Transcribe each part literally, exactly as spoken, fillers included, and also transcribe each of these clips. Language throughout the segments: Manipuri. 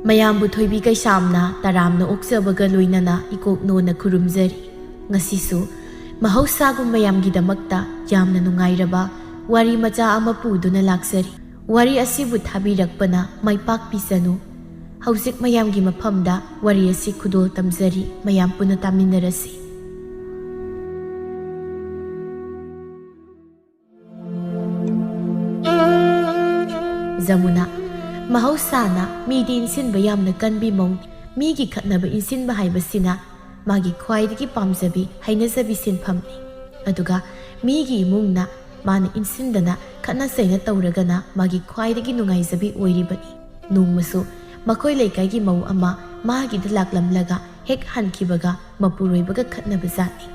ꯃꯌꯥꯝꯕꯨ ꯊꯣꯏꯕꯤ ꯀꯩꯁꯥꯝꯅ ꯇꯔꯥꯝꯅ ꯑꯣꯛꯆꯕꯒ ꯂꯣꯏꯅꯅ ꯏꯀꯣꯛ ꯅꯣꯟꯅ ꯈꯨꯔꯨꯝꯖꯔꯤ꯫ ꯉꯁꯤꯁꯨ ꯃꯍꯧꯁꯥꯒꯨꯝ ꯃꯌꯥꯝꯒꯤꯗꯃꯛꯇ ꯌꯥꯝꯅ ꯅꯨꯡꯉꯥꯏꯔꯕ ꯋꯥꯔꯤ ꯃꯆꯥ ꯑꯃ ꯄꯨꯗꯨꯅ ꯂꯥꯛꯆꯔꯤ꯫ ꯋꯥꯔꯤ ꯑꯁꯤꯕꯨ ꯊꯥꯕꯤꯔꯛꯄꯅ ꯃꯥꯏ ꯄꯥꯛꯄꯤꯁꯅꯨ꯫ ꯍꯧꯖꯤꯛ ꯃꯌꯥꯝꯒꯤ ꯃꯐꯝꯗ ꯋꯥꯔꯤ ꯑꯁꯤ ꯈꯨꯗꯣꯜ ꯇꯝꯖꯔꯤ, ꯃꯌꯥꯝ ꯄꯨꯟꯅ ꯇꯥꯃꯤꯟꯅꯔꯁꯤ꯫ ꯖꯃꯨꯅꯥ, ꯃꯍꯧꯁꯥꯅ ꯃꯤꯗꯤ ꯏꯟꯁꯤꯟꯕ ꯌꯥꯝꯅ ꯀꯟꯕꯤ ꯃꯧꯅꯤ꯫ ꯃꯤꯒꯤ ꯈꯠꯅꯕ ꯏꯟꯁꯤꯟꯕ ꯍꯥꯏꯕꯁꯤꯅ ꯃꯥꯒꯤ ꯈ꯭ꯋꯥꯏꯗꯒꯤ ꯄꯥꯝꯖꯕꯤ, ꯍꯩꯅꯖꯕꯤ ꯁꯤꯟꯐꯝꯅꯤ꯫ ꯑꯗꯨꯒ ꯃꯤꯒꯤ ꯏꯃꯨꯡꯅ ꯃꯥꯅ ꯏꯟꯁꯤꯟꯗꯅ ꯈꯠꯅ ꯆꯩꯅ ꯇꯧꯔꯒꯅ ꯃꯥꯒꯤ ꯈ꯭ꯋꯥꯏꯗꯒꯤ ꯅꯨꯡꯉꯥꯏꯖꯕꯤ ꯑꯣꯏꯔꯤꯕꯅꯤ꯫ ꯅꯣꯡꯃꯁꯨ ꯃꯈꯣꯏ ꯂꯩꯀꯥꯏꯒꯤ ꯃꯧ ꯑꯃ ꯃꯥꯒꯤꯗ ꯂꯥꯛꯂꯝꯂꯒ ꯍꯦꯛ ꯍꯟꯈꯤꯕꯒ ꯃꯄꯨꯔꯣꯏꯕꯒ ꯈꯠꯅꯕ ꯖꯥꯠꯅꯤ꯫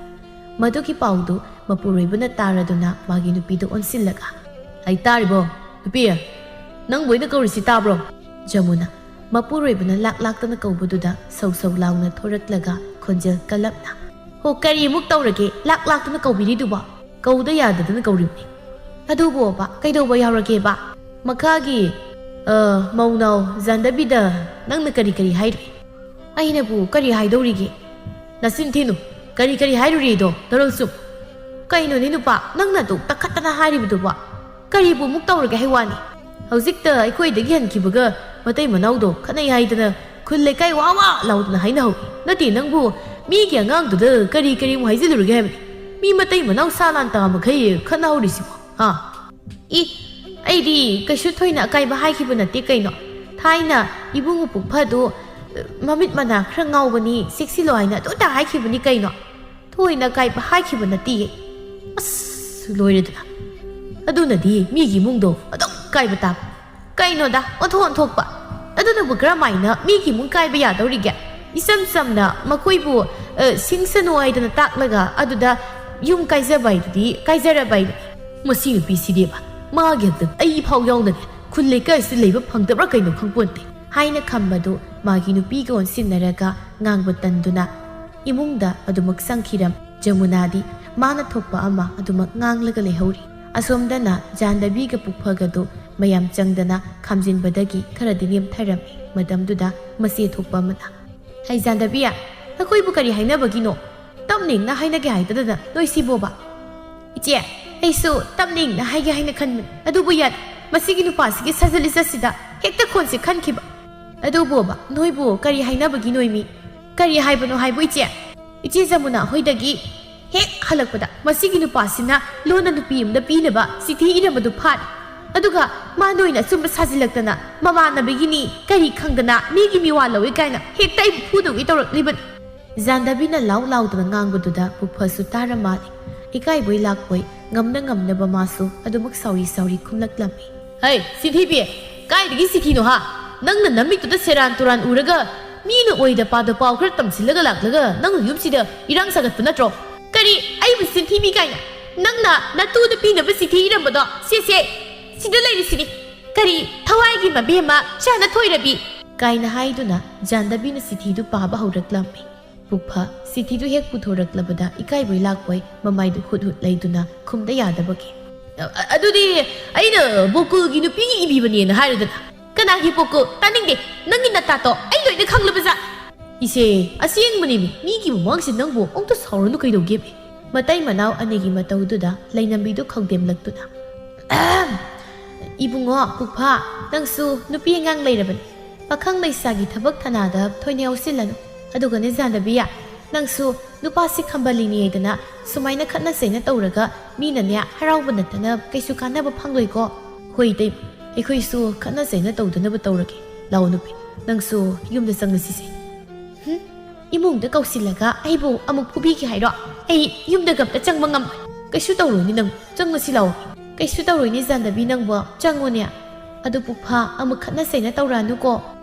ꯃꯗꯨꯒꯤ ꯄꯥꯎꯗꯨ ꯃꯄꯨꯔꯣꯏꯕꯅ ꯇꯥꯔꯗꯨꯅ ꯃꯥꯒꯤ ꯅꯨꯄꯤꯗ ꯑꯣꯟꯁꯤꯜꯂꯒ, "ꯑꯩ ꯇꯥꯔꯤꯕꯣ? ꯅꯨꯄꯤ, ꯅꯪꯕꯨ ꯑꯩꯅ ꯀꯧꯔꯤꯁꯤ ꯇꯥꯕ꯭ꯔꯣ?" ꯖꯃꯨꯅꯥ, ꯃꯄꯨꯔꯣꯏꯕꯅ ꯂꯥꯛ ꯂꯥꯛꯇꯅ ꯀꯧꯕꯗꯨꯗ ꯁꯧ ꯁꯧ ꯂꯥꯎꯅ ꯊꯣꯔꯛꯂꯒ ꯈꯣꯟꯖꯦꯜ ꯀꯜꯂꯞꯅ, "ꯍꯣ, ꯀꯔꯤ ꯑꯃꯨꯛ ꯇꯧꯔꯒꯦ ꯂꯥꯛ ꯂꯥꯛꯇꯅ ꯀꯧꯕꯤꯔꯤꯗꯨꯕꯣ? ꯀꯧꯗ ꯌꯥꯗꯗꯅ ꯀꯧꯔꯤꯕꯅꯤ꯫ ꯑꯗꯨꯕꯨꯕ ꯀꯩꯗꯧꯕ ꯌꯥꯎꯔꯒꯦꯕ? ꯃꯈꯥꯒꯤ, ꯑ, ꯃꯧꯅꯥꯎ ꯖꯥꯟꯗꯕꯤꯗ ꯅꯪꯅ ꯀꯔꯤ ꯀꯔꯤ ꯍꯥꯏꯔꯤ?" "ꯑꯩꯅꯕꯨ ꯀꯔꯤ ꯍꯥꯏꯗꯧꯔꯤꯒꯦ? ꯅꯆꯤꯟ ꯊꯤꯅꯨ꯫ ꯀꯔꯤ ꯀꯔꯤ ꯍꯥꯏꯔꯨꯔꯤꯗꯣ ꯅꯔꯣꯜ ꯆꯨꯝ?" "ꯀꯩꯅꯣꯅꯦ ꯅꯨꯄꯥ, ꯅꯪꯅ ꯑꯗꯨꯛ ꯇꯛꯈꯠꯇꯅ ꯍꯥꯏꯔꯤꯕꯗꯨꯕꯣ? ꯀꯔꯤꯕꯨ ꯑꯃꯨꯛ ꯇꯧꯔꯒꯦ ꯍꯥꯏ ꯋꯥꯅꯤ? ꯍꯧꯖꯤꯛꯇ ꯑꯩꯈꯣꯏꯗꯒꯤ ꯍꯟꯈꯤꯕꯒ ꯃꯇꯩ ꯃꯅꯥꯎꯗꯣ ꯈꯠꯅꯩ ꯍꯥꯏꯗꯅ ꯈꯨꯜ ꯂꯩꯀꯥꯏ ꯋꯥ ꯋꯥ ꯂꯥꯎꯗꯅ ꯍꯥꯏꯅꯍꯧꯏ꯫ ꯅꯠꯇꯦ ꯅꯪꯕꯨ, ꯃꯤꯒꯤ ꯑꯉꯥꯡꯗꯨꯗ ꯀꯔꯤ ꯀꯔꯤ ꯑꯃꯨꯛ ꯍꯥꯏꯖꯤꯜꯂꯨꯔꯒꯦ ꯍꯥꯏꯕꯅꯤ? ꯃꯤ ꯃꯇꯩ ꯃꯅꯥꯎ ꯁꯥ ꯂꯥꯟ ꯇꯥ ꯃꯈꯩ ꯈꯠꯅꯍꯧꯔꯤꯁꯤꯕꯣ, ꯍꯥ?" "ꯏ, ꯑꯩꯗꯤ ꯀꯩꯁꯨ ꯊꯣꯏꯅ ꯑꯀꯥꯏꯕ ꯍꯥꯏꯈꯤꯕ ꯅꯠꯇꯦ ꯀꯩꯅꯣ꯫ ꯊꯥꯏꯅ ꯏꯕꯨꯡꯉꯣ ꯄꯨꯛꯐꯗꯨ, ꯃꯃꯤꯠ ꯃꯅꯥ ꯈꯔ ꯉꯥꯎꯕꯅꯤ, ꯆꯦꯛꯁꯤꯜꯂꯣ ꯍꯥꯏꯅ ꯑꯗꯨꯇ ꯍꯥꯏꯈꯤꯕꯅꯤ ꯀꯩꯅꯣ꯫ ꯊꯣꯏꯅ ꯑꯀꯥꯏꯕ ꯍꯥꯏꯈꯤꯕ ꯅꯠꯇꯤꯌꯦ꯫" ꯑꯁ, ꯂꯣꯏꯔꯦꯗꯅ꯫ ꯑꯗꯨꯅꯗꯤ ꯃꯤꯒꯤ ꯏꯃꯨꯡꯗꯣ ꯑꯗꯨꯝ ꯀꯥꯏꯕ ꯇꯥꯕ꯫ ꯀꯩꯅꯣꯗ, ꯑꯣꯟꯊꯣꯛ ꯑꯣꯟꯊꯣꯛꯄ꯫ ꯑꯗꯨꯅꯕꯨ ꯀꯔꯝꯍꯥꯏꯅ ꯃꯤꯒꯤ ꯏꯃꯨꯡ ꯀꯥꯏꯕ ꯌꯥꯗꯧꯔꯤꯒꯦ? ꯏꯆꯝ ꯆꯝꯅ ꯃꯈꯣꯏꯕꯨ, ꯑ, ꯁꯤꯡꯁꯅꯨ ꯍꯥꯏꯗꯅ ꯇꯥꯛꯂꯒ ꯑꯗꯨꯗ ꯌꯨꯝ ꯀꯥꯏꯖꯕ ꯍꯥꯏꯗꯨꯗꯤ ꯀꯥꯏꯖꯔꯕ ꯍꯥꯏꯗꯨꯅꯤ꯫ ꯃꯁꯤ ꯅꯨꯄꯤꯁꯤꯗꯤꯕ, ꯃꯥꯒꯤ ꯍꯛꯇ ꯑꯩ ꯐꯥꯎ ꯌꯥꯎꯅꯅꯦ ꯈꯨꯜ ꯂꯩꯀꯥꯏꯁꯤꯗ ꯂꯩꯕ ꯐꯪꯗꯕ꯭ꯔꯥ ꯀꯩꯅꯣ ꯈꯪꯄꯣꯟꯇꯦ꯫ ꯍꯥꯏꯅ ꯈꯝꯕꯗꯨ ꯃꯥꯒꯤ ꯅꯨꯄꯤꯒ ꯑꯣꯟꯁꯤꯟꯅꯔꯒ ꯉꯥꯡꯕ ꯇꯟꯗꯨꯅ ꯏꯃꯨꯡꯗ ꯑꯗꯨꯃꯛ ꯆꯪꯈꯤꯔꯝ꯫ ꯖꯃꯨꯅꯥꯗꯤ ꯃꯥꯅ ꯊꯣꯛꯄ ꯑꯃ ꯑꯗꯨꯃꯛ ꯉꯥꯡꯂꯒ ꯂꯩꯍꯧꯔꯤ꯫ ꯑꯁꯣꯝꯗꯅ ꯖꯥꯟꯗꯕꯤꯒ ꯄꯨꯛꯐꯒꯗꯨ ꯃꯌꯥꯝ ꯆꯪꯗꯅ ꯈꯥꯝꯖꯤꯟꯕꯗꯒꯤ ꯈꯔꯗꯤ ꯅꯦꯝꯊꯔꯝꯃꯤ꯫ ꯃꯇꯝꯗꯨꯗ ꯃꯆꯦ ꯊꯣꯛꯄ ꯑꯃꯅ, "ꯍꯩ ꯖꯥꯟꯗꯕꯤ, ꯑꯩꯈꯣꯏꯕꯨ ꯀꯔꯤ ꯍꯥꯏꯅꯕꯒꯤꯅꯣ? ꯇꯞꯅ ꯏꯪꯅ ꯍꯥꯏꯅꯒꯦ ꯍꯥꯏꯗꯗꯅ ꯅꯣꯏꯁꯤꯕꯣꯕ?" "ꯏꯆꯦ, ꯑꯩꯁꯨ ꯇꯞꯅ ꯏꯪꯅ ꯍꯥꯏꯒꯦ ꯍꯥꯏꯅ ꯈꯟꯕꯅꯤ, ꯑꯗꯨꯕꯨ ꯌꯥꯗꯦ꯫ ꯃꯁꯤꯒꯤ ꯅꯨꯄꯥꯁꯤꯒꯤ ꯁꯥꯖꯠ ꯂꯤꯆꯠꯁꯤꯗ ꯍꯦꯛꯇ ꯈꯣꯟꯁꯦ ꯈꯟꯈꯤꯕ꯫ ꯑꯗꯨꯕꯨꯕ, ꯅꯣꯏꯕꯨ ꯀꯔꯤ ꯍꯥꯏꯅꯕꯒꯤꯅꯣꯃꯤ? ꯀꯔꯤ ꯍꯥꯏꯕꯅꯣ ꯍꯥꯏꯕꯨ ꯏꯆꯦ? ꯏꯆꯦ ꯖꯃꯨꯅꯥ ꯍꯣꯏꯗꯒꯤ ꯍꯦꯛ ꯍꯜꯂꯛꯄꯗ ꯃꯁꯤꯒꯤ ꯅꯨꯄꯥꯁꯤꯅ ꯂꯣꯟꯅ ꯅꯨꯄꯤ ꯑꯃꯗ ꯄꯤꯅꯕ ꯆꯤꯊꯤ ꯏꯔꯝꯕꯗꯨ ꯐꯥꯔꯦ꯫ ꯑꯗꯨꯒ ꯃꯥ ꯅꯣꯏꯅ ꯑꯆꯨꯝꯕ ꯁꯥꯖꯤꯜꯂꯛꯇꯅ ꯃꯃꯥꯟꯅꯕꯤꯒꯤꯅꯤ ꯀꯔꯤ ꯈꯪꯗꯅ ꯃꯤꯒꯤ ꯃꯤꯋꯥ ꯂꯧꯏ ꯀꯥꯏꯅ ꯍꯦꯛꯇ ꯑꯩꯕꯨ ꯐꯨꯗꯧꯒꯤ ꯇꯧꯔꯛꯂꯤꯕꯅꯤ꯫" ꯖꯥꯟꯗꯕꯤꯅ ꯂꯥꯎ ꯂꯥꯎꯗꯅ ꯉꯥꯡꯕꯗꯨꯗ ꯄꯨꯛꯐꯁꯨ ꯇꯥꯔ ꯃꯥꯜꯂꯤ꯫ ꯏꯀꯥꯏꯕꯣꯏ ꯂꯥꯛꯄꯣꯏ ꯉꯝꯅ ꯉꯝꯅꯕ ꯃꯥꯁꯨ ꯑꯗꯨꯃꯛ ꯁꯥꯎꯔꯤ ꯁꯥꯎꯔꯤ ꯈꯨꯝꯂꯛꯂꯝꯃꯤ꯫ "ꯍꯩ ꯆꯤꯟꯊꯤꯕꯤ, ꯀꯥꯏꯗꯒꯤ ꯆꯤꯊꯤꯅꯣ ꯍꯥ? ꯅꯪꯅ ꯅꯃꯤꯠꯇꯨꯗ ꯁꯦꯔꯥꯟ ꯇꯨꯔꯥꯟ ꯎꯔꯒ ꯃꯤꯅ ꯑꯣꯏꯗ ꯄꯥꯗ ꯄꯥꯎ ꯈꯔ ꯇꯝꯁꯤꯜꯂꯒ ꯂꯥꯛꯂꯒ ꯅꯪꯅ ꯌꯨꯝꯁꯤꯗ ꯏꯔꯥꯡ ꯁꯥꯒꯠꯄ ꯅꯠꯇ꯭ꯔꯣ? ꯀꯔꯤ ꯑꯩꯕꯨ ꯆꯤꯟꯊꯤꯕꯤ ꯀꯥꯏꯅ? ꯅꯪꯅ ꯅꯇꯨꯗ ꯄꯤꯅꯕ ꯆꯤꯊꯤ ꯏꯔꯝꯕꯗꯣ ꯁꯦ ꯁꯦ, ꯁꯤꯗ ꯂꯩꯔꯤꯁꯤꯅꯤ꯫ ꯀꯔꯤ ꯊꯋꯥꯏꯒꯤ ꯃꯕꯦꯝꯃ ꯆꯥꯅ ꯊꯣꯏꯔꯕꯤ?" ꯀꯥꯏꯅ ꯍꯥꯏꯗꯨꯅ ꯖꯥꯟꯗꯕꯤꯅ ꯆꯤꯊꯤꯗꯨ ꯄꯥꯕ ꯍꯧꯔꯛꯂꯝꯃꯤ꯫ ꯄꯨꯛꯐ ꯆꯤꯊꯤꯗꯨ ꯍꯦꯛ ꯄꯨꯊꯣꯔꯛꯂꯕꯗ ꯏꯀꯥꯏꯕꯣꯏ ꯂꯥꯛꯄꯣꯏ ꯃꯃꯥꯏꯗꯨ ꯍꯨꯠ ꯍꯨꯠ ꯂꯩꯗꯨꯅ ꯈꯨꯝꯗ ꯌꯥꯗꯕꯒꯤ, "ꯑ-, ꯑ-, ꯑꯗꯨꯗꯤ ꯑꯩꯅ ꯕꯣꯀꯨꯜꯒꯤ ꯅꯨꯄꯤꯒꯤ ꯏꯕꯤꯕꯅꯦꯅ ꯍꯥꯏꯔꯗꯅ?" "ꯀꯅꯥꯒꯤ ꯕꯣꯀꯨꯜ? ꯇꯥꯅꯤꯡꯗꯦ꯫ ꯅꯪꯒꯤ ꯅꯇꯥꯇꯣ ꯑꯩ ꯂꯣꯏꯅ ꯈꯪꯂꯕꯖꯥꯠ꯫" "ꯏꯆꯦ, ꯑꯁꯦꯡꯕꯅꯦꯃꯤ, ꯃꯤꯒꯤ ꯃꯃꯥꯡꯁꯤꯗ ꯅꯪꯕꯨ ꯑꯃꯨꯛꯇ ꯁꯥꯎꯔꯅꯨ ꯀꯩꯗꯧꯒꯦꯃꯤ?" ꯃꯇꯩ ꯃꯅꯥꯎ ꯑꯅꯤꯒꯤ ꯃꯇꯧꯗꯨꯗ ꯂꯩꯅꯝꯕꯤꯗꯨ ꯈꯧꯗꯦꯝꯂꯛꯇꯨꯅ, "ꯑꯍꯝ! ꯏꯕꯨꯡꯉꯣ ꯄꯨꯛꯐ, ꯅꯪꯁꯨ ꯅꯨꯄꯤ ꯑꯉꯥꯡ ꯂꯩꯔꯕꯅꯤ꯫ ꯄꯥꯈꯪ ꯂꯩꯁꯥꯒꯤ ꯊꯕꯛ ꯊꯅꯥꯗ ꯊꯣꯏꯅ ꯌꯥꯎꯁꯤꯜꯂꯅꯨ꯫ ꯑꯗꯨꯒꯅꯦ ꯖꯥꯟꯗꯕꯤꯌꯥ, ꯅꯪꯁꯨ ꯅꯨꯄꯥꯁꯤ ꯈꯝꯕꯜꯂꯤꯅꯦꯗꯅ ꯁꯨꯃꯥꯏꯅ ꯈꯠꯅ ꯆꯩꯅ ꯇꯧꯔꯒ ꯃꯤꯅꯅꯦ ꯍꯔꯥꯎꯕ ꯅꯠꯇꯅ ꯀꯩꯁꯨ ꯀꯥꯟꯅꯕ ꯐꯪꯂꯣꯏꯀꯣ꯫" "ꯍꯣꯏ ꯏꯇꯩꯃ, ꯑꯩꯈꯣꯏꯁꯨ ꯈꯠꯅ ꯆꯩꯅ ꯇꯧꯗꯅꯕ ꯇꯧꯔꯒꯦ꯫ ꯂꯥꯛꯑꯣ ꯅꯨꯄꯤ, ꯅꯪꯁꯨ ꯌꯨꯝꯗ ꯆꯪꯉꯁꯤꯁꯦ꯫" "ꯍꯨꯝ? ꯏꯃꯨꯡꯗ ꯀꯧꯁꯤꯜꯂꯒ ꯑꯩꯕꯨ ꯑꯃꯨꯛ ꯐꯨꯕꯤꯒꯦ ꯍꯥꯏꯔꯣ? ꯑꯩ ꯌꯨꯝꯗꯒ ꯑꯝꯇ ꯆꯪꯕ ꯉꯝꯃꯣꯏ꯫" "ꯀꯩꯁꯨ ꯇꯧꯔꯣꯏꯅꯦ ꯅꯪ, ꯆꯪꯉꯁꯤ ꯂꯥꯛꯑꯣ꯫" "ꯀꯩꯁꯨ ꯇꯧꯔꯣꯏꯅꯦ ꯖꯥꯟꯗꯕꯤ ꯅꯪꯕꯣ, ꯆꯪꯉꯣꯅꯦ꯫ ꯑꯗꯨ ꯄꯨꯛꯐ ꯑꯃꯨꯛ ꯈꯠꯅ ꯆꯩꯅ ꯇꯧꯔꯛꯑꯅꯨꯀꯣ꯫"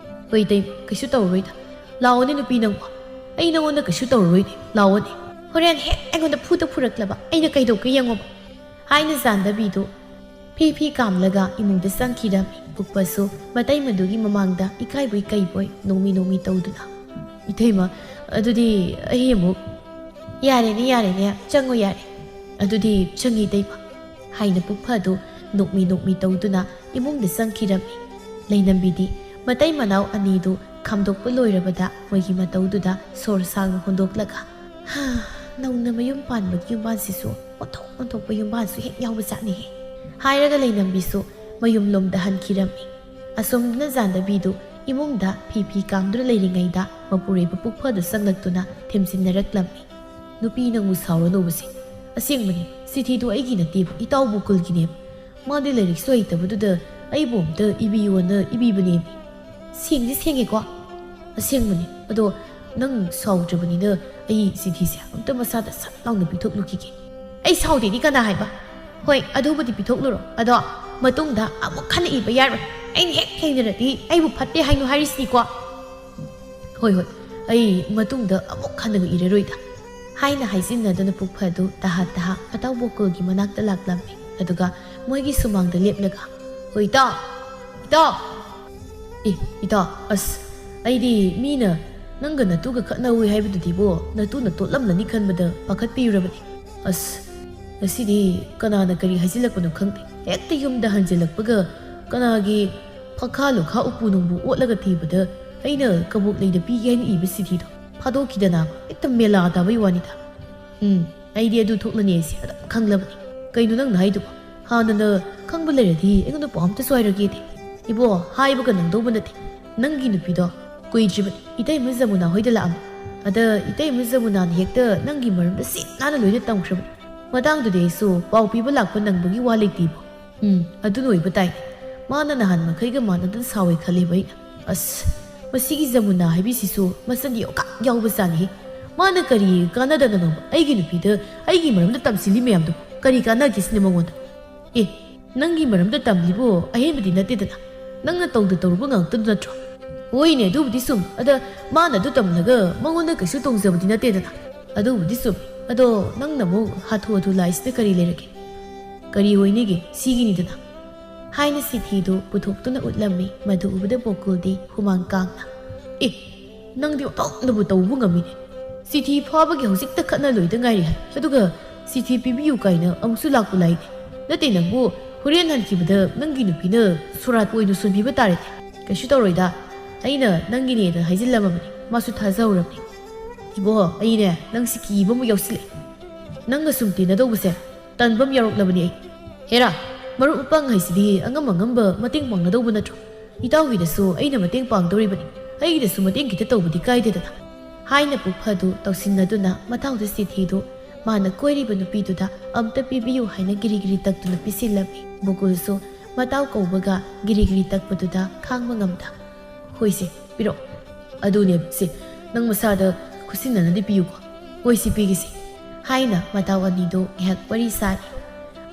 "ꯍꯣꯏ ꯏꯇꯩꯃ, ꯀꯩꯁꯨ ꯇꯧꯔꯔꯣꯏꯗ꯫ ꯂꯥꯛꯑꯣꯅꯦ ꯅꯨꯄꯤ ꯅꯪꯕꯣ, ꯑꯩ ꯅꯉꯣꯟꯗ ꯀꯩꯁꯨ ꯇꯧꯔꯔꯣꯏꯅꯦ, ꯂꯥꯛꯑꯣꯅꯦ꯫ ꯍꯣꯔꯦꯟ ꯍꯦꯛ ꯑꯩꯉꯣꯟꯗ ꯐꯨꯗ ꯐꯨꯔꯛꯂꯕ ꯑꯩꯅ ꯀꯩꯗꯧꯒꯦ ꯌꯦꯡꯉꯣꯕ꯫" ꯍꯥꯏꯅ ꯖꯥꯟꯗꯕꯤꯗꯨ ꯐꯤ ꯐꯤ ꯀꯥꯝꯂꯒ ꯏꯃꯨꯡꯗ ꯆꯪꯈꯤꯔꯝꯃꯤ꯫ ꯄꯨꯛꯐꯁꯨ ꯃꯇꯩꯃꯗꯨꯒꯤ ꯃꯃꯥꯡꯗ ꯏꯀꯥꯏꯕꯣꯏ ꯀꯩꯕꯣꯏ ꯅꯣꯡꯃꯤ ꯅꯣꯡꯃꯤ ꯇꯧꯗꯨꯅ, "ꯏꯇꯩꯃ, ꯑꯗꯨꯗꯤ ꯑꯩ ꯑꯃꯨꯛ..." "ꯌꯥꯔꯦꯅꯦ, ꯌꯥꯔꯦꯅꯦ, ꯆꯪꯉꯣ ꯌꯥꯔꯦ꯫ ꯑꯗꯨꯗꯤ ꯆꯪꯉꯤ ꯏꯇꯩꯃ," ꯍꯥꯏꯅ ꯄꯨꯛꯐꯗꯨ ꯅꯣꯛꯃꯤ ꯅꯣꯛꯃꯤ ꯇꯧꯗꯨꯅ ꯏꯃꯨꯡꯗ ꯆꯪꯈꯤꯔꯝꯃꯤ꯫ ꯂꯩꯅꯝꯕꯤꯗꯤ ꯃꯇꯩ ꯃꯅꯥꯎ ꯑꯅꯤꯗꯨ ꯈꯥꯝꯗꯣꯛꯄ ꯂꯣꯏꯔꯕꯗ ꯃꯣꯏꯒꯤ ꯃꯇꯧꯗꯨꯗ ꯁꯣꯔ ꯁꯥꯡꯅ ꯍꯣꯟꯗꯣꯛꯂꯒ, "ꯍꯥ, ꯅꯧꯅ ꯃꯌꯨꯝ ꯄꯥꯟꯕꯒꯤ ꯌꯨꯝꯕꯥꯟꯁꯤꯁꯨ ꯑꯣꯟꯊꯣꯛ ꯑꯣꯟꯊꯣꯛꯄ ꯌꯨꯝꯕꯥꯟꯁꯨ ꯍꯦꯛ ꯌꯥꯎꯕ ꯖꯥꯠꯅꯤꯍꯦ," ꯍꯥꯏꯔꯒ ꯂꯩꯅꯝꯕꯤꯁꯨ ꯃꯌꯨꯝꯂꯣꯝꯗ ꯍꯟꯈꯤꯔꯝꯃꯤ꯫ ꯑꯁꯣꯝꯗꯅ ꯖꯥꯟꯗꯕꯤꯗꯨ ꯏꯃꯨꯡꯗ ꯐꯤ ꯐꯤ ꯀꯥꯡꯗꯨꯅ ꯂꯩꯔꯤꯉꯩꯗ ꯃꯄꯨꯔꯣꯏꯕ ꯄꯨꯛꯐꯗꯨ ꯆꯪꯂꯛꯇꯨꯅ ꯊꯦꯝꯖꯤꯟꯅꯔꯛꯂꯝꯃꯤ꯫ "ꯅꯨꯄꯤ, ꯅꯪꯕꯨ ꯁꯥꯎꯔꯅꯨꯕꯁꯦ꯫ ꯑꯁꯦꯡꯕꯅꯤ, ꯆꯤꯊꯤꯗꯨ ꯑꯩꯒꯤ ꯅꯠꯇꯦꯕ, ꯏꯇꯥꯎ ꯕꯣꯀꯨꯜꯒꯤꯅꯦꯕ꯫ ꯃꯥꯗꯤ ꯂꯥꯏꯔꯤꯛꯁꯨ ꯍꯩꯇꯕꯗꯨꯗ ꯑꯩꯕꯨ ꯑꯝꯇ ꯏꯕꯤꯌꯣꯅ ꯏꯕꯤꯕꯅꯦꯕ꯫ ꯁꯦꯡꯗꯤ ꯁꯦꯡꯉꯦꯀꯣ?" "ꯑꯁꯦꯡꯕꯅꯤ꯫ ꯑꯗꯣ ꯅꯪ ꯁꯥꯎꯗ꯭ꯔꯕꯅꯤꯅ ꯑꯩ ꯆꯤꯊꯤꯁꯦ ꯑꯝꯇ ꯃꯁꯥꯗ ꯁꯠ ꯂꯥꯎꯅ ꯄꯤꯊꯣꯛꯂꯨꯈꯤꯒꯦ꯫" "ꯑꯩ ꯁꯥꯎꯗꯦꯗꯤ ꯀꯅꯥ ꯍꯥꯏꯕ?" "ꯍꯣꯏ, ꯑꯗꯨꯕꯨꯗꯤ ꯄꯤꯊꯣꯛꯂꯨꯔꯣ꯫ ꯑꯗꯣ ꯃꯇꯨꯡꯗ ꯑꯃꯨꯛ ꯍꯟꯅ ꯏꯕ ꯌꯥꯔꯣꯏ꯫ ꯑꯩꯅ ꯍꯦꯛ ꯊꯦꯡꯅꯔꯗꯤ ꯑꯩꯕꯨ ꯐꯠꯇꯦ ꯍꯥꯏꯅꯨ ꯍꯥꯏꯔꯤꯁꯤꯅꯤꯀꯣ?" "ꯍꯣꯏ, ꯍꯣꯏ, ꯑꯩ ꯃꯇꯨꯡꯗ ꯑꯃꯨꯛ ꯍꯟꯅꯒ ꯏꯔꯔꯣꯏꯗ," ꯍꯥꯏꯅ ꯍꯥꯏꯖꯤꯟꯅꯗꯨꯅ ꯄꯨꯛꯐꯗꯨ ꯇꯍꯥ ꯇꯍꯥ ꯃꯇꯥꯎ ꯕꯣꯀꯨꯜꯒꯤ ꯃꯅꯥꯛꯇ ꯂꯥꯛꯂꯝꯃꯤ꯫ ꯑꯗꯨꯒ ꯃꯣꯏꯒꯤ ꯁꯨꯃꯥꯡꯗ ꯂꯦꯞꯂꯒ, "ꯍꯣꯏ, ꯏꯇꯥꯎ! ꯏꯇꯥꯎ!" "ꯑꯦ, ꯏꯇꯥꯎ, ꯑꯁ, ꯑꯩꯗꯤ ꯃꯤꯅ ꯅꯪꯒ ꯅꯇꯨꯒ ꯈꯠꯅꯍꯧꯏ ꯍꯥꯏꯕꯗꯨꯗꯤꯕꯣ, ꯅꯇꯨꯅ ꯇꯣꯠꯂꯝꯂꯅꯤ ꯈꯟꯕꯗ ꯄꯥꯈꯠꯄꯤꯔꯨꯔꯕꯅꯤ꯫ ꯑꯁ, ꯉꯁꯤꯗꯤ ꯀꯅꯥꯅ ꯀꯔꯤ ꯍꯥꯏꯖꯤꯜꯂꯛꯄꯅꯣ ꯈꯪꯗꯦ꯫ ꯍꯦꯛꯇ ꯌꯨꯝꯗ ꯍꯟꯖꯤꯜꯂꯛꯄꯒ ꯀꯅꯥꯒꯤ ꯐꯛꯈꯥ ꯂꯨꯈꯥ ꯎꯄꯨ ꯅꯨꯡꯕꯨ ꯑꯣꯠꯂꯒ ꯊꯤꯕꯗ ꯑꯩꯅ ꯀꯕꯣꯛ ꯂꯩꯗ ꯄꯤꯒꯦ ꯍꯥꯏꯅ ꯏꯕ ꯆꯤꯊꯤꯗꯣ ꯐꯥꯗꯣꯛꯈꯤꯗꯅ ꯍꯦꯛꯇ ꯃꯦꯂꯥ ꯇꯥꯕꯩ ꯋꯥꯅꯤꯗ꯫ ꯎꯝ, ꯑꯩꯗꯤ ꯑꯗꯨ ꯊꯣꯛꯂꯅꯤ ꯑꯩꯁꯦ ꯑꯗꯨꯝ ꯈꯪꯂꯕꯅꯤ꯫ ꯀꯩꯅꯣ ꯅꯪꯅ ꯍꯥꯏꯗꯨꯕꯣ? ꯍꯥꯟꯅꯅ ꯈꯪꯕ ꯂꯩꯔꯗꯤ ꯑꯩꯉꯣꯟꯗ ꯄꯥꯎ ꯑꯝꯇꯁꯨ ꯍꯥꯏꯔꯛꯀꯦꯗꯦ꯫ ꯏꯕꯣ, ꯍꯥꯏꯕꯒ ꯅꯪꯗꯧꯕ ꯅꯠꯇꯦ꯫ ꯅꯪꯒꯤ ꯅꯨꯄꯤꯗꯣ ꯀꯨꯏꯗ꯭ꯔꯤꯕꯅꯤ ꯏꯇꯩꯃ ꯖꯃꯨꯅꯥ ꯍꯣꯏꯗ ꯂꯥꯛꯑꯝꯃꯤ꯫ ꯑꯗ ꯏꯇꯩꯃ ꯖꯃꯨꯅꯥꯅ ꯍꯦꯛꯇ ꯅꯪꯒꯤ ꯃꯔꯝꯗ ꯁꯤꯠ ꯅꯥꯟꯅ ꯂꯣꯏꯅ ꯇꯝꯈ꯭ꯔꯕꯅꯤ꯫ ꯃꯇꯥꯡꯗꯨꯗꯤ ꯑꯩꯁꯨ ꯄꯥꯎ ꯄꯤꯕ ꯂꯥꯛꯄ ꯅꯪꯕꯒꯤ ꯋꯥ ꯂꯩꯇꯦꯕꯣ꯫ ꯎꯝ, ꯑꯗꯨꯅ ꯑꯣꯏꯕ ꯇꯥꯏ꯫ ꯃꯥꯅ ꯅꯍꯥꯟ ꯃꯈꯩꯒ ꯃꯥꯟꯅꯗꯅ ꯁꯥꯎꯋꯦ ꯈꯜꯂꯦꯕ ꯑꯩꯅ꯫ ꯑꯁ, ꯃꯁꯤꯒꯤ ꯖꯃꯨꯅꯥ ꯍꯥꯏꯕꯤꯁꯤꯁꯨ ꯃꯆꯟꯗꯤ ꯑꯣꯀꯥꯛ ꯌꯥꯎꯕ ꯖꯥꯠꯅꯤꯍꯦ꯫ ꯃꯥꯅ ꯀꯔꯤ ꯀꯥꯟꯅꯗꯅꯅꯣꯕ ꯑꯩꯒꯤ ꯅꯨꯄꯤꯗ ꯑꯩꯒꯤ ꯃꯔꯝꯗ ꯇꯝꯁꯤꯜꯂꯤ ꯃꯌꯥꯝꯗꯨꯕꯨ? ꯀꯔꯤ ꯀꯥꯟꯅꯒꯦ ꯁꯤꯅꯤ ꯃꯉꯣꯟꯗ? ꯑꯦ, ꯅꯪꯒꯤ ꯃꯔꯝꯗ ꯇꯝꯂꯤꯕꯨ ꯑꯍꯦꯟꯕꯗꯤ ꯅꯠꯇꯦꯗꯅ꯫ ꯅꯪꯅ ꯇꯧꯗ ꯇꯧꯔꯨꯕ ꯉꯥꯛꯇꯗꯨ ꯅꯠꯇ꯭ꯔꯣ? ꯍꯣꯏꯅꯦ, ꯑꯗꯨꯕꯨꯗꯤ ꯆꯨꯝ꯫ ꯑꯗ ꯃꯥꯅ ꯑꯗꯨ ꯇꯝꯂꯒ ꯃꯉꯣꯟꯗ ꯀꯩꯁꯨ ꯇꯣꯡꯖꯕꯗꯤ ꯅꯠꯇꯦꯗꯅ꯫ ꯑꯗꯨꯕꯨꯗꯤ ꯆꯨꯝ꯫ ꯑꯗꯣ ꯅꯪꯅ ꯑꯃꯨꯛ ꯍꯥꯊꯨ ꯍꯥꯊꯨ ꯂꯥꯛꯏꯁꯤꯅ ꯀꯔꯤ ꯂꯩꯔꯒꯦ? ꯀꯔꯤ ꯑꯣꯏꯅꯤꯒꯦ? ꯁꯤꯒꯤꯅꯤꯗꯅ꯫ ꯍꯥꯏꯅ ꯆꯤꯊꯤꯗꯨ ꯄꯨꯊꯣꯛꯇꯨꯅ ꯎꯠꯂꯝꯃꯤ꯫ ꯃꯗꯨ ꯎꯕꯗ ꯕꯣꯀꯨꯜꯗꯤ ꯍꯨꯃꯥꯡ ꯀꯥꯡꯅ, "ꯑꯦ, ꯅꯪꯗꯤ ꯑꯣꯟꯊꯣꯛꯅꯕꯨ ꯇꯧꯕ ꯉꯝꯃꯤꯅꯦ꯫ ꯆꯤꯊꯤ ꯐꯥꯕꯒꯤ ꯍꯧꯖꯤꯛꯇ ꯈꯠꯅ ꯂꯣꯏꯗ ꯉꯥꯏꯔꯤ ꯍꯥꯏ, ꯑꯗꯨꯒ ꯆꯤꯊꯤ ꯄꯤꯕꯤꯌꯨ ꯀꯥꯏꯅ ꯑꯃꯨꯛꯁꯨ ꯂꯥꯛꯄ ꯂꯥꯛꯏꯅꯦ꯫ ꯅꯠꯇꯦ, ꯅꯪꯕꯨ ꯍꯣꯔꯦꯟ ꯍꯟꯈꯤꯕꯗ ꯅꯪꯒꯤ ꯅꯨꯄꯤꯅ ꯁꯣꯔꯥꯠ ꯑꯣꯏꯅ ꯁꯣꯟꯕꯤꯕ ꯇꯥꯔꯦꯅꯦ꯫ ꯀꯩꯁꯨ ꯇꯧꯔꯣꯏꯗ, ꯑꯩꯅ ꯅꯪꯒꯤꯅꯦꯅ ꯍꯥꯏꯖꯤꯜꯂꯝꯃꯕꯅꯤ, ꯃꯥꯁꯨ ꯊꯥꯖꯍꯧꯔꯕꯅꯤ꯫ ꯏꯕꯣ, ꯑꯩꯅꯦ ꯅꯪꯁꯤ ꯀꯤꯕ ꯑꯃꯨꯛ ꯌꯥꯎꯁꯤꯜꯂꯛꯑꯦ꯫ ꯅꯪꯒ ꯁꯨꯝ ꯇꯤꯟꯅꯗꯧꯕꯁꯦ ꯇꯟꯕ ꯑꯃ ꯌꯥꯎꯔꯛꯂꯕꯅꯤ ꯑꯩ꯫ ꯍꯦꯔꯥ, ꯃꯔꯨꯞ ꯃꯄꯥꯡ ꯍꯥꯏꯁꯤꯗꯤ ꯑꯉꯝ ꯑꯉꯝꯕ ꯃꯇꯦꯡ ꯄꯥꯡꯅꯗꯧꯕ ꯅꯠꯇ꯭ꯔꯣ? ꯏꯇꯥꯎꯒꯤꯗꯁꯨ ꯑꯩꯅ ꯃꯇꯦꯡ ꯄꯥꯡꯗꯧꯔꯤꯕꯅꯤ, ꯑꯩꯒꯤꯗꯁꯨ ꯃꯇꯦꯡ ꯈꯤꯇ ꯇꯧꯕꯗꯤ ꯀꯥꯏꯗꯦꯗꯅ, ꯍꯥꯏꯅ ꯄꯨꯛꯐꯗꯨ ꯇꯧꯁꯤꯟꯅꯗꯨꯅ ꯃꯇꯥꯎꯗ ꯆꯤꯊꯤꯗꯨ ꯃꯥꯅ ꯀꯣꯏꯔꯤꯕ ꯅꯨꯄꯤꯗꯨꯗ ꯑꯝꯇ ꯄꯤꯕꯤꯌꯨ ꯍꯥꯏꯅ ꯒꯤꯔꯤ ꯒꯤꯔꯤ ꯇꯛꯇꯨꯅ ꯄꯤꯁꯤꯜꯂꯝꯃꯤ꯫ ꯕꯣꯀꯨꯜꯁꯨ ꯃꯇꯥꯎ ꯀꯧꯕꯒ ꯒꯤꯔꯤ ꯒꯤꯔꯤ ꯇꯛꯄꯗꯨꯗ ꯈꯥꯡꯕ ꯉꯝꯗ, "ꯍꯣꯏꯁꯦ, ꯄꯤꯔꯛꯑꯣ꯫ ꯑꯗꯨꯅꯦ ꯁꯦ, ꯅꯪ ꯃꯁꯥꯗ ꯈꯨꯠꯁꯤꯟꯅꯅꯗꯤ ꯄꯤꯌꯨꯀꯣ꯫ ꯍꯣꯏꯁꯦ, ꯄꯤꯒꯦꯁꯦ," ꯍꯥꯏꯅ ꯃꯇꯥꯎ ꯑꯅꯤꯗꯨ ꯉꯥꯏꯍꯥꯛ ꯋꯥꯔꯤ ꯁꯥꯔꯤ꯫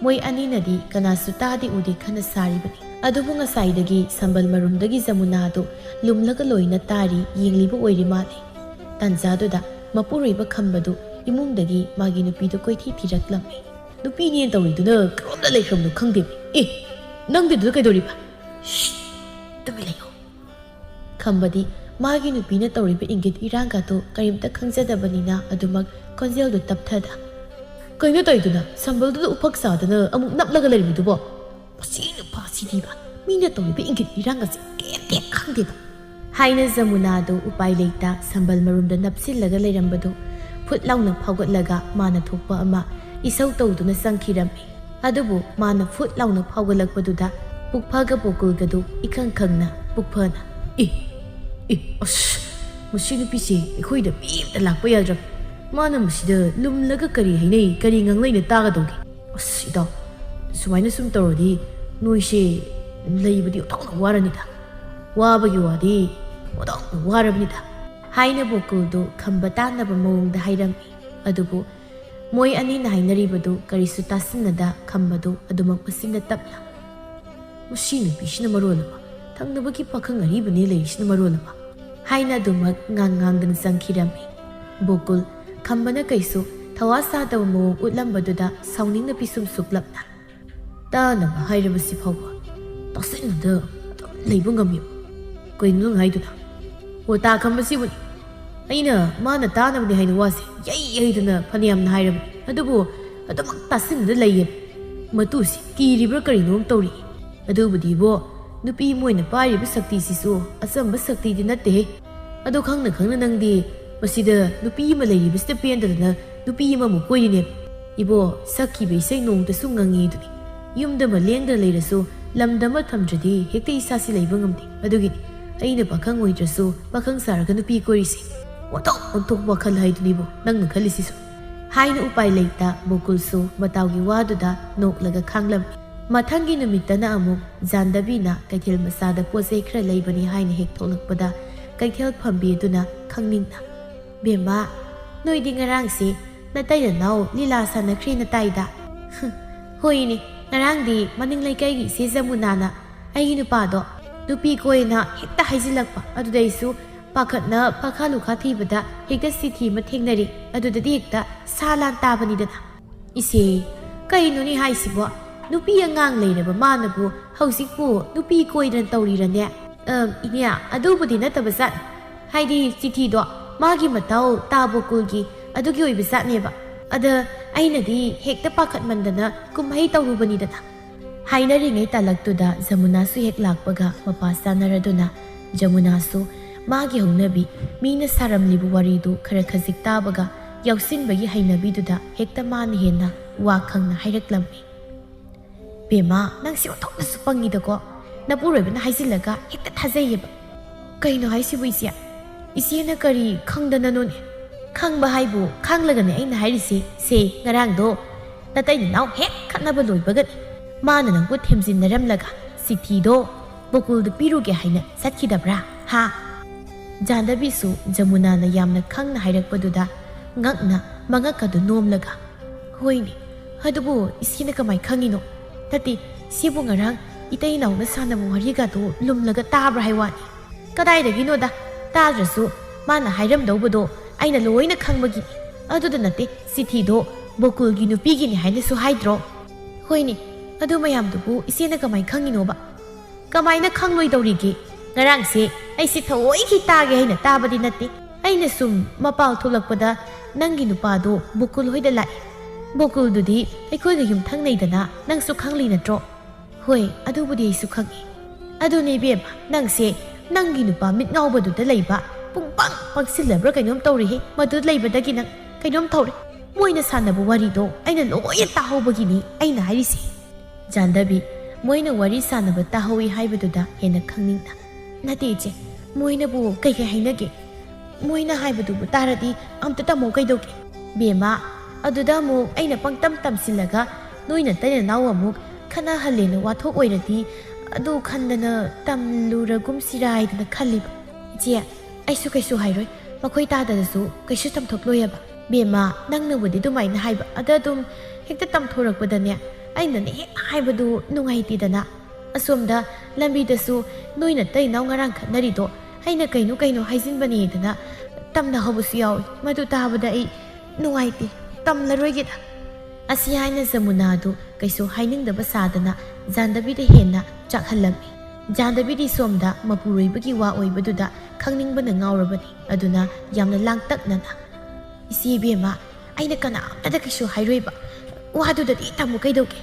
ꯃꯣꯏ ꯑꯅꯤꯅꯗꯤ ꯀꯅꯥꯁꯨ ꯇꯥꯗꯦ ꯎꯗꯦ ꯈꯟꯅ ꯁꯥꯔꯤꯕꯅꯤ꯫ ꯑꯗꯨꯕꯨ ꯉꯁꯥꯏꯗꯒꯤ ꯁꯝꯕꯜ ꯃꯔꯨꯝꯗꯒꯤ ꯖꯃꯨꯅꯥꯗꯨ ꯂꯨꯝꯂꯒ ꯂꯣꯏꯅ ꯇꯥꯔꯤ, ꯌꯦꯡꯂꯤꯕ ꯑꯣꯏꯔꯤ ꯃꯥꯜꯂꯤ꯫ ꯇꯥꯟꯖꯥꯗꯨꯗ ꯃꯄꯨꯔꯣꯏꯕ ꯈꯝꯕꯗꯨ ꯏꯃꯨꯡꯗꯒꯤ ꯃꯥꯒꯤ ꯅꯨꯄꯤꯗꯨ ꯀꯣꯏꯊꯤ ꯊꯤꯔꯛꯂꯝꯃꯤ꯫ "ꯅꯨꯄꯤꯅꯦꯅ ꯇꯧꯔꯤꯗꯨꯅ ꯀꯔꯣꯝꯗ ꯂꯩꯈ꯭ꯔꯕꯅꯣ ꯈꯪꯗꯦ꯫ ꯑꯦ, ꯅꯪꯗꯤ ꯑꯗꯨꯗ ꯀꯩꯗꯧꯔꯤꯕ? ꯁꯤꯠ! ꯇꯨꯃꯤꯟ ꯂꯩꯌꯨ!" ꯈꯝꯕꯗꯤ ꯃꯥꯒꯤ ꯅꯨꯄꯤꯅ ꯇꯧꯔꯤꯕ ꯏꯪꯒꯤꯠ ꯏꯔꯥꯡꯒꯗꯨ ꯀꯔꯤꯝꯇ ꯈꯪꯖꯗꯕꯅꯤꯅ ꯑꯗꯨꯃꯛ ꯈꯣꯟꯖꯦꯜꯗꯨ ꯇꯞꯊꯗ, "ꯀꯩꯅꯣ ꯇꯧꯔꯤꯗꯨꯅ? ꯁꯝꯕꯜꯗꯨꯗ ꯎꯐꯛ ꯆꯥꯗꯅ ꯑꯃꯨꯛ ꯅꯞꯂꯒ ꯂꯩꯔꯤꯕꯗꯨꯕꯣ? ꯃꯁꯤ ꯅꯨꯄꯥꯁꯤꯗꯤꯕ, ꯃꯤꯅ ꯇꯧꯔꯤꯕ ꯏꯪꯒꯤꯠ ꯏꯔꯥꯡꯒꯁꯦ ꯀꯩꯝꯇ ꯈꯪꯗꯦꯕ!" ꯍꯥꯏꯅ ꯖꯃꯨꯅꯥꯗꯨ ꯎꯄꯥꯏ ꯂꯩꯇ ꯁꯝꯕꯜ ꯃꯔꯨꯝꯗ ꯅꯞꯁꯤꯜꯂꯒ ꯂꯩꯔꯝꯕꯗꯨ ꯐꯨꯠ ꯂꯥꯎꯅ ꯐꯥꯎꯒꯠꯂꯒ ꯃꯥꯅ ꯊꯣꯛꯄ ꯑꯃ ꯏꯁꯧ ꯇꯧꯗꯨꯅ ꯆꯪꯈꯤꯔꯝꯃꯤ꯫ ꯑꯗꯨꯕꯨ ꯃꯥꯅ ꯐꯨꯠ ꯂꯥꯎꯅ ꯐꯥꯎꯒꯠꯂꯛꯄꯗꯨꯗ ꯄꯨꯛꯐꯒ ꯕꯣꯀꯨꯜꯒꯗꯨ ꯏꯈꯪ ꯈꯪꯅ ꯄꯨꯛꯐꯅ, "ꯑꯦ, ꯑꯦ, ꯑꯁ, ꯃꯁꯤ ꯅꯨꯄꯤꯁꯦ ꯑꯩꯈꯣꯏꯗ ꯃꯤ ꯑꯃꯇ ꯂꯥꯛꯄ ꯌꯥꯗ꯭ꯔꯕ꯫ ꯃꯥꯅ ꯃꯁꯤꯗ ꯂꯨꯝꯂꯒ ꯀꯔꯤ ꯍꯥꯏꯅꯩ, ꯀꯔꯤ ꯉꯥꯡꯅꯩꯅ ꯇꯥꯒꯗꯧꯒꯦ? ꯑꯁ, ꯏꯇꯥꯎ, ꯁꯨꯃꯥꯏꯅ ꯁꯨꯝ ꯇꯧꯔꯗꯤ ꯅꯣꯏꯁꯦ ꯂꯩꯕꯗꯤ ꯑꯣꯟꯊꯣꯛꯅ ꯋꯥꯔꯅꯤꯗ꯫ ꯋꯥꯕꯒꯤ ꯋꯥꯗꯤ ꯑꯣꯟꯊꯣꯛꯅ ꯋꯥꯔꯕꯅꯤꯗ," ꯍꯥꯏꯅ ꯕꯣꯀꯨꯜꯗꯨ ꯈꯝꯕ ꯇꯥꯅꯕ ꯃꯑꯣꯡꯗ ꯍꯥꯏꯔꯝꯃꯤ꯫ ꯑꯗꯨꯕꯨ ꯃꯣꯏ ꯑꯅꯤꯅ ꯍꯥꯏꯅꯔꯤꯕꯗꯨ ꯀꯔꯤꯁꯨ ꯇꯥꯁꯤꯟꯅꯗ ꯈꯝꯕꯗꯨ ꯑꯗꯨꯃꯛ ꯃꯆꯤꯟꯅ ꯇꯞꯅ, "ꯃꯁꯤ ꯅꯨꯄꯤꯁꯤꯅ ꯃꯔꯣꯜ ꯑꯃ ꯊꯪꯅꯕꯒꯤ ꯄꯥꯈꯪ ꯑꯔꯤꯕꯅꯦ ꯂꯩꯔꯤꯁꯤꯅ ꯃꯔꯣꯜ ꯑꯃ," ꯍꯥꯏꯅ ꯑꯗꯨꯃꯛ ꯉꯥꯡ ꯉꯥꯡꯗꯅ ꯆꯪꯈꯤꯔꯝꯃꯤ꯫ ꯕꯣꯀꯨꯜ ꯈꯝꯕꯅ ꯀꯩꯁꯨ ꯊꯋꯥ ꯁꯥꯗꯕ ꯃꯑꯣꯡ ꯎꯠꯂꯝꯕꯗꯨꯗ ꯁꯥꯎꯅꯤꯡꯅ ꯄꯤꯁꯨꯝ ꯁꯨꯛꯂꯞꯅ, "ꯇꯥꯅꯕ ꯍꯥꯏꯔꯕꯁꯤ ꯐꯥꯎꯕ ꯇꯥꯁꯤꯟꯅꯗ ꯑꯗꯨꯝ ꯂꯩꯕ ꯉꯝꯃꯤꯕ ꯀꯩꯅꯣ ꯅꯪ ꯍꯥꯏꯗꯨꯅ? ꯑꯣ, ꯇꯥ ꯈꯝꯕꯁꯤꯕꯨꯅꯤ꯫ ꯑꯩꯅ ꯃꯥꯅ ꯇꯥꯅꯕꯅꯤ ꯍꯥꯏꯅ ꯋꯥꯁꯦ ꯌꯩ ꯌꯩꯗꯅ ꯐꯅꯌꯥꯝꯅ ꯍꯥꯏꯔꯕꯅꯤ, ꯑꯗꯨꯕꯨ ꯑꯗꯨꯃꯛ ꯇꯥꯁꯤꯟꯗꯨꯅ ꯂꯩꯌꯦ꯫ ꯃꯇꯨꯁꯤ ꯀꯤꯔꯤꯕ꯭ꯔꯥ ꯀꯔꯤꯅꯣꯝ ꯇꯧꯔꯤ꯫ ꯑꯗꯨꯕꯨꯗꯤ ꯏꯕꯣ, ꯅꯨꯄꯤ ꯑꯃ ꯑꯣꯏꯅ ꯄꯥꯏꯔꯤꯕ ꯁꯛꯇꯤꯁꯤꯁꯨ ꯑꯆꯝꯕ ꯁꯛꯇꯤꯗꯤ ꯅꯠꯇꯦꯍꯦ꯫ ꯑꯗꯣ ꯈꯪꯅ ꯈꯪꯅ ꯅꯪꯗꯤ ꯃꯁꯤꯗ ꯅꯨꯄꯤ ꯑꯃ ꯂꯩꯔꯤꯕꯁꯤꯗ ꯄꯦꯟꯗꯗꯅ ꯅꯨꯄꯤ ꯑꯃꯃꯨꯛ ꯀꯣꯏꯔꯤꯅꯦ꯫ ꯏꯕꯣ, ꯁꯛꯈꯤꯕ ꯏꯁꯩ ꯅꯣꯡꯇꯁꯨ ꯉꯪꯉꯤ ꯑꯗꯨꯅꯤ꯫ ꯌꯨꯝꯗ ꯑꯃ ꯂꯦꯡꯗꯅ ꯂꯩꯔꯁꯨ ꯂꯝꯗ ꯑꯃ ꯊꯝꯗ꯭ꯔꯗꯤ ꯍꯦꯛꯇ ꯏꯁꯥꯁꯤ ꯂꯩꯕ ꯉꯝꯗꯦ꯫ ꯑꯗꯨꯒꯤꯅꯤ ꯑꯩꯅ ꯄꯥꯈꯪ ꯑꯣꯏꯗ꯭ꯔꯁꯨ ꯄꯥꯈꯪ ꯁꯥꯔꯒ ꯅꯨꯄꯤ ꯀꯣꯏꯔꯤꯁꯦ꯫ ꯑꯣꯟꯊꯣꯛ ꯑꯣꯟꯊꯣꯛꯄ ꯋꯥꯈꯜ ꯍꯥꯏꯗꯨꯅꯤꯕꯣ ꯅꯪꯅ ꯈꯜꯂꯤꯁꯤꯁꯨ꯫ ꯍꯥꯏꯅ ꯎꯄꯥꯏ ꯂꯩꯇ ꯕꯣꯀꯨꯜꯁꯨ ꯃꯇꯥꯎꯒꯤ ꯋꯥꯗꯨꯗ ꯅꯣꯛꯂꯒ ꯈꯥꯡꯂꯝꯃꯤ꯫ ꯃꯊꯪꯒꯤ ꯅꯨꯃꯤꯠꯇꯅ ꯑꯃꯨꯛ ꯖꯥꯟꯗꯕꯤꯅ ꯀꯩꯊꯦꯜ ꯃꯆꯥꯗ ꯄꯣꯠ ꯆꯩ ꯈꯔ ꯂꯩꯕꯅꯤ ꯍꯥꯏꯅ ꯍꯦꯛ ꯊꯣꯛꯂꯛꯄꯗ ꯀꯩꯊꯦꯜ ꯐꯝꯕꯤ ꯑꯗꯨꯅ ꯈꯪꯅꯤꯡꯅ, "ꯕꯦꯝꯃ, ꯅꯣꯏꯗꯤ ꯉꯔꯥꯡꯁꯦ ꯅꯇꯩ ꯅꯅꯥꯎ ꯂꯤꯂꯥ ꯁꯥꯟꯅꯈ꯭ꯔꯦꯅ ꯇꯥꯏꯗ?" "ꯍꯣꯏꯅꯦ, ꯉꯔꯥꯡꯗꯤ ꯃꯅꯤꯡ ꯂꯩꯀꯥꯏꯒꯤ ꯏꯆꯦ ꯖꯃꯨꯅꯥꯅ ꯑꯩꯒꯤ ꯅꯨꯄꯥꯗꯣ ꯅꯨꯄꯤ ꯀꯣꯏꯅ ꯍꯦꯛꯇ ꯍꯥꯏꯖꯤꯜꯂꯛꯄ, ꯑꯗꯨꯗꯩꯁꯨ ꯄꯥꯈꯠꯅ ꯐꯥꯈꯥ ꯂꯨꯈꯥ ꯊꯤꯕꯗ ꯍꯦꯛꯇ ꯆꯤꯊꯤ ꯑꯃ ꯊꯦꯡꯅꯔꯦ, ꯑꯗꯨꯗꯗꯤ ꯍꯦꯛꯇ ꯁꯥ ꯂꯥꯟ ꯇꯥꯕꯅꯤꯗꯅ꯫" "ꯏꯆꯦ, ꯀꯩꯅꯣꯅꯦ ꯍꯥꯏꯁꯤꯕꯣ? ꯅꯨꯄꯤ ꯑꯉꯥꯡ ꯂꯩꯔꯕ ꯃꯥꯅꯕꯨ ꯍꯧꯖꯤꯛꯄꯨ ꯅꯨꯄꯤ ꯀꯣꯏꯗꯅ ꯇꯧꯔꯤꯔꯅꯦ?" "ꯑꯝ, ꯏꯅꯦ, ꯑꯗꯨꯕꯨꯗꯤ ꯅꯠꯇꯕ ꯖꯥꯠꯅꯤ꯫ ꯍꯥꯏꯗꯤ ꯆꯤꯊꯤꯗꯣ ꯃꯥꯒꯤ ꯃꯇꯥꯎ ꯇꯥ ꯕꯣꯀꯨꯜꯒꯤ ꯑꯗꯨꯒꯤ ꯑꯣꯏꯕ ꯖꯥꯠꯅꯦꯕ꯫ ꯑꯗ ꯑꯩꯅꯗꯤ ꯍꯦꯛꯇ ꯄꯥꯈꯠꯃꯟꯗꯅ ꯀꯨꯝꯍꯩ ꯇꯧꯔꯨꯕꯅꯤꯗꯅ꯫" ꯍꯥꯏꯅꯔꯤꯉꯩ ꯇꯥꯂꯛꯇꯨꯗ ꯖꯃꯨꯅꯥꯁꯨ ꯍꯦꯛ ꯂꯥꯛꯄꯒ ꯃꯄꯥ ꯆꯥꯅꯔꯗꯨꯅ ꯖꯃꯨꯅꯥꯁꯨ ꯃꯥꯒꯤ ꯍꯧꯅꯕꯤ ꯃꯤꯅ ꯁꯥꯔꯝꯂꯤꯕ ꯋꯥꯔꯤꯗꯨ ꯈꯔ ꯈꯖꯤꯛ ꯇꯥꯕꯒ ꯌꯥꯎꯁꯤꯟꯕꯒꯤ ꯍꯩꯅꯕꯤꯗꯨꯗ ꯍꯦꯛꯇ ꯃꯥꯅ ꯍꯦꯟꯅ ꯋꯥ ꯈꯪꯅ ꯍꯥꯏꯔꯛꯂꯝꯃꯤ꯫ "ꯕꯦꯝꯃ, ꯅꯪꯁꯤ ꯑꯣꯟꯊꯣꯛꯅꯁꯨ ꯄꯪꯉꯤꯗꯀꯣ꯫ ꯅꯄꯨꯔꯣꯏꯕꯅ ꯍꯥꯏꯖꯤꯜꯂꯒ ꯍꯦꯛꯇ ꯊꯥꯖꯩꯌꯦꯕ꯫" "ꯀꯩꯅꯣ ꯍꯥꯏꯁꯤꯕꯨ ꯏꯆꯦ? ꯏꯆꯦꯅ ꯀꯔꯤ ꯈꯪꯗꯅꯅꯣꯅꯦ?" "ꯈꯪꯕ ꯍꯥꯏꯕꯨ ꯈꯪꯂꯒꯅꯦ ꯑꯩꯅ ꯍꯥꯏꯔꯤꯁꯦ꯫ ꯁꯦ, ꯉꯔꯥꯡꯗꯣ ꯅꯇꯩ ꯅꯅꯥꯎ ꯍꯦꯛ ꯈꯠꯅꯕ ꯂꯣꯏꯕꯒꯅꯤ ꯃꯥꯅ ꯅꯪꯕꯨ ꯊꯦꯝꯖꯤꯟꯅꯔꯝꯂꯒ ꯆꯤꯊꯤꯗꯣ ꯕꯣꯀꯨꯜꯗ ꯄꯤꯔꯨꯒꯦ ꯍꯥꯏꯅ ꯆꯠꯈꯤꯗꯕ꯭ꯔꯥ? ꯍꯥ?" ꯖꯥꯟꯗꯕꯤꯁꯨ ꯖꯃꯨꯅꯥꯅ ꯌꯥꯝꯅ ꯈꯪꯅ ꯍꯥꯏꯔꯛꯄꯗꯨꯗ ꯉꯛꯅ ꯃꯉꯛ ꯑꯗꯨ ꯅꯣꯝꯂꯒ, "ꯍꯣꯏꯅꯦ, ꯑꯗꯨꯕꯨ ꯏꯆꯦꯅ ꯀꯃꯥꯏ ꯈꯪꯉꯤꯅꯣ? ꯅꯠꯇꯦ, ꯏꯆꯦꯕꯨ ꯉꯔꯥꯡ ꯏꯇꯩ ꯏꯅꯥꯎꯅ ꯁꯥꯟꯅꯕ ꯋꯥꯔꯤꯒꯗꯣ ꯂꯨꯝꯂꯒ ꯇꯥꯕ꯭ꯔꯥ ꯍꯥꯏ ꯋꯥꯅꯤ?" "ꯀꯗꯥꯏꯗꯒꯤꯅꯣꯗ, ꯇꯥꯗ꯭ꯔꯁꯨ ꯃꯥꯅ ꯍꯥꯏꯔꯝꯗꯧꯕꯗꯣ ꯑꯩꯅ ꯂꯣꯏꯅ ꯈꯪꯕꯒꯤꯅꯤ꯫ ꯑꯗꯨꯗ ꯅꯠꯇꯦ, ꯆꯤꯊꯤꯗꯣ ꯕꯣꯀꯨꯜꯒꯤ ꯅꯨꯄꯤꯒꯤꯅꯤ ꯍꯥꯏꯅꯁꯨ ꯍꯥꯏꯗ꯭ꯔꯣ?" "ꯍꯣꯏꯅꯦ, ꯑꯗꯨ ꯃꯌꯥꯝꯗꯨꯕꯨ ꯏꯆꯦꯅ ꯀꯃꯥꯏ ꯈꯪꯉꯤꯅꯣꯕ?" "ꯀꯃꯥꯏꯅ ꯈꯪꯂꯣꯏꯗꯧꯔꯤꯒꯦ? ꯉꯔꯥꯡꯁꯦ ꯑꯩꯁꯦ ꯊꯑꯣꯏꯒꯤ ꯇꯥꯒꯦ ꯍꯥꯏꯅ ꯇꯥꯕꯗꯤ ꯅꯠꯇꯦ꯫ ꯑꯩꯅ ꯁꯨꯝ ꯃꯄꯥꯜ ꯊꯣꯛꯂꯛꯄꯗ ꯅꯪꯒꯤ ꯅꯨꯄꯥꯗꯣ ꯕꯣꯀꯨꯜ ꯍꯣꯏꯗ ꯂꯥꯛꯑꯦ꯫ ꯕꯣꯀꯨꯜꯗꯨꯗꯤ ꯑꯩꯈꯣꯏꯒ ꯌꯨꯝꯊꯪꯅꯩꯗꯅ, ꯅꯪꯁꯨ ꯈꯪꯂꯤ ꯅꯠꯇ꯭ꯔꯣ? ꯍꯣꯏ, ꯑꯗꯨꯕꯨꯗꯤ ꯑꯩꯁꯨ ꯈꯪꯉꯤ꯫ ꯑꯗꯨꯅꯦ ꯏꯕꯦꯝꯃ, ꯅꯪꯁꯦ ꯅꯪꯒꯤ ꯅꯨꯄꯥ ꯃꯤꯠ ꯉꯥꯎꯕꯗꯨꯗ ꯂꯩꯕ ꯄꯨꯡꯄꯪ ꯄꯪꯁꯤꯜꯂꯕ꯭ꯔꯥ ꯀꯩꯅꯣꯝ ꯇꯧꯔꯤꯍꯦ꯫ ꯃꯗꯨ ꯂꯩꯕꯗꯒꯤ ꯅꯪ ꯀꯩꯅꯣꯝ ꯇꯧꯔꯦ꯫ ꯃꯣꯏꯅ ꯁꯥꯟꯅꯕ ꯋꯥꯔꯤꯗꯣ ꯑꯩꯅ ꯂꯣꯏꯅ ꯇꯥꯍꯧꯕꯒꯤꯅꯤ ꯑꯩꯅ ꯍꯥꯏꯔꯤꯁꯦ꯫ ꯖꯥꯟꯗꯕꯤ, ꯃꯣꯏꯅ ꯋꯥꯔꯤ ꯁꯥꯟꯅꯕ ꯇꯥꯍꯧꯏ ꯍꯥꯏꯕꯗꯨꯗ ꯍꯦꯟꯅ ꯈꯪꯅꯤꯡꯅ, "ꯅꯠꯇꯦ ꯏꯆꯦ, ꯃꯣꯏꯅꯕꯨ ꯀꯩ ꯀꯩ ꯍꯥꯏꯅꯒꯦ? ꯃꯣꯏꯅ ꯍꯥꯏꯕꯗꯨꯕꯨ ꯇꯥꯔꯗꯤ ꯑꯝꯇ ꯇꯝꯃꯣ ꯀꯩꯗꯧꯒꯦ?" ꯕꯦꯝꯃ, ꯑꯗꯨꯗ ꯑꯃꯨꯛ ꯑꯩꯅ ꯄꯪꯇꯝ ꯇꯝꯁꯤꯜꯂꯒ ꯅꯣꯏ ꯅꯇꯩ ꯅꯅꯥꯎ ꯑꯃꯨꯛ ꯈꯠꯅꯍꯜꯂꯦꯅ ꯋꯥꯊꯣꯛ ꯑꯣꯏꯔꯗꯤ, ꯑꯗꯨ ꯈꯟꯗꯅ ꯇꯝꯂꯨꯔꯒꯨꯝꯁꯤꯔꯥ ꯍꯥꯏꯗꯅ ꯈꯜꯂꯤꯕ꯫ ꯏꯆꯦ, ꯑꯩꯁꯨ ꯀꯩꯁꯨ ꯍꯥꯏꯔꯣꯏ, ꯃꯈꯣꯏ ꯇꯥꯗꯅꯁꯨ ꯀꯩꯁꯨ ꯇꯝꯊꯣꯛꯂꯣꯏꯑꯕ꯫ ꯕꯦꯝꯃ, ꯅꯪꯅꯕꯨꯗꯤ ꯑꯗꯨꯃꯥꯏꯅ ꯍꯥꯏꯕ, ꯑꯗ ꯑꯗꯨꯝ ꯍꯦꯛꯇ ꯇꯝꯊꯣꯔꯛꯄꯗꯅꯦ, ꯑꯩꯅꯅꯦ ꯍꯦꯛ ꯍꯥꯏꯕꯗꯨ ꯅꯨꯡꯉꯥꯏꯇꯦꯗꯅ꯫ ꯑꯁꯣꯝꯗ ꯂꯝꯕꯤꯗꯁꯨ ꯅꯣꯏ ꯅꯇꯩ ꯅꯥꯎ ꯉꯔꯥꯡ ꯈꯠꯅꯔꯤꯗꯣ ꯑꯩꯅ ꯀꯩꯅꯣ ꯀꯩꯅꯣ ꯍꯥꯏꯖꯤꯟꯕꯅꯦꯗꯅ ꯇꯝꯅꯍꯧꯕꯁꯨ ꯌꯥꯎꯏ꯫ ꯃꯗꯨ ꯇꯥꯕꯗ ꯑꯩ ꯅꯨꯡꯉꯥꯏꯇꯦ, ꯇꯝꯂꯔꯣꯏꯒꯦꯗ꯫ ꯑꯁꯤ ꯍꯥꯏꯅ ꯖꯃꯨꯅꯥꯗꯨ ꯀꯩꯁꯨ ꯍꯥꯏꯅꯤꯡꯗꯕ ꯁꯥꯗꯅ ꯖꯥꯟꯗꯕꯤꯗ ꯍꯦꯟꯅ ꯆꯥꯛꯍꯜꯂꯝꯃꯤ꯫ ꯖꯥꯟꯗꯕꯤꯗꯤ ꯁꯣꯝꯗ ꯃꯄꯨꯔꯣꯏꯕꯒꯤ ꯋꯥ ꯑꯣꯏꯕꯗꯨꯗ ꯈꯪꯅꯤꯡꯕꯅ ꯉꯥꯎꯔꯕꯅꯤ꯫ ꯑꯗꯨꯅ ꯌꯥꯝꯅ ꯂꯥꯡꯇꯛꯅꯅ, "ꯏꯆꯦ ꯏꯕꯦꯝꯃ, ꯑꯩꯅ ꯀꯅꯥꯝꯇꯗ ꯀꯩꯁꯨ ꯍꯥꯏꯔꯣꯏꯕ꯫ ꯋꯥꯗꯨꯗꯗꯤ ꯇꯝꯃꯨ ꯀꯩꯗꯧꯒꯦ?"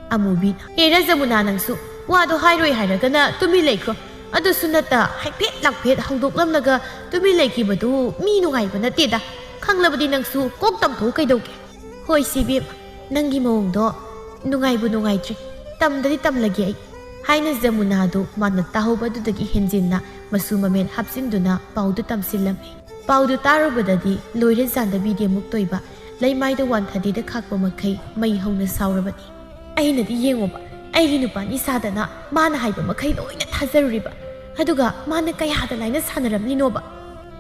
ꯑꯃꯨꯕꯤꯅ, "ꯍꯦꯔꯥ ꯖꯃꯨꯅꯥ, ꯅꯪꯁꯨ ꯋꯥꯗꯣ ꯍꯥꯏꯔꯣꯏ ꯍꯥꯏꯔꯒꯅ ꯇꯨꯃꯤꯟ ꯂꯩꯈ꯭ꯔꯣ꯫ ꯑꯗꯨꯁꯨ ꯅꯠꯇ ꯍꯥꯏꯐꯦꯠ ꯂꯥꯛꯐꯦꯠ ꯍꯧꯗꯣꯛꯂꯝꯂꯒ ꯇꯨꯃꯤꯟ ꯂꯩꯈꯤꯕꯗꯨ ꯃꯤ ꯅꯨꯡꯉꯥꯏꯕ ꯅꯠꯇꯦꯗ꯫ ꯈꯪꯂꯕꯗꯤ ꯅꯪꯁꯨ ꯀꯣꯛ ꯇꯝꯊꯣꯛꯎ ꯀꯩꯗꯧꯒꯦ?" "ꯍꯣꯏ ꯁꯤ ꯏꯕꯦꯝꯃ, ꯅꯪꯒꯤ ꯃꯑꯣꯡꯗꯣ ꯅꯨꯡꯉꯥꯏꯕꯨ ꯅꯨꯡꯉꯥꯏꯇ꯭ꯔꯦ꯫ ꯇꯝꯗꯗꯤ ꯇꯝꯂꯒꯦ ꯑꯩ," ꯍꯥꯏꯅ ꯖꯃꯨꯅꯥꯗꯨ ꯃꯥꯅ ꯇꯥꯍꯧꯕ ꯑꯗꯨꯗꯒꯤ ꯍꯦꯟꯖꯤꯟꯅ ꯃꯆꯨ ꯃꯃꯦꯟ ꯍꯥꯞꯆꯤꯟꯗꯨꯅ ꯄꯥꯎꯗꯨ ꯇꯝꯁꯤꯜꯂꯝꯃꯤ꯫ ꯄꯥꯎꯗꯨ ꯇꯥꯔꯨꯕꯗꯗꯤ ꯂꯣꯏꯔꯦ ꯖꯥꯟꯗꯕꯤꯗꯤ ꯑꯃꯨꯛꯇꯣꯏꯕ, ꯂꯩꯃꯥꯏꯗ ꯋꯥꯟꯊꯗꯦꯗ ꯈꯥꯛꯄ ꯃꯈꯩ ꯃꯩ ꯍꯧꯅ ꯁꯥꯎꯔꯕꯅꯤ꯫ "ꯑꯩꯅꯗꯤ ꯌꯦꯡꯉꯣꯕ, ꯑꯩꯒꯤ ꯅꯨꯄꯥꯅꯤ ꯁꯥꯗꯅ ꯃꯥꯅ ꯍꯥꯏꯕ ꯃꯈꯩ ꯂꯣꯏꯅ ꯊꯥꯖꯔꯨꯔꯤꯕ, ꯑꯗꯨꯒ ꯃꯥꯅ ꯀꯌꯥꯗ ꯂꯥꯏꯅ ꯁꯥꯟꯅꯔꯝꯂꯤꯅꯣꯕ?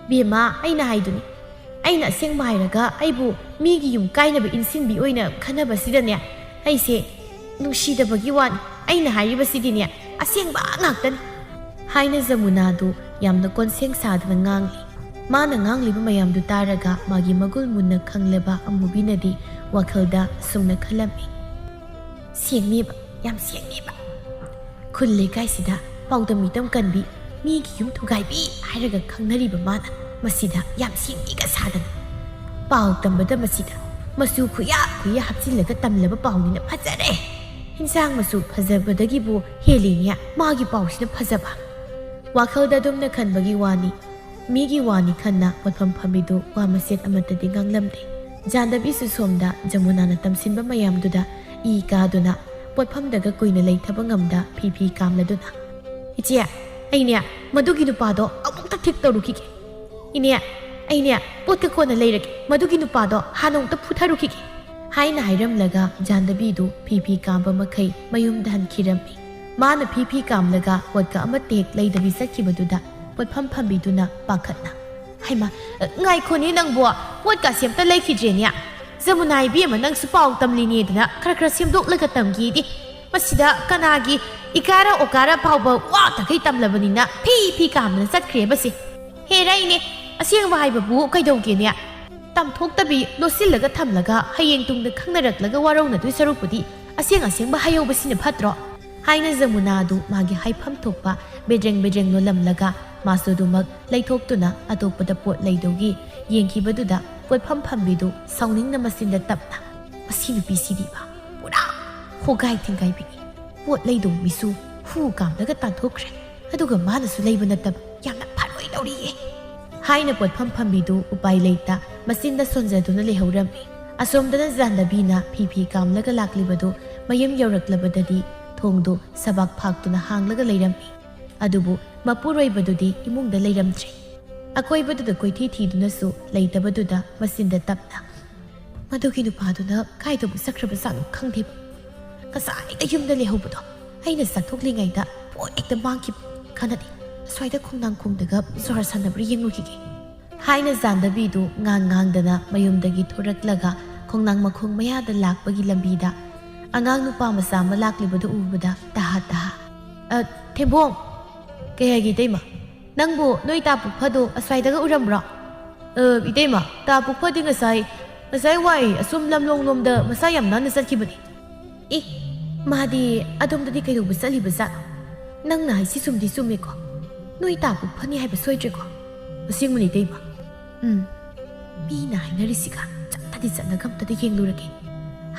ꯕꯦꯝꯃ, ꯑꯩꯅ ꯍꯥꯏꯗꯨꯅꯤ, ꯑꯩꯅ ꯑꯁꯦꯡꯕ ꯍꯥꯏꯔꯒ ꯑꯩꯕꯨ ꯃꯤꯒꯤ ꯌꯨꯝ ꯀꯥꯏꯅꯕ ꯏꯟꯁꯤꯟꯕꯤ ꯑꯣꯏꯅ ꯈꯟꯅꯕꯁꯤꯗꯅꯦ, ꯑꯩꯁꯦ ꯅꯨꯡꯁꯤꯗꯕꯒꯤ ꯋꯥꯅꯤ꯫ ꯑꯩꯅ ꯍꯥꯏꯔꯤꯕꯁꯤꯗꯤꯅꯦ, ꯑꯁꯦꯡꯕ ꯉꯥꯛꯇꯅꯤ," ꯍꯥꯏꯅ ꯖꯃꯨꯅꯥꯗꯨ ꯌꯥꯝꯅ ꯀꯣꯟꯁꯦꯡ ꯁꯥꯗꯅ ꯉꯥꯡꯂꯤ꯫ ꯃꯥꯅ ꯉꯥꯡꯂꯤꯕ ꯃꯌꯥꯝꯗꯨ ꯇꯥꯔꯒ ꯃꯥꯒꯤ ꯃꯒꯨꯟ ꯃꯨꯟꯅ ꯈꯪꯂꯕ ꯑꯃꯨꯕꯤꯅꯗꯤ ꯋꯥꯈꯜꯗ ꯁꯨꯝꯅ ꯈꯜꯂꯝꯃꯤ, "ꯁꯦꯡꯅꯦꯕ, ꯌꯥꯝ ꯁꯦꯡꯅꯦꯕ꯫ ꯈꯨꯜ ꯂꯩꯀꯥꯏꯁꯤꯗ ꯄꯥꯎꯗꯝ ꯃꯤꯇꯝ ꯀꯟꯕꯤ, ꯃꯤꯒꯤ ꯌꯨꯝ ꯊꯨꯒꯥꯏꯕꯤ ꯍꯥꯏꯔꯒ ꯈꯪꯅꯔꯤꯕ ꯃꯥꯅ ꯃꯁꯤꯗ ꯌꯥꯝ ꯁꯦꯝꯕꯤꯒ ꯁꯥꯗꯅ ꯄꯥꯎ ꯇꯝꯕꯗ ꯃꯁꯤꯗ ꯃꯆꯨ ꯈꯨꯌꯥ ꯈꯨꯌꯥ ꯍꯥꯞꯆꯤꯜꯂꯒ ꯇꯝꯂꯕ ꯄꯥꯎꯅꯤꯅ ꯐꯖꯔꯦ꯫ ꯏꯟꯁꯥꯡ ꯃꯆꯨ ꯐꯖꯕꯗꯒꯤꯕꯨ ꯍꯦꯜꯂꯤꯅꯦ ꯃꯥꯒꯤ ꯄꯥꯎꯁꯤꯅ ꯐꯖꯕ꯫ ꯋꯥꯈꯜꯗ ꯑꯗꯨꯝꯅ ꯈꯟꯕꯒꯤ ꯋꯥꯅꯤ꯫ ꯃꯤꯒꯤ ꯋꯥꯅꯤ ꯈꯟꯅ ꯄꯣꯠꯐꯝ ꯐꯝꯕꯤꯗꯨ ꯋꯥ ꯃꯆꯦꯠ ꯑꯃꯠꯇꯗꯤ ꯉꯥꯡꯂꯝꯗꯦ꯫ ꯖꯥꯟꯗꯕꯤꯁꯨ ꯁꯣꯝꯗ ꯖꯃꯨꯅꯥꯅ ꯇꯝꯁꯤꯟꯕ ꯃꯌꯥꯝꯗꯨꯗ ꯏ ꯀꯥꯗꯨꯅ ꯄꯣꯠꯐꯝꯗꯒ ꯀꯨꯏꯅ ꯂꯩꯊꯕ ꯉꯝꯗ ꯐꯤ ꯐꯤ ꯀꯥꯝꯂꯗꯨꯅ, "ꯏꯆꯦ, ꯑꯩꯅꯦ ꯃꯗꯨꯒꯤ ꯅꯨꯄꯥꯗꯣ ꯑꯃꯨꯛꯇ ꯊꯤꯛ ꯇꯧꯔꯨꯈꯤꯒꯦ꯫ ꯏꯅꯦ, ꯑꯩꯅꯦ ꯄꯣꯠꯀ ꯀꯣꯟꯅ ꯂꯩꯔꯒꯦ, ꯃꯗꯨꯒꯤ ꯅꯨꯄꯥꯗꯣ ꯍꯥꯟꯅ ꯑꯃꯨꯛꯇ ꯐꯨꯊꯔꯨꯈꯤꯒꯦ" ꯍꯥꯏꯅ ꯍꯥꯏꯔꯝꯂꯒ ꯖꯥꯟꯗꯕꯤꯗꯨ ꯐꯤ ꯐꯤ ꯀꯥꯝꯕ ꯃꯈꯩ ꯃꯌꯨꯝꯗ ꯍꯟꯈꯤꯔꯝꯃꯤ꯫ ꯃꯥꯅ ꯐꯤ ꯐꯤ ꯀꯥꯝꯂꯒ ꯄꯣꯠꯀ ꯑꯃꯠꯇ ꯍꯦꯛ ꯂꯩꯗꯕꯤ ꯆꯠꯈꯤꯕꯗꯨꯗ ꯄꯣꯠꯐꯝ ꯐꯝꯕꯤꯗꯨꯅ ꯄꯥꯈꯠꯅ, "ꯍꯩꯃꯥ, ꯉꯥꯏꯈꯣꯅꯦ ꯅꯪꯕꯨ, ꯄꯣꯠꯀ ꯑꯁꯤ ꯑꯝꯇ ꯂꯩꯈꯤꯗ꯭ꯔꯦꯅꯦ꯫ ꯖꯃꯨꯅꯥ ꯏꯕꯦꯝꯃ ꯅꯪꯁꯨ ꯄꯥꯎ ꯇꯝꯂꯤꯅꯦꯗꯅ ꯈꯔ ꯈꯔ ꯁꯦꯝꯗꯣꯛꯂꯒ ꯇꯝꯒꯦꯗꯤ꯫ ꯃꯁꯤꯗ ꯀꯅꯥꯒꯤ ꯏꯀꯥꯔꯥ ꯑꯣꯀꯥꯔꯥ ꯐꯥꯎꯕ ꯋꯥ ꯇꯈꯩ ꯇꯝꯂꯕꯅꯤꯅ ꯐꯤ ꯐꯤ ꯀꯥꯝꯗꯅ ꯆꯠꯈ꯭ꯔꯦꯕꯁꯦ꯫ ꯍꯦꯔꯥ ꯏꯅꯦ, ꯑꯁꯦꯡꯕ ꯍꯥꯏꯕꯕꯨ ꯀꯩꯗꯧꯒꯦꯅꯦ? ꯇꯝꯊꯣꯛꯇꯕꯤ ꯂꯣꯠꯁꯤꯜꯂꯒ ꯊꯝꯂꯒ ꯍꯌꯦꯡ ꯇꯨꯡꯗ ꯈꯪꯅꯔꯛꯂꯒ ꯋꯥꯔꯧꯅꯗꯣꯏ ꯁꯔꯨꯛꯄꯨꯗꯤ ꯑꯁꯦꯡ ꯑꯁꯦꯡꯕ ꯍꯥꯏꯍꯧꯕꯁꯤꯅ ꯐꯠꯇ꯭ꯔꯣ?" ꯍꯥꯏꯅ ꯖꯃꯨꯅꯥ ꯑꯗꯨ ꯃꯥꯒꯤ ꯍꯥꯏꯐꯝ ꯊꯣꯛꯄ ꯕꯦꯗ꯭ꯔꯦꯡ ꯕꯦꯗ꯭ꯔꯦꯡ ꯂꯣꯜꯂꯝꯂꯒ ꯃꯥꯁꯨ ꯑꯗꯨꯃꯛ ꯂꯩꯊꯣꯛꯇꯨꯅ ꯑꯇꯣꯞꯄꯗ ꯄꯣꯠ ꯂꯩꯗꯧꯒꯤ ꯌꯦꯡꯈꯤꯕꯗꯨꯗ ꯄꯣꯠꯐꯝ ꯐꯝꯕꯤꯗꯨ ꯁꯥꯎꯅꯤꯡꯅ ꯃꯆꯤꯟꯗ ꯇꯞꯅ, "ꯃꯁꯤ ꯅꯨꯄꯤꯁꯤꯗꯤꯕ ꯄꯨꯔꯥ ꯍꯣꯒꯥꯏ ꯊꯤꯡꯒꯥꯏꯕꯤꯅꯤ꯫ ꯄꯣꯠ ꯂꯩꯗꯧ ꯃꯤꯁꯨ ꯍꯨ ꯀꯥꯝꯂꯒ ꯇꯥꯟꯊꯣꯛꯈ꯭ꯔꯦ, ꯑꯗꯨꯒ ꯃꯥꯅꯁꯨ ꯂꯩꯕ ꯅꯠꯇꯕ ꯌꯥꯝꯅ ꯐꯔꯣꯏꯗꯧꯔꯤꯌꯦ" ꯍꯥꯏꯅ ꯄꯣꯠꯐꯝ ꯐꯝꯕꯤꯗꯨ ꯎꯄꯥꯏ ꯂꯩꯇ ꯃꯆꯤꯟꯗ ꯁꯣꯟꯖꯗꯨꯅ ꯂꯩꯍꯧꯔꯝꯃꯤ꯫ ꯑꯁꯣꯝꯗꯅ ꯖꯥꯟꯗꯕꯤꯅ ꯐꯤ ꯐꯤ ꯀꯥꯝꯂꯒ ꯂꯥꯛꯂꯤꯕꯗꯨ ꯃꯌꯨꯝ ꯌꯧꯔꯛꯂꯕꯗꯗꯤ ꯊꯣꯡꯗꯨ ꯁꯕꯥꯛ ꯐꯥꯛꯇꯨꯅ ꯍꯥꯡꯂꯒ ꯂꯩꯔꯝꯃꯤ꯫ ꯑꯗꯨꯕꯨ ꯃꯄꯨꯔꯣꯏꯕꯗꯨꯗꯤ ꯏꯃꯨꯡꯗ ꯂꯩꯔꯝꯗ꯭ꯔꯦ꯫ ꯑꯀꯣꯏꯕꯗꯨꯗ ꯀꯣꯏꯊꯤ ꯊꯤꯗꯨꯅꯁꯨ ꯂꯩꯇꯕꯗꯨꯗ ꯃꯆꯤꯟꯗ ꯇꯞꯅ, "ꯃꯗꯨꯒꯤ ꯅꯨꯄꯥꯗꯨꯅ ꯀꯥꯏꯗꯕꯨ ꯆꯠꯈ꯭ꯔꯕꯖꯥꯠꯅꯣ ꯈꯪꯗꯦꯕ꯫ ꯉꯁꯥꯏꯗ ꯌꯨꯝꯗ ꯂꯩꯍꯧꯕꯗꯣ ꯑꯩꯅ ꯆꯠꯊꯣꯛꯂꯤꯉꯩꯗ ꯄꯣꯠ ꯍꯦꯛꯇ ꯃꯥꯡꯈꯤꯕ꯫ ꯀꯥꯟꯅꯗꯦ, ꯑꯁ꯭ꯋꯥꯏꯗ ꯈꯣꯡꯅꯥꯡ ꯈꯣꯡꯗꯒ ꯖ꯭ꯋꯥꯔ ꯁꯥꯟꯅꯕ꯭ꯔꯥ ꯌꯦꯡꯂꯨꯈꯤꯒꯦ" ꯍꯥꯏꯅ ꯖꯥꯟꯗꯕꯤꯗꯨ ꯉꯥꯡ ꯉꯥꯡꯗꯅ ꯃꯌꯨꯝꯗꯒꯤ ꯊꯣꯔꯛꯂꯒ ꯈꯣꯡꯅꯥꯡ ꯃꯈꯣꯡ ꯃꯌꯥꯗ ꯂꯥꯛꯄꯒꯤ ꯂꯝꯕꯤꯗ ꯑꯉꯥꯡ ꯅꯨꯄꯥ ꯃꯆꯥ ꯑꯃ ꯂꯥꯛꯂꯤꯕꯗꯨ ꯎꯕꯗ ꯇꯍꯥ ꯇꯍꯥ, "ꯑ, ꯊꯦꯝꯕꯣꯡ, ꯀꯩ ꯍꯥꯏꯒꯦ ꯏꯇꯩꯃ? ꯅꯪꯕꯨ ꯅꯣꯏ ꯇꯥ ꯄꯨꯛꯐꯗꯨ ꯑꯁ꯭ꯋꯥꯏꯗꯒ ꯎꯔꯝꯕ꯭ꯔꯣ?" "ꯑ, ꯏꯇꯩꯃ, ꯇꯥ ꯄꯨꯛꯐꯗꯤ ꯉꯁꯥꯏ, ꯉꯁꯥꯏ ꯋꯥꯏ ꯑꯁꯨꯝ ꯂꯝꯂꯣꯡ ꯂꯣꯝꯗ ꯃꯁꯥ ꯌꯥꯝ ꯅꯥꯟꯅ ꯆꯠꯈꯤꯕꯅꯤ꯫" "ꯑꯦ, ꯃꯥꯗꯤ ꯑꯗꯣꯝꯗꯗꯤ ꯀꯩꯗꯧꯕ ꯆꯠꯂꯤꯕ ꯖꯥꯠꯅꯣ? ꯅꯪꯅ ꯍꯥꯏꯁꯤ ꯆꯨꯝꯗꯤ ꯆꯨꯝꯃꯦꯀꯣ꯫ ꯅꯣꯏ ꯇꯥ ꯄꯨꯛꯐꯅꯤ ꯍꯥꯏꯕ ꯁꯣꯏꯗ꯭ꯔꯦꯀꯣ?" ꯑꯁꯦꯡꯕꯅꯤ ꯏꯇꯩꯃ꯫ ꯎꯝ, ꯃꯤꯅ ꯍꯥꯏꯅꯔꯤꯁꯤꯒ ꯆꯠꯇꯗꯤ ꯆꯠꯂꯒ ꯑꯝꯇꯗꯤ ꯌꯦꯡꯂꯨꯔꯒꯦ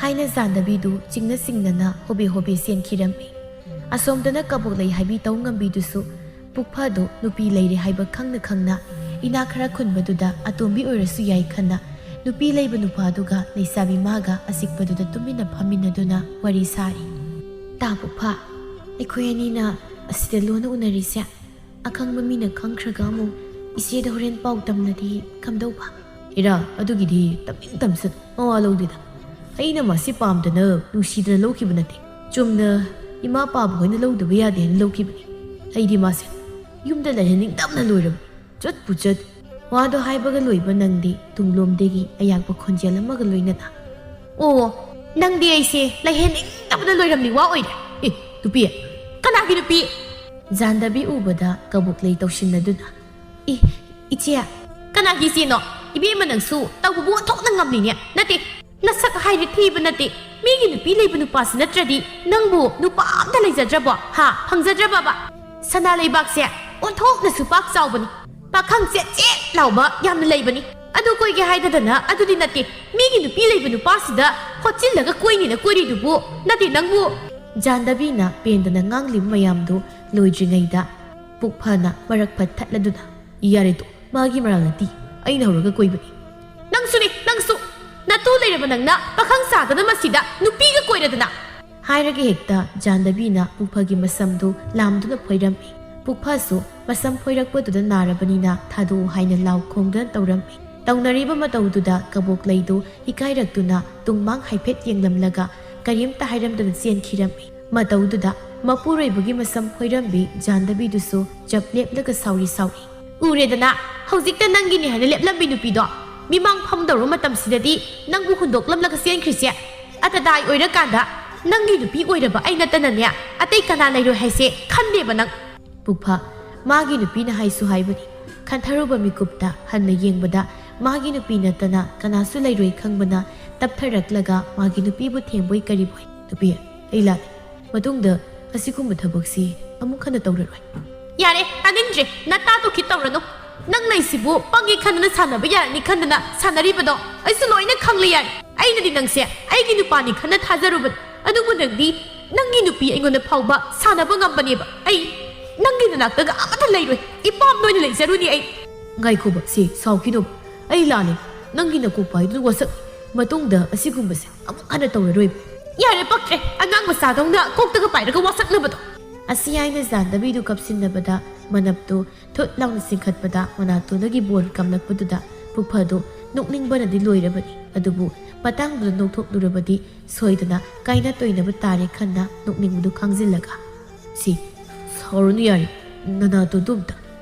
ꯍꯥꯏꯅ ꯖꯥꯟꯗꯕꯤꯗꯨ ꯆꯤꯡꯅ ꯆꯤꯡꯅꯅ ꯍꯣꯕꯦ ꯍꯣꯕꯦ ꯆꯦꯟꯈꯤꯔꯝꯃꯤ꯫ ꯑꯁꯣꯝꯗꯅ ꯀꯕꯣꯛ ꯂꯩ ꯍꯥꯏꯕꯤ ꯇꯧ ꯉꯝꯕꯤꯗꯨꯁꯨ ꯄꯨꯛꯐꯗꯨ ꯅꯨꯄꯤ ꯂꯩꯔꯦ ꯍꯥꯏꯕ ꯈꯪꯅ ꯈꯪꯅ ꯏꯅꯥꯛ ꯈꯔ ꯈꯨꯟꯕꯗꯨꯗ ꯑꯇꯣꯝꯕꯤ ꯑꯣꯏꯔꯁꯨ ꯌꯥꯏ ꯈꯟꯅ ꯅꯨꯄꯤ ꯂꯩꯕ ꯅꯨꯄꯥꯗꯨꯒ ꯂꯩꯁꯥꯕꯤ ꯃꯥꯒ ꯑꯆꯤꯛꯄꯗꯨꯗ ꯇꯨꯃꯤꯟꯅ ꯐꯝꯃꯤꯟꯅꯗꯨꯅ ꯋꯥꯔꯤ ꯁꯥꯔꯤ꯫ ꯇꯥ ꯄꯨꯛꯐ, ꯑꯩꯈꯣꯏ ꯑꯅꯤꯅ ꯑꯁꯤꯗ ꯂꯣꯟꯅ ꯎꯅꯔꯤꯁꯦ ꯑꯈꯪꯕ ꯃꯤꯅ ꯈꯪꯈ꯭ꯔꯒ ꯑꯃꯨꯛ ꯏꯆꯦꯗ ꯍꯣꯔꯦꯟ ꯄꯥꯎ ꯇꯝꯂꯗꯤ ꯀꯝꯗꯧꯕ? ꯏꯔꯥ, ꯑꯗꯨꯒꯤꯗꯤ ꯇꯝꯅꯤꯡ ꯇꯝꯁꯅꯨ, ꯃꯋꯥ ꯂꯧꯗꯦꯗ꯫ ꯑꯩꯅ ꯃꯁꯤ ꯄꯥꯝꯗꯅ ꯅꯨꯡꯁꯤꯗꯅ ꯂꯧꯈꯤꯕ ꯅꯠꯇꯦ꯫ ꯆꯨꯝꯅ ꯏꯃꯥ ꯄꯥꯕ ꯍꯣꯏꯅ ꯂꯧꯗꯕ ꯌꯥꯗꯦ ꯍꯥꯏꯅ ꯂꯧꯈꯤꯕꯅꯤ꯫ ꯑꯩꯗꯤ ꯃꯥꯁꯦ ꯌꯨꯝꯗ ꯂꯩꯍꯟꯅꯤꯡꯗꯕꯅ ꯂꯣꯏꯔꯕꯅꯤ꯫ ꯆꯠꯄꯨ ꯆꯠ꯫ ꯋꯥꯗꯣ ꯍꯥꯏꯕꯒ ꯂꯣꯏꯕ ꯅꯪꯗꯤ ꯇꯨꯡꯂꯣꯝꯗꯒꯤ ꯑꯌꯥꯛꯄ ꯈꯣꯟꯖꯦꯜ ꯑꯃꯒ ꯂꯣꯏꯅꯅ, "ꯑꯣ, ꯅꯪꯗꯤ ꯑꯩꯁꯦ ꯂꯩꯍꯟꯅꯤꯡꯗꯕꯅ ꯂꯣꯏꯔꯝꯂꯤ ꯋꯥ ꯑꯣꯏꯔꯦ꯫ ꯑꯦ, ꯅꯨꯄꯤ, ꯀꯅꯥꯒꯤ ꯅꯨꯄꯤ?" ꯖꯥꯟꯗꯕꯤ ꯎꯕꯗ ꯀꯕꯣꯛ ꯂꯩ ꯇꯧꯁꯤꯟꯅꯗꯨꯅ, "ꯏ, ꯏꯆꯦ, ꯀꯅꯥꯒꯤ ꯏꯆꯦꯅꯣ? ꯏꯕꯦꯝꯃ, ꯅꯪꯁꯨ ꯇꯧꯕꯕꯨ ꯑꯣꯟꯊꯣꯛꯅ ꯉꯝꯂꯤꯅꯦ꯫ ꯅꯠꯇꯦ, ꯅꯁꯛ ꯍꯥꯏꯔꯤ ꯊꯤꯕ ꯅꯠꯇꯦ꯫ ꯃꯤꯒꯤ ꯅꯨꯄꯤ ꯂꯩꯕ ꯅꯨꯄꯥꯁꯤ ꯅꯠꯇ꯭ꯔꯗꯤ ꯅꯪꯕꯨ ꯅꯨꯄꯥ ꯑꯝꯇ ꯂꯩꯖꯗ꯭ꯔꯕꯣ? ꯍꯥ? ꯐꯪꯖꯗ꯭ꯔꯕꯕ? ꯁꯅꯥ ꯂꯩꯕꯥꯛꯁꯦ ꯑꯣꯟꯊꯣꯛꯅꯁꯨ ꯄꯥꯛ ꯆꯥꯎꯕꯅꯤ꯫ ꯄꯥꯈꯪ ꯆꯦꯠ ꯆꯦꯠ ꯂꯥꯎꯕ ꯌꯥꯝꯅ ꯂꯩꯕꯅꯤ꯫ ꯑꯗꯨ ꯀꯣꯏꯒꯦ ꯍꯥꯏꯗꯗꯅ ꯑꯗꯨꯗꯤ ꯅꯠꯇꯦ꯫ ꯃꯤꯒꯤ ꯅꯨꯄꯤ ꯂꯩꯕ ꯅꯨꯄꯥꯁꯤꯗ ꯍꯣꯠꯆꯤꯜꯂꯒ ꯀꯣꯏꯅꯤꯅ ꯀꯣꯏꯔꯤꯗꯨꯕꯨ ꯅꯠꯇꯦ ꯅꯪꯕꯨ?" ꯖꯥꯟꯗꯕꯤꯅ ꯄꯦꯟꯗꯅ ꯉꯥꯡꯂꯤꯕ ꯃꯌꯥꯝꯗꯨ ꯂꯣꯏꯗ꯭ꯔꯤꯉꯩꯗ ꯄꯨꯛꯐꯅ ꯃꯔꯛ ꯐꯠ ꯊꯠꯂꯗꯨꯅ, "ꯌꯥꯔꯦ ꯇꯣ, ꯃꯥꯒꯤ ꯃꯔꯥꯜ ꯅꯠꯇꯦ, ꯑꯩꯅ ꯍꯧꯔꯒ ꯀꯣꯏꯕꯅꯤ꯫ ꯅꯪꯁꯨꯅꯤ, ꯅꯪꯁꯨ! ꯅꯇꯨ ꯂꯩꯔꯕ ꯅꯪꯅ ꯄꯥꯈꯪ ꯁꯥꯗꯅ ꯃꯁꯤꯗ ꯅꯨꯄꯤꯒ ꯀꯣꯏꯔꯗꯅ!" ꯍꯥꯏꯔꯒ ꯍꯦꯛꯇ ꯖꯥꯟꯗꯕꯤꯅ ꯄꯨꯛꯐꯒꯤ ꯃꯁꯝꯗꯨ ꯂꯥꯝꯗꯨꯅ ꯐꯣꯏꯔꯝꯃꯤ꯫ ꯄꯨꯛꯐꯁꯨ ꯃꯁꯝ ꯐꯣꯏꯔꯛꯄꯗꯨꯗ ꯅꯥꯔꯕꯅꯤꯅ ꯊꯥꯗꯣꯛꯎ ꯍꯥꯏꯅ ꯂꯥꯎ ꯈꯣꯡꯗꯨꯅ ꯇꯧꯔꯝꯃꯤ꯫ ꯇꯧꯅꯔꯤꯕ ꯃꯇꯧꯗꯨꯗ ꯀꯕꯣꯛ ꯂꯩꯗꯨ ꯏꯀꯥꯏꯔꯛꯇꯨꯅ ꯇꯨꯡꯃꯥꯡ ꯍꯥꯏꯐꯦꯠ ꯌꯦꯡꯂꯝꯂꯒ ꯀꯔꯤꯝꯇ ꯍꯥꯏꯔꯝꯗꯅ ꯆꯦꯟꯈꯤꯔꯝꯃꯤ꯫ ꯃꯇꯧꯗꯨꯗ ꯃꯄꯨꯔꯣꯏꯕꯒꯤ ꯃꯁꯝ ꯐꯣꯏꯔꯝꯕꯤ ꯖꯥꯟꯗꯕꯤꯗꯨꯁꯨ ꯆꯞ ꯂꯦꯞꯂꯒ ꯁꯥꯎꯔꯤ ꯁꯥꯎꯔꯤ꯫ "ꯎꯔꯦꯗꯅ, ꯍꯧꯖꯤꯛꯇ ꯅꯪꯒꯤꯅꯤ ꯍꯥꯏꯅ ꯂꯦꯞꯂꯝꯕꯤ ꯅꯨꯄꯤꯗꯣ ꯃꯤꯃꯥꯡ ꯐꯝꯗꯧꯔꯕ ꯃꯇꯝꯁꯤꯗꯗꯤ ꯅꯪꯕꯨ ꯍꯨꯟꯗꯣꯛꯂꯝꯂꯒ ꯆꯦꯟꯈ꯭ꯔꯤꯁꯦ꯫ ꯑꯇꯗꯥꯏ ꯑꯣꯏꯔꯀꯥꯟꯗ ꯅꯪꯒꯤ ꯅꯨꯄꯤ ꯑꯣꯏꯔꯕ ꯑꯩ ꯅꯠꯇꯅꯅꯦ ꯑꯇꯩ ꯀꯅꯥ ꯂꯩꯔꯣꯏ ꯍꯥꯏꯁꯦ ꯈꯟꯗꯦꯕ ꯅꯪ?" ꯄꯨꯛꯐ ꯃꯥꯒꯤ ꯅꯨꯄꯤꯅ ꯍꯥꯏꯁꯨ ꯍꯥꯏꯕꯅꯤ꯫ ꯈꯟꯊꯔꯨꯕ ꯃꯤꯀꯨꯞꯇ ꯍꯟꯅ ꯌꯦꯡꯕꯗ ꯃꯥꯒꯤ ꯅꯨꯄꯤ ꯅꯠꯇꯅ ꯀꯅꯥꯁꯨ ꯂꯩꯔꯣꯏ ꯈꯪꯕꯅ ꯇꯞꯊꯔꯛꯂꯒ ꯃꯥꯒꯤ ꯅꯨꯄꯤꯕꯨ ꯊꯦꯝꯕꯣꯏ ꯀꯔꯤꯕꯣꯏ, "ꯅꯨꯄꯤ, ꯑꯩ ꯂꯥꯜꯂꯦ꯫ ꯃꯇꯨꯡꯗ ꯑꯁꯤꯒꯨꯝꯕ ꯊꯕꯛꯁꯤ ꯑꯃꯨꯛ ꯍꯟꯅ ꯇꯧꯔꯔꯣꯏ꯫" "ꯌꯥꯔꯦ, ꯇꯥꯅꯤꯡꯗ꯭ꯔꯦ꯫ ꯅꯇꯥꯗꯣ ꯈꯤꯠ ꯇꯧꯔꯅꯨ꯫ ꯅꯪ ꯂꯩꯁꯤꯕꯨ ꯄꯪꯉꯦ ꯈꯟꯗꯅ ꯁꯥꯟꯅꯕ ꯌꯥꯔꯅꯤ ꯈꯟꯗꯅ ꯁꯥꯟꯅꯔꯤꯕꯗꯣ ꯑꯩꯁꯨ ꯂꯣꯏꯅ ꯈꯪꯂꯦ ꯌꯥꯏ꯫ ꯑꯩꯅꯗꯤ ꯅꯪꯁꯦ ꯑꯩꯒꯤ ꯅꯨꯄꯥꯅꯤ ꯈꯟꯅ ꯊꯥꯖꯔꯨꯕꯅꯤ꯫ ꯑꯗꯨꯕꯨ ꯅꯪꯗꯤ ꯅꯪꯒꯤ ꯅꯨꯄꯤ ꯑꯩꯉꯣꯟꯗ ꯐꯥꯎꯕ ꯁꯥꯟꯅꯕ ꯉꯝꯕꯅꯦꯕ꯫ ꯑꯩ ꯅꯪꯒꯤ ꯅꯅꯥꯛꯇꯒ ꯑꯃꯠꯇ ꯂꯩꯔꯣꯏ꯫ ꯏꯄꯥꯝꯗ ꯑꯣꯏꯅ ꯂꯩꯖꯔꯨꯅꯤ ꯑꯩ꯫ ꯉꯥꯏꯈꯣꯕ, ꯁꯤ ꯁꯥꯎꯈꯤꯅꯣꯕ꯫ ꯑꯩ ꯂꯥꯜꯂꯦ꯫ ꯅꯪꯒꯤ ꯅꯀꯣꯛ ꯄꯥꯏꯗꯨꯅ ꯋꯥꯁꯛ꯫ ꯃꯇꯨꯡꯗ ꯑꯁꯤꯒꯨꯝꯕꯁꯦ ꯑꯃꯨꯛ ꯍꯟꯅ ꯇꯧꯔꯔꯣꯏꯕ꯫ ꯌꯥꯔꯦ, ꯄꯛꯇ꯭ꯔꯦ꯫ ꯑꯉꯥꯡ ꯃꯆꯥꯗꯧꯅ ꯀꯣꯛꯇꯒ ꯄꯥꯏꯔꯒ ꯋꯥꯁꯛꯅꯕꯗꯣ꯫ ꯑꯁꯤ ꯍꯥꯏꯅ ꯖꯥꯟꯗꯕꯤꯗꯨ ꯀꯞꯁꯤꯟꯅꯕꯗ ꯃꯅꯞꯇꯨ ꯊꯨꯠ ꯂꯥꯎꯅ ꯆꯤꯡꯈꯠꯄꯗ ꯃꯅꯥꯇꯣꯟꯗꯒꯤ ꯕꯣꯜ ꯀꯝꯂꯛꯄꯗꯨꯗ ꯄꯨꯛꯐꯗꯨ ꯅꯣꯛꯅꯤꯡꯕꯅꯗꯤ ꯂꯣꯏꯔꯕꯅꯤ꯫ ꯑꯗꯨꯕꯨ ꯃꯇꯥꯡꯗꯨꯗ ꯅꯣꯛꯊꯣꯛꯂꯨꯔꯕꯗꯤ ꯁꯣꯏꯗꯅ ꯀꯥꯏꯅ ꯇꯣꯏꯅꯕ ꯇꯥꯔꯦ ꯈꯟꯅ ꯅꯣꯛꯅꯤꯡꯕꯗꯨ ꯈꯥꯡꯖꯤꯜꯂꯒ, "ꯁꯤ, ꯁꯥꯎꯔꯅꯨ ꯌꯥꯔꯦ, ꯅꯅꯥꯇꯣꯟꯗꯨ ꯑꯝꯇ,"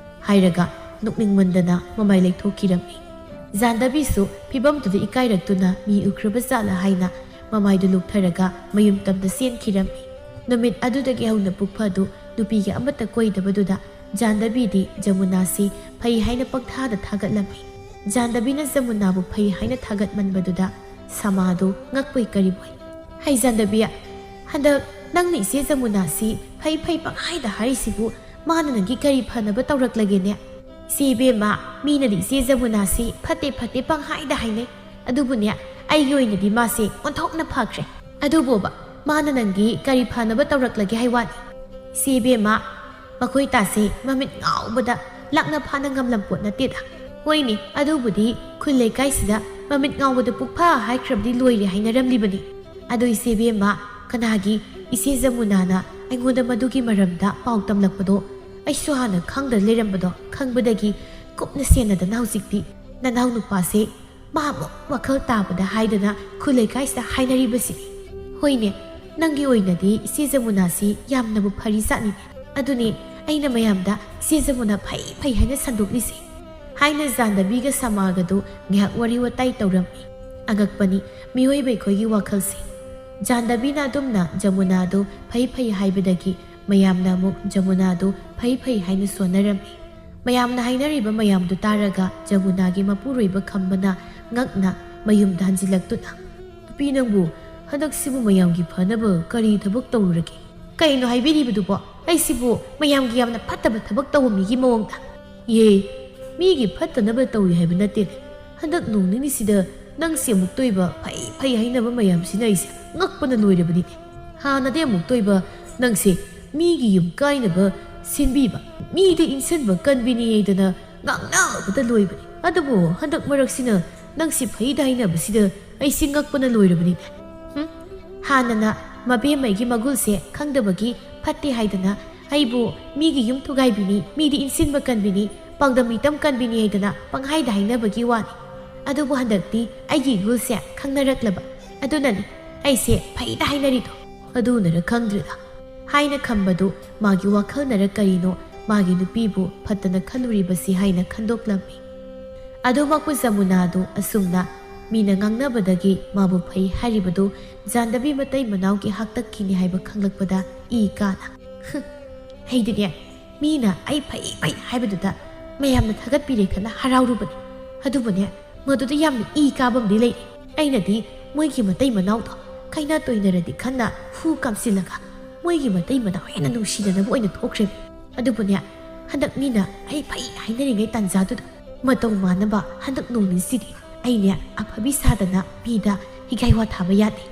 ꯍꯥꯏꯔꯒ ꯅꯣꯛꯅꯤꯡꯃꯟꯗꯅ ꯃꯃꯥꯏ ꯂꯩꯊꯣꯛꯈꯤꯔꯝꯃꯤ꯫ ꯖꯥꯟꯗꯕꯤꯁꯨ ꯐꯤꯕꯝꯗꯨꯗ ꯏꯀꯥꯏꯔꯛꯇꯨꯅ ꯃꯤ ꯎꯈ꯭ꯔꯕ ꯖꯥꯠꯂ ꯍꯥꯏꯅ ꯃꯃꯥꯏꯗꯨ ꯂꯨꯞꯊꯔꯒ ꯃꯌꯨꯝ ꯇꯝꯗ ꯆꯦꯟꯈꯤꯔꯝꯃꯤ꯫ ꯅꯨꯃꯤꯠ ꯑꯗꯨꯗꯒꯤ ꯍꯧꯅ ꯄꯨꯛꯐꯗꯨ ꯅꯨꯄꯤꯒ ꯑꯃꯠꯇ ꯀꯣꯏꯗꯕꯗꯨꯗ ꯖꯥꯟꯗꯕꯤꯗꯤ ꯖꯃꯨꯅꯥꯁꯤ ꯐꯩ ꯍꯥꯏꯅ ꯄꯪꯊꯥꯗ ꯊꯥꯒꯠꯂꯝꯃꯤ꯫ ꯖꯥꯟꯗꯕꯤꯅ ꯖꯃꯨꯅꯥꯕꯨ ꯐꯩ ꯍꯥꯏꯅ ꯊꯥꯒꯠꯃꯟꯕꯗꯨꯗ ꯁꯃꯥꯗꯨ ꯉꯛꯄꯣꯏ ꯀꯔꯤꯕꯣꯏ꯫ "ꯍꯩ ꯖꯥꯟꯗꯕꯤ, ꯍꯟꯗꯛ ꯅꯪꯅ ꯏꯆꯦ ꯖꯃꯨꯅꯥꯁꯤ ꯐꯩ ꯐꯩ ꯄꯪꯍꯥꯏꯗ ꯍꯥꯏꯔꯤꯁꯤꯕꯨ ꯃꯥꯅ ꯅꯪꯒꯤ ꯀꯔꯤ ꯐꯅꯕ ꯇꯧꯔꯛꯂꯒꯦꯅꯦ?" "ꯏꯆꯦ ꯏꯕꯦꯝꯃ, ꯃꯤꯅꯗꯤ ꯏꯆꯦ ꯖꯃꯨꯅꯥꯁꯤ ꯐꯠꯇꯦ ꯐꯠꯇꯦ ꯄꯪꯍꯥꯏꯗ ꯍꯥꯏꯅꯩ꯫ ꯑꯗꯨꯕꯨꯅꯦ, ꯑꯩꯒꯤ ꯑꯣꯏꯅꯗꯤ ꯃꯥꯁꯦ ꯑꯣꯟꯊꯣꯛꯅ ꯐꯈ꯭ꯔꯦ꯫ ꯑꯗꯨꯕꯨꯕ, ꯃꯥꯅ ꯅꯪꯒꯤ ꯀꯔꯤ ꯐꯅꯕ ꯇꯧꯔꯛꯂꯒꯦ ꯍꯥꯏ ꯋꯥꯅꯤ?" "ꯏꯆꯦ ꯏꯕꯦꯝꯃ, ꯃꯈꯣꯏ ꯇꯥꯁꯦ ꯃꯃꯤꯠ ꯉꯥꯎꯕꯗ ꯂꯥꯛꯅ ꯐꯥꯅ ꯉꯝꯂꯝ ꯄꯣꯠ ꯅꯠꯇꯦꯗ꯫ ꯍꯣꯏꯅꯦ, ꯑꯗꯨꯕꯨꯗꯤ ꯈꯨꯜ ꯂꯩꯀꯥꯏꯁꯤꯗ ꯃꯃꯤꯠ ꯉꯥꯎꯕꯗ ꯄꯨꯛꯐꯥ ꯍꯥꯏꯈ꯭ꯔꯕꯗꯤ ꯂꯣꯏꯔꯦ ꯍꯥꯏꯅꯔꯝꯂꯤꯕꯅꯤ꯫ ꯑꯗꯣ ꯏꯆꯦ ꯏꯕꯦꯝꯃ, ꯀꯅꯥꯒꯤ ꯏꯆꯦ ꯖꯃꯨꯅꯥꯅ ꯑꯩꯉꯣꯟꯗ ꯃꯗꯨꯒꯤ ꯃꯔꯝꯗ ꯄꯥꯎ ꯇꯝꯂꯛꯄꯗꯣ? ꯑꯩꯁꯨ ꯍꯥꯟꯅ ꯈꯪꯗ ꯂꯩꯔꯝꯕꯗꯣ ꯈꯪꯕꯗꯒꯤ ꯀꯨꯞꯅ ꯁꯦꯟꯅꯗꯅ ꯍꯧꯖꯤꯛꯇꯤ ꯅꯅꯥꯎ ꯅꯨꯄꯥꯁꯦ ꯃꯥ ꯑꯃꯨꯛ ꯋꯥꯈꯜ ꯇꯥꯕꯗ ꯍꯥꯏꯗꯅ ꯈꯨꯜ ꯂꯩꯀꯥꯏꯁꯤꯗ ꯍꯥꯏꯅꯔꯤꯕꯁꯤꯅꯤ꯫ ꯍꯣꯏꯅꯦ, ꯅꯪꯒꯤ ꯑꯣꯏꯅꯗꯤ ꯏꯆꯦ ꯖꯃꯨꯅꯥꯁꯤ ꯌꯥꯝꯅꯕꯨ ꯐꯔꯤ ꯖꯥꯠꯅꯤꯅꯦ꯫ ꯑꯗꯨꯅꯤ ꯑꯩꯅ ꯃꯌꯥꯝꯗ ꯏꯆꯦ ꯖꯃꯨꯅꯥ ꯐꯩ ꯐꯩ ꯍꯥꯏꯅ ꯁꯟꯗꯣꯛꯂꯤꯁꯦ," ꯍꯥꯏꯅ ꯖꯥꯟꯗꯕꯤꯒ ꯁꯃꯥꯒꯗꯨ ꯉꯥꯏꯍꯥꯛ ꯋꯥꯔꯤ ꯋꯥꯇꯥꯏ ꯇꯧꯔꯝꯃꯤ꯫ ꯑꯉꯛꯄꯅꯤ ꯃꯤꯑꯣꯏꯕ ꯑꯩꯈꯣꯏꯒꯤ ꯋꯥꯈꯜꯁꯦ꯫ ꯖꯥꯟꯗꯕꯤꯅ ꯑꯗꯨꯝꯅ ꯖꯃꯨꯅꯥꯗꯨ ꯐꯩ ꯐꯩ ꯍꯥꯏꯕꯗꯒꯤ ꯃꯌꯥꯝꯅ ꯑꯃꯨꯛ ꯖꯃꯨꯅꯥꯗꯨ ꯐꯩ ꯐꯩ ꯍꯥꯏꯅ ꯁꯣꯟꯅꯔꯝꯃꯤ꯫ ꯃꯌꯥꯝꯅ ꯍꯥꯏꯅꯔꯤꯕ ꯃꯌꯥꯝꯗꯨ ꯇꯥꯔꯒ ꯖꯃꯨꯅꯥꯒꯤ ꯃꯄꯨꯔꯣꯏꯕ ꯈꯝꯕꯅ ꯉꯛꯅ ꯃꯌꯨꯝꯗ ꯍꯟꯖꯤꯜꯂꯛꯇꯨꯅ, "ꯅꯨꯄꯤ ꯅꯪꯕꯨ ꯍꯟꯗꯛꯁꯤꯕꯨ ꯃꯌꯥꯝꯒꯤ ꯐꯅꯕ ꯀꯔꯤ ꯊꯕꯛ ꯇꯧꯔꯨꯔꯒꯦ? ꯀꯩꯅꯣ ꯍꯥꯏꯕꯤꯔꯤꯕꯗꯨꯕꯣ? ꯑꯩꯁꯤꯕꯨ ꯃꯌꯥꯝꯒꯤ ꯌꯥꯝꯅ ꯐꯠꯇꯕ ꯊꯕꯛ ꯇꯧꯕ ꯃꯤꯒꯤ ꯃꯑꯣꯡꯗ?" "ꯌꯦ, ꯃꯤꯒꯤ ꯐꯠꯇꯅꯕ ꯇꯧꯏ ꯍꯥꯏꯕ ꯅꯠꯇꯦꯅꯦ꯫ ꯍꯟꯗꯛ ꯅꯣꯡ ꯅꯤꯅꯤꯁꯤꯗ ꯅꯪꯁꯦ ꯑꯃꯨꯛꯇꯣꯏꯕ ꯐꯩ ꯐꯩ ꯍꯥꯏꯅꯕ ꯃꯌꯥꯝꯁꯤꯅ ꯑꯩꯁꯦ ꯉꯛꯄꯅ ꯂꯣꯏꯔꯕꯅꯤꯅꯦ꯫ ꯍꯥꯟꯅꯗꯤ ꯑꯃꯨꯛꯇꯣꯏꯕ ꯅꯪꯁꯦ ꯃꯤꯒꯤ ꯌꯨꯝ ꯀꯥꯏꯅꯕ ꯁꯤꯟꯕꯤꯕ, ꯃꯤꯗ ꯏꯟꯁꯤꯟꯕ ꯀꯟꯕꯤꯅꯤ ꯍꯥꯏꯗꯅ ꯉꯥꯡꯅꯕꯗ ꯂꯣꯏꯕꯅꯤ꯫ ꯑꯗꯨꯕꯨ ꯍꯟꯗꯛ ꯃꯔꯛꯁꯤꯅ ꯅꯪꯁꯦ ꯐꯩꯗ ꯍꯥꯏꯅꯕꯁꯤꯗ ꯑꯩꯁꯦ ꯉꯛꯄꯅ ꯂꯣꯏꯔꯕꯅꯤꯅꯦ꯫ ꯍꯨꯝ? ꯍꯥꯟꯅꯅ ꯃꯕꯦꯝꯃꯩꯒꯤ ꯃꯒꯨꯜꯁꯦ ꯈꯪꯗꯕꯒꯤ ꯐꯠꯇꯦ ꯍꯥꯏꯗꯅ ꯑꯩꯕꯨ ꯃꯤꯒꯤ ꯌꯨꯝ ꯊꯨꯒꯥꯏꯕꯤꯅꯤ, ꯃꯤꯗꯤ ꯏꯟꯁꯤꯟꯕ ꯀꯟꯕꯤꯅꯤ, ꯄꯥꯎꯗꯝ ꯃꯤꯇꯝ ꯀꯟꯕꯤꯅꯤ ꯍꯥꯏꯗꯅ ꯄꯪꯍꯥꯏꯗ ꯍꯥꯏꯅꯕꯒꯤ ꯋꯥꯅꯤ꯫ ꯑꯗꯨꯕꯨ ꯍꯟꯗꯛꯇꯤ ꯑꯩꯒꯤ ꯏꯒꯨꯜꯁꯦ ꯈꯪꯅꯔꯛꯂꯕ꯫ ꯑꯗꯨꯅꯅꯤ ꯑꯩꯁꯦ ꯐꯩꯗ ꯍꯥꯏꯅꯔꯤꯗꯣ꯫ ꯑꯗꯨꯅꯔ ꯈꯪꯗ꯭ꯔꯦꯗ꯫ ꯍꯥꯏꯅ ꯈꯟꯕꯗꯨ ꯃꯥꯒꯤ ꯋꯥꯈꯜꯅꯔ ꯀꯔꯤꯅꯣ ꯃꯥꯒꯤ ꯅꯨꯄꯤꯕꯨ ꯐꯠꯇꯅ ꯈꯜꯂꯨꯔꯤꯕꯁꯤ ꯍꯥꯏꯅ ꯈꯟꯗꯣꯛꯂꯝꯃꯤ꯫ ꯑꯗꯨꯃꯛꯄꯨ ꯖꯃꯨꯅꯥꯗꯨ ꯑꯁꯨꯝꯅ ꯃꯤꯅ ꯉꯥꯡꯅꯕꯗꯒꯤ ꯃꯥꯕꯨ ꯐꯩ ꯍꯥꯏꯔꯤꯕꯗꯨ ꯖꯥꯟꯗꯕꯤ ꯃꯇꯩ ꯃꯅꯥꯎꯒꯤ ꯍꯥꯛꯇꯛꯀꯤꯅꯤ ꯍꯥꯏꯕ ꯈꯪꯂꯛꯄꯗ ꯏ ꯀꯥꯅ꯫ ꯍꯨꯝ, ꯑꯩꯗꯤꯅꯦ, ꯃꯤꯅ ꯑꯩ ꯐꯩ ꯐꯩ ꯍꯥꯏꯕꯗꯨꯗ ꯃꯌꯥꯝꯅ ꯊꯥꯒꯠꯄꯤꯔꯦ ꯈꯟꯅ ꯍꯔꯥꯎꯔꯨꯕꯅꯤ꯫ ꯑꯗꯨꯕꯨꯅꯦ, ꯃꯗꯨꯗ ꯌꯥꯝꯅ ꯏ ꯀꯥꯕ ꯑꯃꯗꯤ ꯂꯩꯔꯦ꯫ ꯑꯩꯅꯗꯤ ꯃꯣꯏꯒꯤ ꯃꯇꯩ ꯃꯅꯥꯎꯗꯣ ꯀꯥꯏꯅ ꯇꯣꯏꯅꯔꯗꯤ ꯈꯟꯅ ꯍꯨ ꯀꯥꯝꯁꯤꯜꯂꯒ ꯃꯣꯏꯒꯤ ꯃꯇꯩ ꯃꯅꯥꯎ ꯍꯦꯟꯅ ꯅꯨꯡꯁꯤꯅꯅꯕ ꯑꯣꯏꯅ ꯊꯣꯛꯈ꯭ꯔꯦ꯫ ꯑꯗꯨꯕꯨꯅꯦ, ꯍꯟꯗꯛ ꯃꯤꯅ ꯑꯩ ꯐꯩ ꯍꯥꯏꯅꯔꯤꯉꯩ ꯇꯥꯟꯖꯥꯗꯨꯗ ꯃꯇꯧ ꯃꯥꯟꯅꯕ ꯍꯟꯗꯛ ꯅꯣꯡ ꯅꯤꯁꯤꯗꯤ ꯑꯩꯅꯦ ꯑꯐꯕꯤ ꯁꯥꯗꯅ ꯃꯤꯗ ꯍꯤꯒꯥꯏ ꯋꯥ ꯊꯥꯕ ꯌꯥꯗꯦ꯫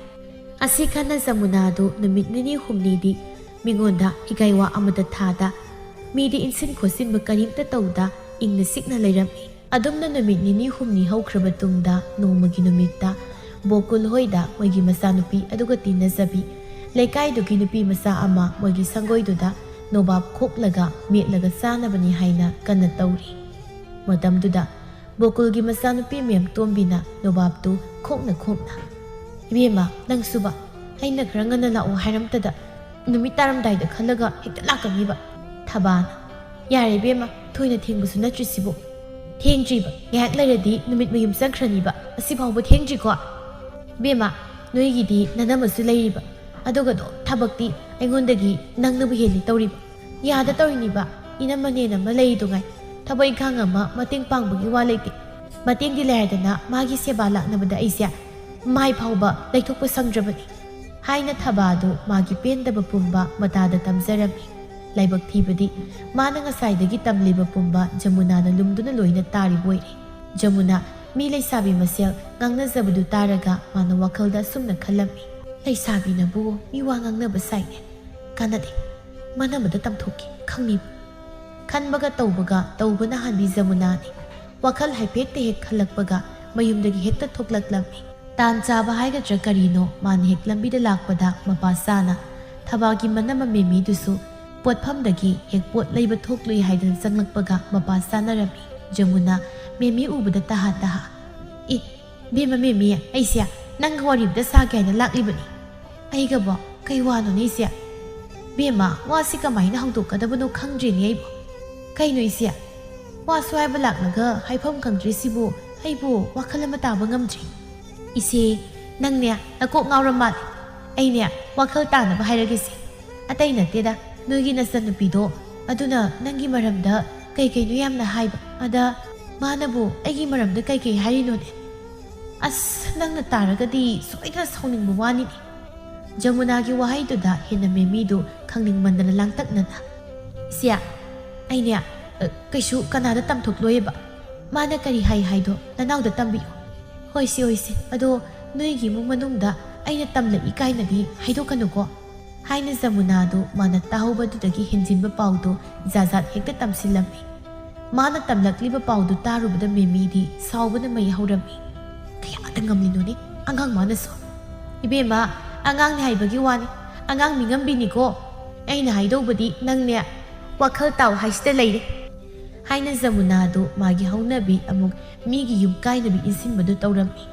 ꯑꯁꯤ ꯈꯟꯅ ꯖꯃꯨꯅꯥꯗꯨ ꯅꯨꯃꯤꯠ ꯅꯤꯅꯤ ꯍꯨꯝꯅꯤꯗꯤ ꯃꯤꯉꯣꯟꯗ ꯍꯤꯒꯥꯏ ꯋꯥ ꯑꯃꯠꯇ ꯊꯥꯗ, ꯃꯤꯗꯤ ꯏꯟꯁꯤꯟ ꯈꯣꯠꯆꯤꯟꯕ ꯀꯔꯤꯝꯇ ꯇꯧꯗ ꯏꯪꯅ ꯆꯤꯛꯅ ꯂꯩꯔꯝꯃꯤ꯫ ꯑꯗꯨꯝꯅ ꯅꯨꯃꯤꯠ ꯅꯤꯅꯤ ꯍꯨꯝꯅꯤ ꯍꯧꯈ꯭ꯔꯕ ꯇꯨꯡꯗ ꯅꯣꯡꯃꯒꯤ ꯅꯨꯃꯤꯠꯇ ꯕꯣꯀꯨꯜ ꯍꯣꯏꯗ ꯃꯣꯏꯒꯤ ꯃꯆꯥꯅꯨꯄꯤ ꯑꯗꯨꯒ ꯇꯤꯟꯅꯖꯕꯤ ꯂꯩꯀꯥꯏꯗꯨꯒꯤ ꯅꯨꯄꯤ ꯃꯆꯥ ꯑꯃ ꯃꯣꯏꯒꯤ ꯁꯪꯒꯣꯏꯗꯨꯗ ꯅꯣꯕꯥꯞ ꯈꯣꯛꯂꯒ ꯃꯦꯠꯂꯒ ꯆꯥꯅꯕꯅꯤ ꯍꯥꯏꯅ ꯀꯟꯅ ꯇꯧꯔꯤ꯫ ꯃꯇꯝꯗꯨꯗ ꯕꯣꯀꯨꯜꯒꯤ ꯃꯆꯥꯅꯨꯄꯤ ꯃꯦꯝꯇꯣꯝꯕꯤꯅ ꯅꯣꯕꯥꯞꯇꯨ ꯈꯣꯛꯅ ꯈꯣꯛꯅ, "ꯏꯕꯦꯝꯃ, ꯅꯪꯁꯨꯕ, ꯑꯩꯅ ꯈꯔ ꯉꯟꯅ ꯂꯥꯛꯑꯣ ꯍꯥꯏꯔꯝꯇꯗ ꯅꯨꯃꯤꯠ ꯇꯥꯔꯝꯗꯥꯏꯗ ꯈꯜꯂꯒ ꯍꯦꯛꯇ ꯂꯥꯛꯀꯅꯤꯕ?" ꯊꯕꯥꯅ, "ꯌꯥꯔꯦ ꯏꯕꯦꯝꯃ, ꯊꯣꯏꯅ ꯊꯦꯡꯕꯁꯨ ꯅꯠꯇ꯭ꯔꯤꯁꯤꯕꯨ꯫ ꯊꯦꯡꯗ꯭ꯔꯤꯕ, ꯉꯥꯏꯍꯥꯛ ꯂꯩꯔꯗꯤ ꯅꯨꯃꯤꯠ ꯃꯌꯨꯝ ꯆꯪꯈ꯭ꯔꯅꯤꯕ, ꯑꯁꯤꯐꯥꯎꯕ ꯊꯦꯡꯗ꯭ꯔꯤꯀꯣ? ꯏꯕꯦꯝꯃ, ꯅꯣꯏꯒꯤꯗꯤ ꯅꯅꯝꯃꯁꯨ ꯂꯩꯔꯤꯕ, ꯑꯗꯨꯒꯗꯣ ꯊꯕꯛꯇꯤ ꯑꯩꯉꯣꯟꯗꯒꯤ ꯅꯪꯅꯕꯨ ꯍꯦꯜꯂꯤ ꯇꯧꯔꯤꯕ꯫ ꯌꯥꯗ ꯇꯧꯔꯤꯅꯤꯕ, ꯏꯅꯝꯃꯅꯦꯅ ꯑꯃ ꯂꯩꯔꯤꯗꯨꯉꯥꯏ꯫ ꯊꯕꯛ ꯏꯪꯈꯥꯡ ꯑꯃ ꯃꯇꯦꯡ ꯄꯥꯡꯕꯒꯤ ꯋꯥ ꯂꯩꯇꯦ꯫ ꯃꯇꯦꯡꯗꯤ ꯂꯩꯔꯗꯅ ꯃꯥꯒꯤ ꯁꯦꯕꯥ ꯂꯥꯛꯅꯕꯗ ꯑꯩꯁꯦ ꯃꯥꯏ ꯐꯥꯎꯕ ꯂꯩꯊꯣꯛꯄ ꯁꯪꯗ꯭ꯔꯕꯅꯤ" ꯍꯥꯏꯅ ꯊꯕꯥꯗꯨ ꯃꯥꯒꯤ ꯄꯦꯟꯗꯕ ꯄꯨꯝꯕ ꯃꯇꯥꯗ ꯇꯝꯖꯔꯝꯃꯤ꯫ ꯂꯥꯏꯕꯛ ꯊꯤꯕꯗꯤ ꯃꯥꯅ ꯉꯁꯥꯏꯗꯒꯤ ꯇꯝꯂꯤꯕ ꯄꯨꯝꯕ ꯖꯃꯨꯅꯥꯅ ꯂꯨꯝꯗꯨꯅ ꯂꯣꯏꯅ ꯇꯥꯔꯤꯕ ꯑꯣꯏꯔꯦ꯫ ꯖꯃꯨꯅꯥ, ꯃꯤ ꯂꯩꯁꯥꯕꯤ ꯃꯁꯦꯜ ꯉꯥꯡꯅꯖꯕꯗꯨ ꯇꯥꯔꯒ ꯃꯥꯅ ꯋꯥꯈꯜꯗ ꯑꯁꯨꯝꯅ ꯈꯜꯂꯝꯃꯤ, "ꯂꯩꯁꯥꯕꯤꯅꯕꯨ ꯃꯤ ꯋꯥ ꯉꯥꯡꯅꯕ ꯁꯥꯏꯅꯦ꯫ ꯀꯥꯟꯅꯗꯦ, ꯃꯥꯟꯅꯕꯗ ꯇꯝꯊꯣꯛꯀꯦ, ꯈꯪꯅꯤꯕ"꯫ ꯈꯟꯕꯒ ꯇꯧꯕꯒ ꯇꯧꯕꯅ ꯍꯥꯟꯕꯤ ꯖꯃꯨꯅꯥꯅꯤ꯫ ꯋꯥꯈꯜ ꯍꯥꯏꯐꯦꯠꯇ ꯍꯦꯛ ꯈꯜꯂꯛꯄꯒ ꯃꯌꯨꯝꯗꯒꯤ ꯍꯦꯛꯇ ꯊꯣꯛꯂꯛꯂꯝꯃꯤ꯫ ꯇꯥꯟ ꯆꯥꯕ ꯍꯥꯏꯒꯗ꯭ꯔꯥ ꯀꯔꯤꯅꯣ, ꯃꯥꯅ ꯍꯦꯛ ꯂꯝꯕꯤꯗ ꯂꯥꯛꯄꯗ ꯃꯄꯥ ꯆꯥꯅ ꯊꯕꯥꯒꯤ ꯃꯅꯝ ꯑꯃ ꯃꯦꯃꯤꯗꯨꯁꯨ ꯄꯣꯠꯐꯝꯗꯒꯤ ꯍꯦꯛ ꯄꯣꯠ ꯂꯩꯕ ꯊꯣꯛꯂꯨꯏ ꯍꯥꯏꯗꯅ ꯆꯪꯂꯛꯄꯒ ꯃꯄꯥ ꯆꯥꯅꯔꯝꯃꯤ꯫ ꯖꯃꯨꯅꯥ ꯃꯦꯃꯤ ꯎꯕꯗ ꯇꯍꯥ ꯇꯍꯥ, "ꯑꯦ, ꯕꯦꯝꯃ ꯃꯦꯃꯤ, ꯑꯩꯁꯦ ꯅꯪꯒ ꯋꯥꯔꯤ ꯑꯝꯇ ꯁꯥꯒꯦ ꯍꯥꯏꯅ ꯂꯥꯛꯂꯤꯕꯅꯤ"꯫ "ꯑꯩꯒꯕꯣ? ꯀꯩ ꯋꯥꯅꯣꯅꯦ ꯏꯆꯦ? ꯕꯦꯝꯃ, ꯋꯥꯁꯤ ꯀꯃꯥꯏꯅ ꯍꯧꯗꯣꯛꯀꯗꯕꯅꯣ ꯈꯪꯗ꯭ꯔꯦꯅꯦ ꯑꯩꯕꯨ꯫ ꯀꯩꯅꯣ ꯏꯆꯦ? ꯋꯥꯁꯨ ꯍꯥꯏꯕ ꯂꯥꯛꯂꯒ ꯍꯥꯏꯐꯝ ꯈꯪꯗ꯭ꯔꯤꯁꯤꯕꯨ ꯑꯩꯕꯨ ꯋꯥꯈꯜ ꯑꯃ ꯇꯥꯕ ꯉꯝꯗ꯭ꯔꯦ"꯫ "ꯏꯆꯦ, ꯅꯪꯅꯦ ꯅꯀꯣꯛ ꯉꯥꯎꯔ ꯃꯥꯜꯂꯦ꯫ ꯑꯩꯅꯦ ꯋꯥꯈꯜ ꯇꯥꯅꯕ ꯍꯥꯏꯔꯒꯦꯁꯦ꯫ ꯑꯇꯩ ꯅꯠꯇꯦꯗ, ꯅꯣꯏꯒꯤ ꯅꯆꯟꯅꯨꯄꯤꯗꯣ, ꯑꯗꯨꯅ ꯅꯪꯒꯤ ꯃꯔꯝꯗ ꯀꯩ ꯀꯩꯅꯣ ꯌꯥꯝꯅ ꯍꯥꯏꯕ꯫ ꯑꯗ ꯃꯥꯅꯕꯨ ꯑꯩꯒꯤ ꯃꯔꯝꯗ ꯀꯩ ꯀꯩ ꯍꯥꯏꯔꯤꯅꯣꯅꯦ? ꯑꯁ, ꯅꯪꯅ ꯇꯥꯔꯒꯗꯤ ꯁꯣꯏꯗꯅ ꯁꯥꯎꯅꯤꯡꯕ ꯋꯥꯅꯤꯅꯦ"꯫ ꯖꯃꯨꯅꯥꯒꯤ ꯋꯥꯍꯩꯗꯨꯗ ꯍꯦꯟꯅ ꯃꯦꯃꯤꯗꯨ ꯈꯪꯅꯤꯡꯃꯟꯗꯅ ꯂꯥꯡꯇꯛꯅꯅ, "ꯏꯆꯦ, ꯑꯩꯅꯦ, ꯑ, ꯀꯩꯁꯨ ꯀꯅꯥꯗ ꯇꯝꯊꯣꯛꯂꯣꯏꯌꯦꯕ꯫ ꯃꯥꯅ ꯀꯔꯤ ꯍꯥꯏ ꯍꯥꯏꯗꯣ ꯅꯅꯥꯎꯗ ꯇꯝꯕꯤꯌꯨ"꯫ "ꯍꯣꯏꯁꯦ, ꯍꯣꯏꯁꯦ, ꯑꯗꯣ ꯅꯣꯏꯒꯤ ꯏꯃꯨꯡ ꯃꯅꯨꯡꯗ ꯑꯩꯅ ꯇꯝꯂꯛꯏ ꯀꯥꯏꯅꯗꯤ ꯍꯥꯏꯗꯣꯛꯀꯅꯨꯀꯣ"꯫ ꯍꯥꯏꯅ ꯖꯃꯨꯅꯥꯗꯨ ꯃꯥꯅ ꯇꯥꯍꯧꯕꯗꯨꯗꯒꯤ ꯍꯦꯟꯖꯤꯟꯕ ꯄꯥꯎꯗꯨ ꯖꯥꯠ ꯖꯥꯠ ꯍꯦꯛꯇ ꯇꯝꯁꯤꯜꯂꯝꯃꯤ꯫ ꯃꯥꯅ ꯇꯝꯂꯛꯂꯤꯕ ꯄꯥꯎꯗꯨ ꯇꯥꯔꯨꯕꯗ ꯃꯦꯃꯤꯗꯤ ꯁꯥꯎꯕꯅ ꯃꯩ ꯍꯧꯔꯝꯃꯤ꯫ "ꯀꯌꯥꯗ ꯉꯝꯂꯤꯅꯣꯅꯦ ꯑꯉꯥꯡ ꯃꯥꯅꯁꯨ! ꯏꯕꯦꯝꯃ, ꯑꯉꯥꯡꯅꯦ ꯍꯥꯏꯕꯒꯤ ꯋꯥꯅꯤ, ꯑꯉꯥꯡ ꯃꯤꯉꯝꯕꯤꯅꯤꯀꯣ꯫ ꯑꯩꯅ ꯍꯥꯏꯗꯧꯕꯗꯤ ꯅꯪꯅꯦ ꯋꯥꯈꯜ ꯇꯥꯎ ꯍꯥꯏꯁꯤꯗ ꯂꯩꯔꯦ"꯫ ꯍꯥꯏꯅ ꯖꯃꯨꯅꯥꯗꯨ ꯃꯥꯒꯤ ꯍꯧꯅꯕꯤ ꯑꯃꯨꯛ ꯃꯤꯒꯤ ꯌꯨꯝ ꯀꯥꯏꯅꯕꯤ ꯏꯟꯁꯤꯟꯕꯗꯨ ꯇꯧꯔꯝꯃꯤ꯫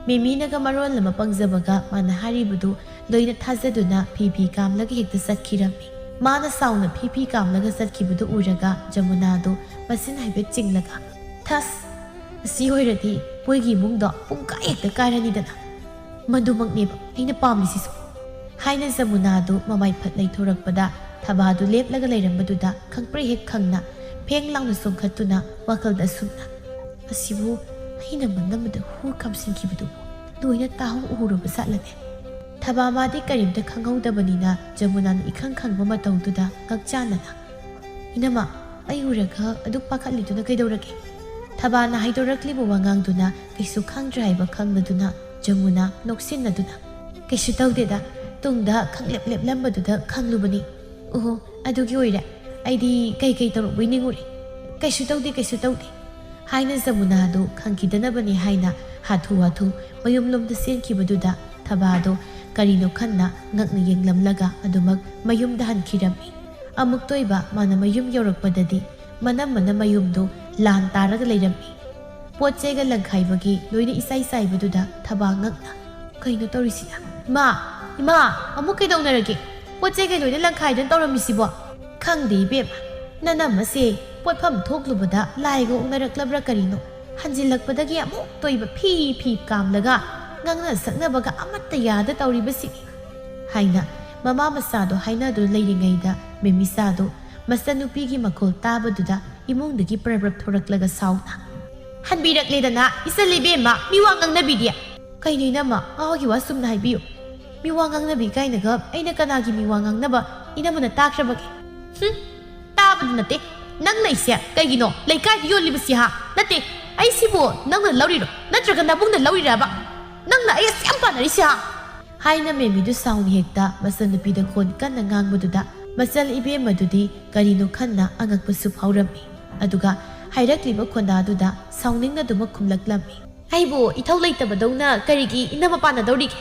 ꯃꯦꯃꯤꯅꯒ ꯃꯔꯣꯜ ꯑꯃ ꯄꯪꯖꯕꯒ ꯃꯥꯅ ꯍꯥꯏꯔꯤꯕꯗꯨ ꯂꯣꯏꯅ ꯊꯥꯖꯗꯨꯅ ꯐꯤ ꯐꯤ ꯀꯥꯝꯂꯒ ꯍꯦꯛꯇ ꯆꯠꯈꯤꯔꯝꯃꯤ꯫ ꯃꯥꯅ ꯁꯥꯎꯅ ꯐꯤ ꯐꯤ ꯀꯥꯝꯂꯒ ꯆꯠꯈꯤꯕꯗꯨ ꯎꯔꯒ ꯖꯃꯨꯅꯥꯗꯨ ꯃꯆꯤꯟ ꯍꯥꯏꯐꯦꯠ ꯆꯤꯡꯂꯒ, "ꯊꯁ! ꯑꯁꯤ ꯑꯣꯏꯔꯗꯤ ꯃꯣꯏꯒꯤ ꯏꯃꯨꯡꯗꯣ ꯄꯨꯡ ꯀꯥꯏ ꯍꯦꯛꯇ ꯀꯥꯏꯔꯅꯤꯗꯅ꯫ ꯃꯗꯨꯃꯛꯅꯦꯕ ꯑꯩꯅ ꯄꯥꯝꯂꯤꯁꯤꯁꯨ"꯫ ꯍꯥꯏꯅ ꯖꯃꯨꯅꯥꯗꯨ ꯃꯃꯥꯏ ꯐꯠ ꯂꯩꯊꯣꯔꯛꯄꯗ ꯊꯕꯥꯗꯨ ꯂꯦꯞꯂꯒ ꯂꯩꯔꯝꯕꯗꯨꯗ ꯈꯪꯄ꯭ꯔꯦꯛ ꯍꯦꯛ ꯈꯪꯅ ꯐꯦꯡ ꯂꯥꯎꯅ ꯆꯣꯡꯈꯠꯇꯨꯅ ꯋꯥꯈꯜꯗ ꯑꯁꯨꯝꯅ, "ꯑꯁꯤꯕꯨ ꯑꯩꯅ ꯃꯅꯝꯗ ꯍꯨ ꯀꯥꯝꯁꯤꯟꯈꯤꯕꯗꯨꯕꯨ ꯂꯣꯏꯅ ꯇꯥꯍꯧ ꯎꯍꯧꯔꯕ ꯖꯥꯠꯂꯅꯦ?" ꯊꯕꯥ ꯃꯥꯗꯤ ꯀꯔꯤꯝꯇ ꯈꯪꯍꯧꯗꯕꯅꯤꯅ ꯖꯃꯨꯅꯥꯅ ꯏꯈꯪ ꯈꯪꯕ ꯃꯇꯧꯗꯨꯗ ꯉꯛꯆꯥꯟꯅꯅ, "ꯏꯅꯝꯃ, ꯑꯩ ꯎꯔꯒ ꯑꯗꯨꯛ ꯄꯥꯈꯠꯂꯤꯗꯨꯅ ꯀꯩꯗꯧꯔꯒꯦ?" ꯊꯕꯥꯅ ꯍꯥꯏꯗꯣꯔꯛꯂꯤꯕ ꯋꯥꯉꯥꯡꯗꯨꯅ ꯀꯩꯁꯨ ꯈꯪꯗ꯭ꯔꯦ ꯍꯥꯏꯕ ꯈꯪꯂꯗꯨꯅ ꯖꯃꯨꯅꯥ ꯅꯣꯛꯁꯤꯟꯅꯗꯨꯅ, "ꯀꯩꯁꯨ ꯇꯧꯗꯦꯗ, ꯇꯨꯡꯗ ꯈꯪꯂꯦꯞ ꯂꯦꯞꯂꯝꯕꯗꯨꯗ ꯈꯪꯂꯨꯕꯅꯤ꯫ ꯑꯣꯍꯣ, ꯑꯗꯨꯒꯤ ꯑꯣꯏꯔꯦ꯫ ꯑꯩꯗꯤ ꯀꯩ ꯀꯩ ꯇꯧꯔꯛꯄꯩ ꯅꯤꯡꯉꯨꯔꯦ꯫ ꯀꯩꯁꯨ ꯇꯧꯗꯦ, ꯀꯩꯁꯨ ꯇꯧꯗꯦ," ꯍꯥꯏꯅ ꯖꯃꯨꯅꯥꯗꯨ ꯈꯪꯈꯤꯗꯅꯕꯅꯤ ꯍꯥꯏꯅ ꯍꯥꯊꯨ ꯍꯥꯊꯨ ꯃꯌꯨꯝꯂꯣꯝꯗ ꯆꯦꯟꯈꯤꯕꯗꯨꯗ ꯊꯕꯥꯗꯣ ꯀꯔꯤꯅꯣ ꯈꯟꯅ ꯉꯛꯅ ꯌꯦꯡꯂꯝꯂꯒ ꯑꯗꯨꯃꯛ ꯃꯌꯨꯝꯗ ꯍꯟꯈꯤꯔꯝꯃꯤ꯫ ꯑꯃꯨꯛꯇꯣꯏꯕ ꯃꯥꯅ ꯃꯌꯨꯝ ꯌꯧꯔꯛꯄꯗꯗꯤ ꯃꯅꯝꯃꯅ ꯃꯌꯨꯝꯗꯨ ꯂꯥꯟ ꯇꯥꯔꯒ ꯂꯩꯔꯝꯃꯤ꯫ ꯄꯣꯠ ꯆꯩꯒ ꯂꯪꯈꯥꯏꯕꯒꯤ ꯂꯣꯏꯅ ꯏꯆꯥꯏ ꯆꯥꯏꯕꯗꯨꯗ ꯊꯕꯥ ꯉꯛꯅ, "ꯀꯩꯅꯣ ꯇꯧꯔꯤꯁꯤꯅ? ꯏꯃꯥ, ꯏꯃꯥ, ꯑꯃꯨꯛ ꯀꯩꯗꯧꯅꯔꯒꯦ? ꯄꯣꯠ ꯆꯩꯒ ꯂꯣꯏꯅ ꯂꯪꯈꯥꯏꯗꯅ ꯇꯧꯔꯝꯃꯤꯁꯤꯕꯣ?" "ꯈꯪꯗꯦ ꯏꯕꯦꯝꯃ, ꯅꯅꯝꯃꯁꯦ ꯄꯣꯠꯐꯝ ꯊꯣꯛꯂꯨꯕꯗ ꯂꯥꯏꯒ ꯑꯣꯛꯅꯔꯛꯂꯕ꯭ꯔꯥ ꯀꯔꯤꯅꯣ? ꯍꯟꯖꯤꯜꯂꯛꯄꯗꯒꯤ ꯑꯃꯨꯛꯇꯣꯏꯕ ꯐꯤ ꯐꯤ ꯀꯥꯝꯂꯒ ꯉꯥꯡꯅ ꯁꯛꯅꯕꯒ ꯑꯃꯠꯇ ꯌꯥꯗ ꯇꯧꯔꯤꯕꯁꯤꯅꯤ," ꯍꯥꯏꯅ ꯃꯃꯥ ꯃꯆꯥꯗꯣ ꯍꯥꯏꯅꯗꯨꯅ ꯂꯩꯔꯤꯉꯩꯗ ꯃꯦꯃꯤꯆꯥꯗꯣ ꯃꯆꯟꯅꯨꯄꯤꯒꯤ ꯃꯈꯣꯜ ꯇꯥꯕꯗꯨꯗ ꯏꯃꯨꯡꯗꯒꯤ ꯄ꯭ꯔꯞ ꯄ꯭ꯔꯞ ꯊꯣꯔꯛꯂꯒ ꯁꯥꯎꯅ, "ꯍꯟꯕꯤꯔꯛꯂꯦꯗꯅ ꯏꯆꯜ ꯏꯕꯦꯝꯃ, ꯃꯤꯋꯥ ꯉꯥꯡꯅꯕꯤꯗꯤ!" "ꯀꯩꯅꯣ ꯏꯅꯝꯃ, ꯑꯥꯒꯤ ꯋꯥ ꯆꯨꯝꯅ ꯍꯥꯏꯕꯤꯌꯨ꯫ ꯃꯤꯋꯥ ꯉꯥꯡꯅꯕꯤ ꯀꯥꯏꯅꯒ ꯑꯩꯅ ꯀꯅꯥꯒꯤ ꯃꯤꯋꯥ ꯉꯥꯡꯅꯕ ꯏꯅꯝꯃꯅ ꯇꯥꯈ꯭ꯔꯕꯒꯦ?" "ꯍꯨꯝ, ꯇꯥꯕꯗ ꯅꯠꯇꯦ꯫ ꯅꯪꯅ ꯑꯩꯁꯦ ꯀꯩꯒꯤꯅꯣ ꯂꯩꯀꯥꯏꯗ ꯌꯣꯜꯂꯤꯕꯁꯤ ꯍꯥ? ꯅꯠꯇꯦ, ꯑꯩꯁꯤꯕꯨ ꯅꯪꯅ ꯂꯧꯔꯤꯔꯣ? ꯅꯠꯇ꯭ꯔꯒ ꯅꯕꯨꯡꯅ ꯂꯧꯔꯤꯔꯕ? ꯅꯪꯅ ꯑꯩ ꯑꯁꯨꯛ ꯌꯥꯝ ꯄꯥꯟꯅꯔꯤꯁꯤ ꯍꯥ?" ꯍꯥꯏꯅ ꯃꯦꯃꯤꯗꯨ ꯁꯥꯎꯅ ꯍꯦꯛꯇ ꯃꯆꯟꯅꯨꯄꯤꯗ ꯈꯣꯟ ꯀꯟꯅ ꯉꯥꯡꯕꯗꯨꯗ ꯃꯆꯜ ꯏꯕꯦꯝꯃꯗꯨꯗꯤ ꯀꯔꯤꯅꯣ ꯈꯟꯅ ꯑꯉꯛꯄꯁꯨ ꯐꯥꯎꯔꯝꯃꯤ꯫ ꯑꯗꯨꯒ ꯍꯥꯏꯔꯛꯂꯤꯕ ꯈꯣꯟꯗꯥꯗꯨꯗ ꯁꯥꯎꯅꯤꯡꯅꯗꯨꯃꯛ ꯈꯨꯝꯂꯛꯂꯝꯃꯤ꯫ "ꯑꯩꯕꯨ ꯏꯊꯧ ꯂꯩꯇꯕꯗꯧꯅ ꯀꯔꯤꯒꯤ ꯏꯅꯝꯃ ꯄꯥꯟꯅꯗꯧꯔꯤꯒꯦ?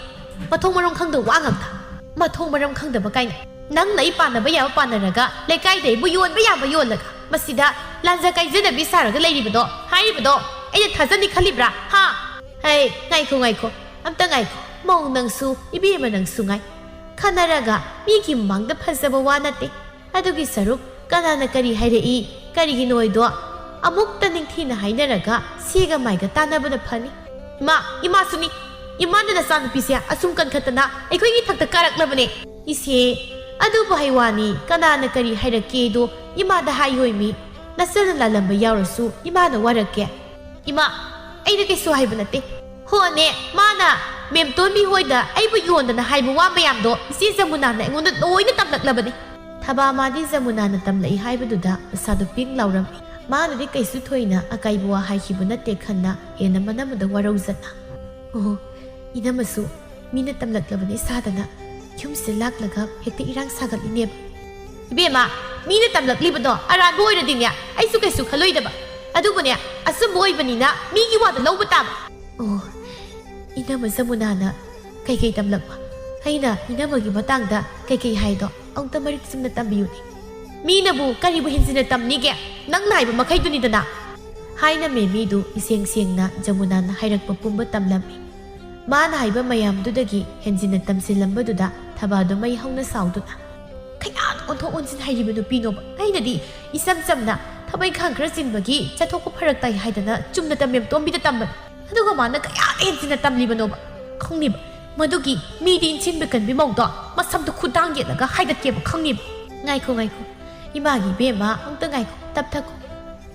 ꯃꯊꯣꯡ ꯃꯔꯝ ꯈꯪꯗꯕ ꯋꯥ ꯉꯥꯛꯇ꯫ ꯃꯊꯣꯡ ꯃꯔꯝ ꯈꯪꯗꯕ ꯀꯥꯏꯅ꯫ ꯅꯪꯅ ꯑꯩ ꯄꯥꯟꯅꯕ ꯌꯥꯕ ꯄꯥꯟꯅꯔꯒ ꯂꯩꯀꯥꯏꯗ ꯑꯩꯕꯨ ꯌꯣꯟꯕ ꯌꯥꯕ ꯌꯣꯜꯂꯒ ꯃꯁꯤꯗ ꯂꯥꯟꯖ ꯀꯥꯏꯖꯅꯕꯤ ꯁꯥꯔꯒ ꯂꯩꯔꯤꯕꯗꯣ, ꯍꯥꯏꯔꯤꯕꯗꯣ ꯑꯩꯅ ꯊꯥꯖꯅꯤ ꯈꯜꯂꯤꯕ꯭ꯔꯥ? ꯍꯥ?" "ꯍꯩ, ꯉꯥꯏꯈꯣ, ꯉꯥꯏꯈꯣ, ꯑꯝꯇ ꯉꯥꯏꯈꯣ꯫ ꯃꯧ ꯅꯪꯁꯨ, ꯏꯕꯦꯝꯃ ꯅꯪꯁꯨ ꯉꯥꯏ꯫ ꯈꯟꯅꯔꯒ ꯃꯤꯒꯤ ꯃꯃꯥꯡꯗ ꯐꯖꯕ ꯋꯥ ꯅꯠꯇꯦ꯫ ꯑꯗꯨꯒꯤ ꯁꯔꯨꯛ ꯀꯅꯥꯅ ꯀꯔꯤ ꯍꯥꯏꯔꯛꯏ, ꯀꯔꯤꯒꯤꯅꯣ ꯍꯥꯏꯗꯣ ꯑꯃꯨꯛꯇ ꯅꯤꯡꯊꯤꯅ ꯍꯥꯏꯅꯔꯒ ꯁꯤꯒ ꯃꯥꯏꯒ ꯇꯥꯟꯅꯕꯅ ꯐꯅꯤ꯫" "ꯏꯃꯥ, ꯏꯃꯥꯁꯨꯅꯤ꯫ ꯏꯃꯥꯅ ꯅꯆꯥꯅꯨꯄꯤꯁꯦ ꯑꯁꯨꯝ ꯀꯟꯈꯠꯇꯅ ꯑꯩꯈꯣꯏꯒꯤ ꯏꯊꯛꯇ ꯀꯥꯔꯛꯂꯕꯅꯦ꯫" "ꯏꯆꯦ, ꯑꯗꯨꯕꯨ ꯍꯩꯋꯥꯅꯤ, ꯀꯅꯥꯅ ꯀꯔꯤ ꯍꯥꯏꯔꯛꯀꯦꯗꯣ ꯏꯃꯥꯗ ꯍꯥꯏꯌꯣꯏꯃꯤ꯫ ꯅꯆꯟꯅ ꯂꯥꯜꯂꯝꯕ ꯌꯥꯎꯔꯁꯨ ꯏꯃꯥꯅ ꯋꯥꯔꯛꯀꯦ꯫" "ꯏꯃꯥ, ꯑꯩꯅ ꯀꯩꯁꯨ ꯍꯥꯏꯕ ꯅꯠꯇꯦ꯫ ꯍꯣꯅꯦ, ꯃꯥꯅ ꯃꯦꯝꯇꯣꯟꯕꯤ ꯍꯣꯏꯗ ꯑꯩꯕꯨ ꯌꯣꯟꯗꯅ ꯍꯥꯏꯕ ꯋꯥ ꯃꯌꯥꯝꯗꯣ ꯏꯆꯦ ꯖꯃꯨꯅꯥꯅ ꯑꯩꯉꯣꯟꯗ ꯂꯣꯏꯅ ꯇꯝꯂꯛꯂꯕꯅꯤ꯫ ꯊꯕꯥꯃꯥꯗꯤ ꯖꯃꯨꯅꯥꯅ ꯇꯝꯂꯛꯏ ꯍꯥꯏꯕꯗꯨꯗ ꯃꯁꯥꯗꯨ ꯄꯤꯡ ꯂꯥꯎꯔꯝꯃꯤ꯫ ꯃꯥꯅꯗꯤ ꯀꯩꯁꯨ ꯊꯣꯏꯅ ꯑꯀꯥꯏꯕ ꯋꯥ ꯍꯥꯏꯈꯤꯕ ꯅꯠꯇꯦ ꯈꯟꯅ ꯍꯦꯟꯅ ꯃꯅꯝꯗ ꯋꯥꯔꯧꯖꯅ꯫ ꯑꯣ, ꯏꯅꯝꯃꯁꯨ ꯃꯤꯅ ꯇꯝꯂꯛꯂꯕꯅꯤ ꯁꯥꯗꯅ ꯌꯨꯝꯁꯤꯗ ꯂꯥꯛꯂꯒ ꯍꯦꯛꯇ ꯏꯔꯥꯡ ꯁꯥꯒꯠꯂꯤꯅꯦꯕ꯫ ꯏꯕꯦꯝꯃ, ꯃꯤꯅ ꯇꯝꯂꯛꯂꯤꯕꯗꯣ ꯑꯔꯥꯟꯕ ꯑꯣꯏꯔꯗꯤꯅꯦ ꯑꯩꯁꯨ ꯀꯩꯁꯨ ꯈꯜꯂꯣꯏꯗꯕ꯫ ꯑꯗꯨꯕꯨꯅꯦ, ꯑꯆꯨꯝꯕ ꯑꯣꯏꯕꯅꯤꯅ ꯃꯤꯒꯤ ꯋꯥꯗ ꯂꯧꯕ ꯇꯥꯕ꯫ ꯑꯣ, ꯏꯅꯝꯃ ꯖꯃꯨꯅꯥꯅ ꯀꯩꯀꯩ ꯇꯝꯂꯛꯄ? ꯑꯩꯅ ꯏꯅꯝꯃꯒꯤ ꯃꯇꯥꯡꯗ ꯀꯩꯀꯩ ꯍꯥꯏꯗꯣ ꯑꯃꯨꯛꯇ ꯃꯔꯤꯛ ꯆꯨꯝꯅ ꯇꯝꯕꯤꯌꯨꯅꯦ꯫ ꯃꯤꯅꯕꯨ ꯀꯔꯤꯕꯨ ꯍꯦꯟꯖꯤꯟꯅ ꯇꯝꯅꯤꯒꯦ? ꯅꯪꯅ ꯍꯥꯏꯕ ꯃꯈꯩꯗꯨꯅꯤꯗꯅ꯫ ꯍꯥꯏꯅ ꯃꯦꯃꯤꯗꯨ ꯏꯁꯦꯡ ꯁꯦꯡꯅ ꯖꯃꯨꯅꯥꯅ ꯍꯥꯏꯔꯛꯄ ꯄꯨꯝꯕ ꯇꯝꯂꯝꯃꯤ꯫ ꯃꯥꯅ ꯍꯥꯏꯕ ꯃꯌꯥꯝꯗꯨꯗꯒꯤ ꯍꯦꯟꯖꯤꯟꯅ ꯇꯝꯁꯤꯜꯂꯝꯕꯗꯨꯗ ꯊꯕꯥꯗꯨ ꯃꯩ ꯍꯧꯅ ꯁꯥꯎꯗꯨꯅ, "ꯀꯌꯥꯗ ꯑꯣꯟꯊꯣꯛ ꯑꯣꯟꯁꯤꯟ ꯍꯩꯔꯤꯕ ꯅꯨꯄꯤꯅꯣꯕ? ꯑꯩꯅꯗꯤ ꯏꯆꯝ ꯆꯝꯅ ꯊꯕꯛ ꯏꯪꯈꯥꯡ ꯈꯔ ꯆꯤꯟꯕꯒꯤ ꯆꯠꯊꯣꯛꯄ ꯐꯔꯛ ꯇꯥꯏ ꯍꯥꯏꯗꯅ ꯆꯨꯝꯅ ꯇꯝꯃꯦꯝꯇꯣꯝꯕꯤꯗ ꯇꯝꯕꯅꯤ꯫ ꯑꯗꯨꯒ ꯃꯥꯅ ꯀꯌꯥꯗ ꯍꯦꯟꯖꯤꯟꯅ ꯇꯝꯂꯤꯕꯅꯣꯕ? ꯈꯪꯂꯤꯕ? ꯃꯗꯨꯒꯤ ꯃꯤꯗꯤ ꯏꯟꯁꯤꯟꯕ ꯀꯟꯕꯤ ꯃꯧꯗꯣ ꯃꯁꯝꯗꯨ ꯈꯨꯗꯥꯡ ꯌꯦꯠꯂꯒ ꯍꯥꯏꯗꯠꯀꯦꯕ, ꯈꯪꯂꯤꯕ?" "ꯉꯥꯏꯈꯣ, ꯉꯥꯏꯈꯣ꯫ ꯏꯃꯥꯒꯤ ꯏꯕꯦꯝꯃ, ꯑꯃꯨꯛꯇ ꯉꯥꯏꯈꯣ, ꯇꯞꯊꯈꯣ꯫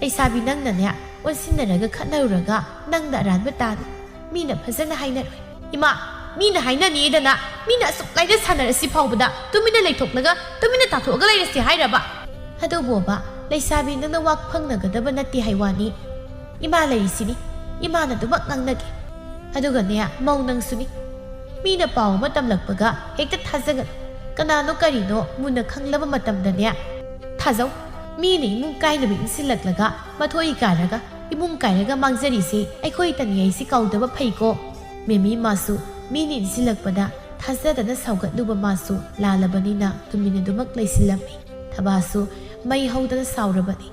ꯂꯩꯁꯥꯕꯤ ꯅꯪꯅꯅꯦ, ꯑꯣꯟꯁꯤꯟꯅꯔꯒ ꯈꯠꯅꯔꯨꯔꯒ ꯅꯪꯅ ꯑꯔꯥꯟꯕ ꯇꯥꯅꯤ꯫ ꯃꯤꯅ ꯐꯖꯅ ꯍꯥꯏꯅꯔꯣꯏ꯫" "ꯏꯃꯥ, ꯃꯤꯅ ꯍꯥꯏꯅꯅꯤꯗꯅ ꯃꯤꯅ ꯑꯁꯨꯛ ꯂꯥꯏꯅ ꯁꯥꯟꯅꯔꯁꯤ ꯐꯥꯎꯕꯗ ꯇꯨꯃꯤꯟꯅ ꯂꯩꯊꯣꯛꯂꯒ ꯇꯨꯃꯤꯟꯅ ꯇꯥꯊꯣꯛꯑꯒ ꯂꯩꯔꯁꯤ ꯍꯥꯏꯔꯕ?" "ꯑꯗꯨꯕꯨꯕ, ꯂꯩꯁꯥꯕꯤ ꯅꯪꯅ ꯋꯥ ꯐꯪꯅꯒꯗꯕ ꯅꯠꯇꯦ ꯍꯥꯏ ꯋꯥꯅꯤ꯫ ꯏꯃꯥ ꯂꯩꯔꯤꯁꯤꯅꯤ, ꯏꯃꯥꯅ ꯑꯗꯨꯃꯛ ꯉꯥꯡꯅꯒꯦ꯫ ꯑꯗꯨꯒꯅꯦ, ꯃꯧ ꯅꯪꯁꯨꯅꯤ꯫ ꯃꯤꯅ ꯄꯥꯎ ꯑꯃ ꯇꯝꯂꯛꯄꯒ ꯍꯦꯛꯇ ꯊꯥꯖꯒꯅꯨ꯫ ꯀꯅꯥꯅꯣ ꯀꯔꯤꯅꯣ ꯃꯨꯟꯅ ꯈꯪꯂꯕ ꯃꯇꯝꯗꯅꯦ ꯊꯥꯖꯧ꯫ ꯃꯤꯅ ꯏꯃꯨꯡ ꯀꯥꯏꯅꯕ ꯏꯟꯁꯤꯜꯂꯛꯂꯒ ꯃꯊꯣꯏ ꯀꯥꯏꯔꯒ ꯏꯃꯨꯡ ꯀꯥꯏꯔꯒ ꯃꯥꯡꯖꯔꯤꯁꯦ ꯑꯩꯈꯣꯏꯇꯅꯤ ꯍꯥꯏꯁꯤ ꯀꯥꯎꯗꯕ ꯐꯩꯀꯣ꯫ ꯃꯦꯃꯤ ꯃꯥꯁꯨ ꯃꯤꯅ ꯏꯟꯁꯤꯜꯂꯛꯄꯗ ꯊꯥꯖꯗꯅ ꯁꯥꯎꯒꯠꯂꯨꯕ ꯃꯥꯁꯨ ꯂꯥꯜꯂꯕꯅꯤꯅ ꯇꯨꯃꯤꯟꯅ ꯑꯗꯨꯃꯛ ꯂꯩꯁꯤꯜꯂꯝꯃꯤ꯫ ꯊꯕꯥꯁꯨ ꯃꯩ ꯍꯧꯗꯅ ꯁꯥꯎꯔꯕꯅꯤ꯫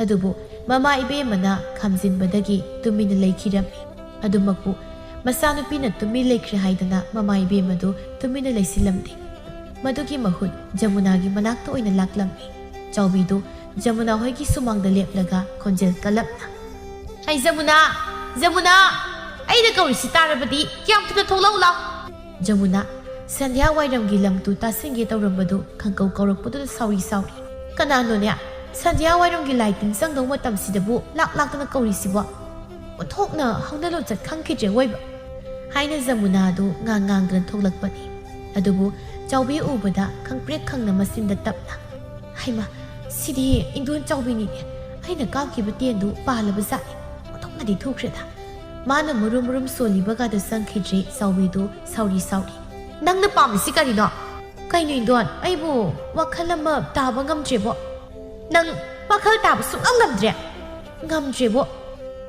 ꯑꯗꯨꯕꯨ ꯃꯃꯥ ꯏꯕꯦꯝꯃꯅ ꯈꯥꯝꯖꯤꯟꯕꯗꯒꯤ ꯇꯨꯃꯤꯟꯅ ꯂꯩꯈꯤꯔꯝꯃꯤ꯫ ꯑꯗꯨꯃꯛꯄꯨ ꯃꯆꯥꯅꯨꯄꯤꯅ ꯇꯨꯃꯤꯟ ꯂꯩꯈ꯭ꯔꯦ ꯍꯥꯏꯗꯅ ꯃꯃꯥ ꯏꯕꯦꯝꯃꯗꯨ ꯇꯨꯃꯤꯟꯅ ꯂꯩꯁꯤꯜꯂꯝꯗꯦ꯫ ꯃꯗꯨꯒꯤ ꯃꯍꯨꯠ ꯖꯃꯨꯅꯥꯒꯤ ꯃꯅꯥꯛꯇ ꯑꯣꯏꯅ ꯂꯥꯛꯂꯝꯃꯤ꯫ ꯆꯥꯎꯕꯤꯗꯨ ꯖꯃꯨꯅꯥ ꯍꯣꯏꯒꯤ ꯁꯨꯃꯥꯡꯗ ꯂꯦꯞꯂꯒ ꯈꯣꯟꯖꯦꯜ ꯀꯜꯂꯞꯅ, "ꯍꯩ ꯖꯃꯨꯅꯥ! ꯖꯃꯨꯅꯥ! ꯑꯩꯅ ꯀꯧꯔꯤꯁꯤ ꯇꯥꯔꯕꯗꯤ ꯀꯌꯥꯝ ꯊꯨꯅ ꯊꯣꯛꯂꯛꯎ ꯂꯥꯎ!" ꯖꯃꯨꯅꯥ ꯁꯟꯙ꯭ꯌꯥ ꯋꯥꯏꯔꯝꯒꯤ ꯂꯝꯇꯨ ꯇꯥꯁꯤꯟꯒꯦ ꯇꯧꯔꯝꯕꯗꯨ ꯈꯪꯀꯧ ꯀꯧꯔꯛꯄꯗꯨꯗ ꯁꯥꯎꯔꯤ ꯁꯥꯎꯔꯤ꯫ "ꯀꯅꯥꯅꯣꯅꯦ? ꯁꯟꯙ꯭ꯌꯥ ꯋꯥꯏꯔꯝꯒꯤ ꯂꯥꯏ ꯇꯤꯟ ꯆꯪꯗꯧ ꯃꯇꯝꯁꯤꯗꯕꯨ ꯂꯥꯛ ꯂꯥꯛꯇꯅ ꯀꯧꯔꯤꯁꯤꯕꯣ? ꯑꯣꯟꯊꯣꯛꯅ ꯍꯧꯅ ꯂꯣꯟꯆꯠ ꯈꯪꯈꯤꯗ꯭ꯔꯦ ꯑꯣꯏꯕ!" ꯍꯥꯏꯅ ꯖꯃꯨꯅꯥꯗꯨ ꯉꯥꯡ ꯉꯥꯡꯗꯨꯅ ꯊꯣꯛꯂꯛꯄꯅꯤ꯫ ꯑꯗꯨꯕꯨ ꯆꯥꯎꯕꯤ ꯎꯕꯗ ꯈꯪꯄ꯭ꯔꯦꯛ ꯈꯪꯅ ꯃꯆꯤꯟꯗ ꯇꯞꯅ, "ꯍꯩꯃꯥ, ꯁꯤꯗꯤ ꯏꯟꯗꯣꯟ ꯆꯥꯎꯕꯤꯅꯤꯅꯦ꯫ ꯑꯩꯅ ꯀꯥꯞꯈꯤꯕ ꯇꯦꯟꯗꯨ ꯄꯥꯜꯂꯕ ꯖꯥꯠꯅꯤ꯫ ꯑꯣꯟꯊꯣꯛꯅꯗꯤ ꯊꯨꯈ꯭ꯔꯦꯗ꯫" ꯃꯥꯅ ꯃꯨꯔꯨꯝ ꯃꯨꯔꯨꯝ ꯁꯣꯜꯂꯤꯕꯒꯗꯨ ꯆꯪꯈꯤꯗ꯭ꯔꯤ ꯆꯥꯎꯕꯤꯗꯨ ꯁꯥꯎꯔꯤ ꯁꯥꯎꯔꯤ꯫ "ꯅꯪꯅ ꯄꯥꯝꯃꯤꯁꯤ ꯀꯔꯤꯅꯣ?" "ꯀꯩꯅꯣ ꯏꯟꯗꯣꯟ, ꯑꯩꯕꯨ ꯋꯥꯈꯜ ꯑꯃ ꯇꯥꯕ ꯉꯝꯗ꯭ꯔꯦꯕꯣ꯫" "ꯅꯪ ꯋꯥꯈꯜ ꯇꯥꯕ ꯁꯨꯡꯉꯝ ꯉꯝꯗ꯭ꯔꯦ?" "ꯉꯝꯗ꯭ꯔꯦꯕꯣ꯫"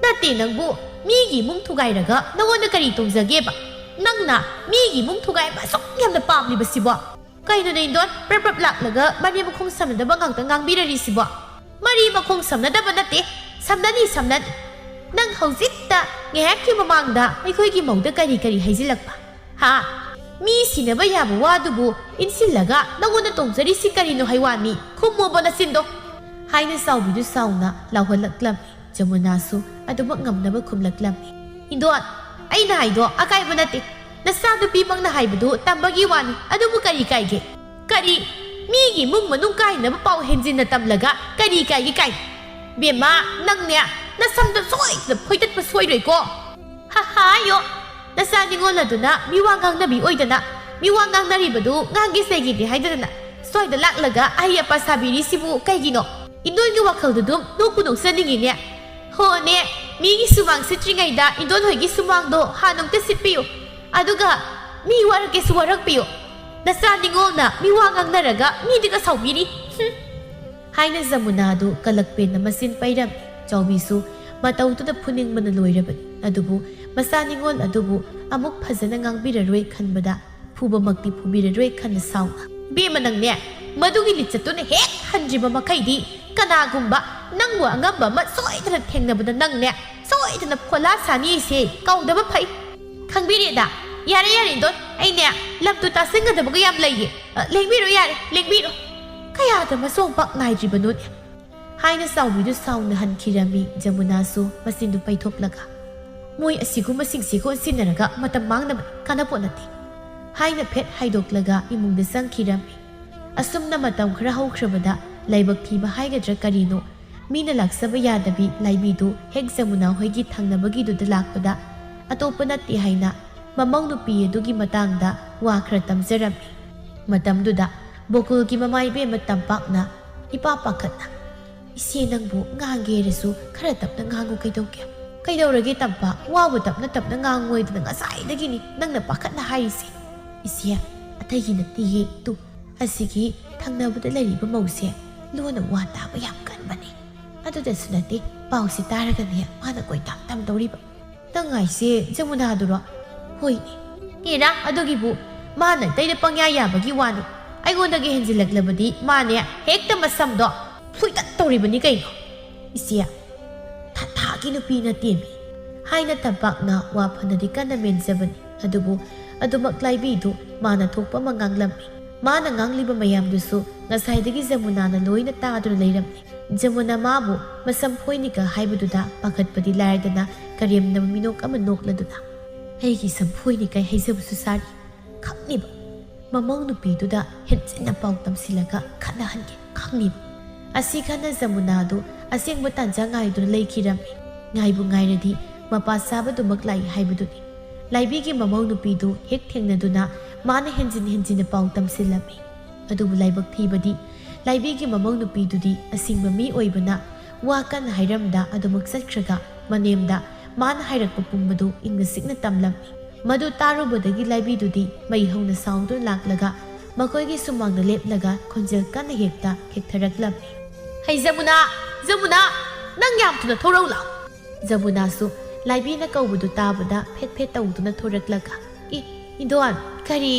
"ꯅꯠꯇꯦ ꯅꯪꯕꯨ, ꯃꯤꯒꯤ ꯏꯃꯨꯡ ꯊꯨꯒꯥꯏꯔꯒ ꯅꯉꯣꯟꯗ ꯀꯔꯤ ꯇꯣꯡꯖꯒꯦꯕ? ꯅꯪꯅ ꯃꯤꯒꯤ ꯏꯃꯨꯡ ꯊꯨꯒꯥꯏꯕ ꯑꯁꯨꯛ ꯌꯥꯝꯅ ꯄꯥꯝꯂꯤꯕꯁꯤꯕꯣ?" "ꯀꯩꯅꯣꯅꯦ ꯏꯟꯗꯣꯟ, ꯄ꯭ꯔꯞ ꯄ꯭ꯔꯞ ꯂꯥꯛꯂꯒ ꯃꯔꯤ ꯃꯈꯣꯡ ꯁꯝꯅꯗꯕ ꯉꯥꯛꯇ ꯉꯥꯡꯕꯤꯔꯔꯤꯁꯤꯕꯣ?" "ꯃꯔꯤ ꯃꯈꯣꯡ ꯁꯝꯅꯗꯕ ꯅꯠꯇꯦ, ꯁꯝꯅꯅꯤ, ꯁꯝꯅꯅꯤ꯫ ꯅꯪ ꯍꯧꯖꯤꯛꯇ ꯉꯥꯏꯍꯥꯛꯀꯤ ꯃꯃꯥꯡꯗ ꯑꯩꯈꯣꯏꯒꯤ ꯃꯧꯗ ꯀꯔꯤ ꯀꯔꯤ ꯍꯥꯏꯖꯤꯜꯂꯛꯄ? ꯍꯥ? ꯃꯤ ꯁꯤꯅꯕ ꯌꯥꯕ ꯋꯥꯗꯨꯕꯨ ꯏꯟꯁꯤꯜꯂꯒ ꯅꯉꯣꯟꯗ ꯇꯣꯡꯖꯔꯤꯁꯤ ꯀꯔꯤꯅꯣ ꯍꯥꯏꯋꯥꯅꯤ? ꯈꯨꯝꯃꯣꯕ ꯅꯆꯤꯟꯗꯣ!" ꯍꯥꯏꯅ ꯆꯥꯎꯕꯤꯗꯨ ꯁꯥꯎꯅ ꯂꯥꯎꯍꯜꯂꯛꯂꯝꯃꯤ꯫ ꯖꯃꯨꯅꯥꯁꯨ ꯑꯗꯨꯃꯛ ꯉꯝꯅꯕ ꯈꯨꯝꯂꯛꯂꯝꯃꯤ꯫ "ꯏꯟꯗꯣꯟ, ꯑꯩꯅ ꯍꯥꯏꯗꯣ ꯑꯀꯥꯏꯕ ꯅꯠꯇꯦ꯫ ꯅꯆꯥꯅꯨꯄꯤꯃꯛꯅ ꯍꯥꯏꯕꯗꯨ ꯇꯝꯕꯒꯤ ꯋꯥꯅꯤ꯫ ꯑꯗꯨꯕꯨ ꯀꯔꯤ ꯀꯥꯏꯒꯦ? ꯀꯔꯤ? ꯃꯤꯒꯤ ꯏꯃꯨꯡ ꯃꯅꯨꯡ ꯀꯥꯏꯅꯕ ꯄꯥꯎ ꯍꯦꯟꯖꯤꯟꯅ ꯇꯝꯂꯒ ꯀꯔꯤ ꯀꯥꯏꯒꯦ ꯀꯥꯏ? ꯕꯦꯝꯃ, ꯅꯪꯅꯦ, ꯅꯁꯝꯗꯣ ꯁꯣꯏꯗꯅ ꯐꯣꯏꯗꯠꯄ ꯁꯣꯏꯔꯣꯏꯀꯣ?" "ꯍꯥ ꯍꯥ, ꯌꯣ꯫ ꯅꯆꯥ ꯅꯤꯉꯣꯜ ꯑꯗꯨꯅ ꯃꯤꯋꯥ ꯉꯥꯡꯅꯕꯤ ꯑꯣꯏꯗꯅ, ꯃꯤꯋꯥ ꯉꯥꯡꯅꯔꯤꯕꯗꯨ ꯉꯥꯡꯒꯦ ꯆꯩꯒꯦꯗꯤ ꯍꯥꯏꯗꯗꯅ ꯁ꯭ꯋꯥꯏꯗ ꯂꯥꯛꯂꯒ ꯑꯍꯩ ꯑꯄꯥ ꯁꯥꯕꯤꯔꯤꯁꯤꯕꯨ ꯀꯩꯒꯤꯅꯣ? ꯏꯟꯗꯣꯟꯒꯤ ꯋꯥꯈꯜꯗꯨ ꯑꯗꯨꯝ ꯅꯣꯛꯄꯨ ꯅꯣꯛꯆꯅꯤꯡꯉꯤꯅꯦ꯫ ꯍꯣꯅꯦ, ꯃꯤꯒꯤ ꯁꯨꯃꯥꯡ ꯁꯤꯠꯇ꯭ꯔꯤꯉꯩꯗ ꯏꯟꯗꯣꯟ ꯍꯣꯏꯒꯤ ꯁꯨꯃꯥꯡꯗꯣ ꯍꯥꯟꯅ ꯑꯃꯨꯛꯇ ꯁꯤꯠꯄꯤꯌꯨ꯫ ꯑꯗꯨꯒ ꯃꯤ ꯋꯥꯔꯛꯀꯦꯁꯨ ꯋꯥꯔꯛꯄꯤꯌꯨ꯫ ꯅꯆꯥ ꯅꯤꯉꯣꯜꯅ ꯃꯤꯋꯥ ꯉꯥꯡꯅꯔꯒ ꯃꯤꯗꯒ ꯁꯥꯎꯕꯤꯔꯤ꯫ ꯍꯨꯝ!" ꯍꯥꯏꯅ ꯖꯃꯨꯅꯥꯗꯨ ꯀꯂꯛꯄꯦꯟꯅ ꯃꯆꯤꯟ ꯄꯩꯔꯝꯃꯤ꯫ ꯆꯥꯎꯕꯤꯁꯨ ꯃꯇꯧꯗꯨꯗ ꯐꯨꯅꯤꯡꯕꯅ ꯂꯣꯏꯔꯕꯅꯤ꯫ ꯑꯗꯨꯕꯨ ꯃꯆꯥ ꯅꯤꯉꯣꯜ ꯑꯗꯨꯕꯨ ꯑꯃꯨꯛ ꯐꯖꯅ ꯉꯥꯡꯕꯤꯔꯔꯣꯏ ꯈꯟꯕꯗ ꯐꯨꯕꯃꯛꯇꯤ ꯐꯨꯕꯤꯔꯔꯣꯏ ꯈꯟꯅ ꯁꯥꯎꯅ, "ꯏꯕꯦꯝꯃ ꯅꯪꯅꯦ, ꯃꯗꯨꯒꯤ ꯂꯤꯆꯠꯇꯨꯅ ꯍꯦꯛ ꯍꯟꯗ꯭ꯔꯤꯕ ꯃꯈꯩꯗꯤ ꯀꯅꯥꯒꯨꯝꯕ ꯅꯪꯕꯨ ꯑꯉꯝꯕ ꯑꯃ ꯁꯣꯏꯗꯅ ꯊꯦꯡꯅꯕꯗ ꯅꯪꯅꯦ ꯁꯣꯏꯗꯅ ꯐꯣꯂꯥ ꯁꯥꯅꯤ ꯑꯩꯁꯦ ꯀꯥꯎꯗꯕ ꯐꯩ꯫ ꯈꯪꯕꯤꯔꯦꯗ? ꯌꯥꯔꯦ, ꯌꯥꯔꯦ, ꯏꯟꯗꯣꯟ, ꯑꯩꯅꯦ ꯂꯝꯇꯨ ꯇꯥꯁꯤꯟꯒꯗꯕꯒ ꯌꯥꯝ ꯂꯩꯌꯦ꯫ ꯑ, ꯂꯦꯡꯕꯤꯔꯣ ꯌꯥꯔꯦ, ꯂꯦꯡꯕꯤꯔꯣ꯫ ꯀꯌꯥꯗ ꯃꯆꯣꯡ ꯄꯥꯛ ꯅꯥꯏꯗ꯭ꯔꯤꯕꯅꯣꯅꯦ?" ꯍꯥꯏꯅ ꯆꯥꯎꯕꯤꯗꯨ ꯁꯥꯎꯅ ꯍꯟꯈꯤꯔꯝꯃꯤ꯫ ꯖꯃꯨꯅꯥꯁꯨ ꯃꯆꯤꯟꯗꯨ ꯄꯩꯊꯣꯛꯂꯒ, "ꯃꯣꯏ ꯑꯁꯤꯒꯨꯝꯕꯁꯤꯡꯁꯤꯒ ꯑꯣꯟꯁꯤꯟꯅꯔꯒ ꯃꯇꯝ ꯃꯥꯡꯅꯕ ꯀꯥꯟꯅꯄꯣꯠ ꯅꯠꯇꯦ" ꯍꯥꯏꯅ ꯐꯦꯠ ꯍꯥꯏꯗꯣꯛꯂꯒ ꯏꯃꯨꯡꯗ ꯆꯪꯈꯤꯔꯝꯃꯤ꯫ ꯑꯁꯨꯝꯅ ꯃꯇꯝ ꯈꯔ ꯍꯧꯈ꯭ꯔꯕꯗ ꯂꯥꯏꯕꯛ ꯊꯤꯕ ꯍꯥꯏꯒꯗ꯭ꯔꯥ ꯀꯔꯤꯅꯣ, ꯃꯤꯅ ꯂꯥꯛꯆꯕ ꯌꯥꯗꯕꯤ ꯂꯥꯏꯕꯤꯗꯨ ꯍꯦꯛ ꯖꯃꯨꯅꯥ ꯍꯣꯏꯒꯤ ꯊꯪꯅꯕꯒꯤꯗꯨꯗ ꯂꯥꯛꯄꯗ ꯑꯇꯣꯞꯄ ꯅꯠꯇꯦ ꯍꯥꯏꯅ ꯃꯃꯧ ꯅꯨꯄꯤ ꯑꯗꯨꯒꯤ ꯃꯇꯥꯡꯗ ꯋꯥ ꯈꯔ ꯇꯝꯖꯔꯝꯃꯤ꯫ ꯃꯇꯝꯗꯨꯗ ꯕꯣꯀꯨꯜꯒꯤ ꯃꯃꯥ ꯏꯕꯦꯝꯃ ꯇꯝꯄꯥꯛꯅ ꯏꯄꯥ ꯄꯥꯈꯠꯅ, "ꯏꯆꯦ, ꯅꯪꯕꯨ ꯉꯥꯡꯒꯦ ꯍꯥꯏꯔꯁꯨ ꯈꯔ ꯇꯞꯅ ꯉꯥꯡꯉꯨ ꯀꯩꯗꯧꯒꯦ?" "ꯀꯩꯗꯧꯔꯒꯦ ꯇꯝꯄꯥꯛ? ꯋꯥꯕꯨ ꯇꯞꯅ ꯇꯞꯅ ꯉꯥꯡꯉꯣꯏꯗꯅ ꯉꯁꯥꯏꯗꯒꯤꯅꯤ ꯅꯪꯅ ꯄꯥꯈꯠꯅ ꯍꯥꯏꯔꯤꯁꯦ꯫ ꯏꯆꯦ, ꯑꯇꯩꯒꯤ ꯅꯠꯇꯦꯌꯦ, ꯇꯨ, ꯑꯁꯤꯒꯤ ꯊꯪꯅꯕꯗ ꯂꯩꯔꯤꯕ ꯃꯧꯁꯦ ꯂꯣꯟꯅ ꯋꯥ ꯇꯥꯕ ꯌꯥꯝ ꯀꯟꯕꯅꯦ꯫ ꯑꯗꯨꯗꯁꯨ ꯅꯠꯇꯦ, ꯄꯥꯎꯁꯦ ꯇꯥꯔꯒꯅꯦ ꯃꯥꯅ ꯀꯣꯏꯇꯥꯛ ꯇꯝꯗꯧꯔꯤꯕ꯫" "ꯅꯪ ꯍꯥꯏꯁꯦ ꯖꯃꯨꯅꯥꯗꯨꯔꯣ?" "ꯍꯣꯏꯅꯦ꯫" "ꯑꯦꯔꯥ, ꯑꯗꯨꯒꯤꯕꯨ ꯃꯥꯅ ꯑꯇꯩꯗ ꯄꯪꯌꯥ ꯌꯥꯕꯒꯤ ꯋꯥꯅꯤ꯫ ꯑꯩꯉꯣꯟꯗꯒꯤ ꯍꯦꯟꯖꯤꯜꯂꯛꯂꯕꯗꯤ ꯃꯥꯅꯦ ꯍꯦꯛꯇ ꯃꯁꯝꯗꯣ ꯐꯨꯏꯗꯠ ꯇꯧꯔꯤꯕꯅꯤ ꯀꯩꯅꯣ꯫ ꯏꯆꯦ, ꯊꯥ ꯊꯥꯒꯤ ꯅꯨꯄꯤ ꯅꯠꯇꯦꯃꯤ," ꯍꯥꯏꯅ ꯇꯝꯄꯥꯛꯅ ꯋꯥ ꯐꯅꯗꯤ ꯀꯟꯅ ꯃꯦꯟꯖꯕꯅꯤ꯫ ꯑꯗꯨꯕꯨ ꯑꯗꯨꯃꯛ ꯂꯥꯏꯕꯤꯗꯨ ꯃꯥꯅ ꯊꯣꯛꯄ ꯑꯃ ꯉꯥꯡꯂꯝꯃꯤ꯫ ꯃꯥꯅ ꯉꯥꯡꯂꯤꯕ ꯃꯌꯥꯝꯗꯨꯁꯨ ꯉꯁꯥꯏꯗꯒꯤ ꯖꯃꯨꯅꯥꯅ ꯂꯣꯏꯅ ꯇꯥꯗꯨꯅ ꯂꯩꯔꯝꯃꯤ꯫ ꯖꯃꯨꯅꯥ ꯃꯥꯕꯨ ꯃꯁꯝ ꯐꯣꯏꯅꯤꯀ ꯍꯥꯏꯕꯗꯨꯗ ꯄꯥꯈꯠꯄꯗꯤ ꯂꯥꯏꯔꯗꯅ ꯀꯔꯦꯝꯅꯕ ꯃꯤꯅꯣꯛ ꯑꯃ ꯅꯣꯛꯂꯗꯨꯅ, "ꯑꯩꯒꯤ ꯁꯝ ꯐꯣꯏꯅꯤꯀ ꯍꯥꯏꯖꯕꯁꯨ ꯁꯥꯔꯤ꯫ ꯈꯪꯅꯤꯕ, ꯃꯃꯧ ꯅꯨꯄꯤꯗꯨꯗ ꯍꯦꯟꯖꯤꯟꯅ ꯄꯥꯎ ꯇꯝꯁꯤꯜꯂꯒ ꯈꯠꯅꯍꯟꯒꯦ, ꯈꯪꯅꯤꯕ꯫" ꯑꯁꯤ ꯈꯟꯅ ꯖꯃꯨꯅꯥꯗꯨ ꯑꯁꯦꯡꯕ ꯇꯥꯟꯖꯥ ꯉꯥꯏꯗꯨꯅ ꯂꯩꯈꯤꯔꯝꯃꯤ꯫ ꯉꯥꯏꯕꯨ ꯉꯥꯏꯔꯗꯤ ꯃꯄꯥ ꯆꯥꯕꯗꯨꯃꯛ ꯂꯥꯛꯏ ꯍꯥꯏꯕꯗꯨꯅꯤ꯫ ꯂꯥꯏꯕꯤꯒꯤ ꯃꯃꯧ ꯅꯨꯄꯤꯗꯨ ꯍꯦꯛ ꯊꯦꯡꯅꯗꯨꯅ ꯃꯥꯅ ꯍꯦꯟꯖꯤꯟ ꯍꯦꯟꯖꯤꯟꯅ ꯄꯥꯎ ꯇꯝꯁꯤꯜꯂꯝꯃꯤ꯫ ꯑꯗꯨꯕꯨ ꯂꯥꯏꯕꯛ ꯊꯤꯕꯗꯤ ꯂꯥꯏꯕꯤꯒꯤ ꯃꯃꯧ ꯅꯨꯄꯤꯗꯨꯗꯤ ꯑꯁꯤꯡꯕ ꯃꯤ ꯑꯣꯏꯕꯅ ꯋꯥ ꯀꯟꯅ ꯍꯥꯏꯔꯝꯗ ꯑꯗꯨꯃꯛ ꯆꯠꯈ꯭ꯔꯒ ꯃꯅꯦꯝꯗ ꯃꯥꯅ ꯍꯥꯏꯔꯛꯄ ꯄꯨꯝꯕꯗꯨ ꯏꯪꯅ ꯆꯤꯛꯅ ꯇꯝꯂꯝꯃꯤ꯫ ꯃꯗꯨ ꯇꯥꯔꯨꯕꯗꯒꯤ ꯂꯥꯏꯕꯤꯗꯨꯗꯤ ꯃꯩ ꯍꯧꯅ ꯁꯥꯎꯗꯨꯅ ꯂꯥꯛꯂꯒ ꯃꯈꯣꯏꯒꯤ ꯁꯨꯃꯥꯡꯗ ꯂꯦꯞꯂꯒ ꯈꯣꯟꯖꯦꯜ ꯀꯟꯅ ꯍꯦꯛꯇ ꯍꯦꯛꯊꯔꯛꯂꯝꯃꯤ꯫ "ꯍꯩ ꯖꯃꯨꯅꯥ! ꯖꯃꯨꯅꯥ! ꯅꯪ ꯌꯥꯝ ꯊꯨꯅ ꯊꯣꯔꯛꯎ ꯂꯥꯎ!" ꯖꯃꯨꯅꯥꯁꯨ ꯂꯥꯏꯕꯤꯅ ꯀꯧꯕꯗꯨ ꯇꯥꯕꯗ ꯐꯦꯠ ꯐꯦꯠ ꯇꯧꯗꯨꯅ ꯊꯣꯔꯛꯂꯒ, "ꯏ, ꯏꯟꯗꯣꯟ, ꯀꯔꯤ?"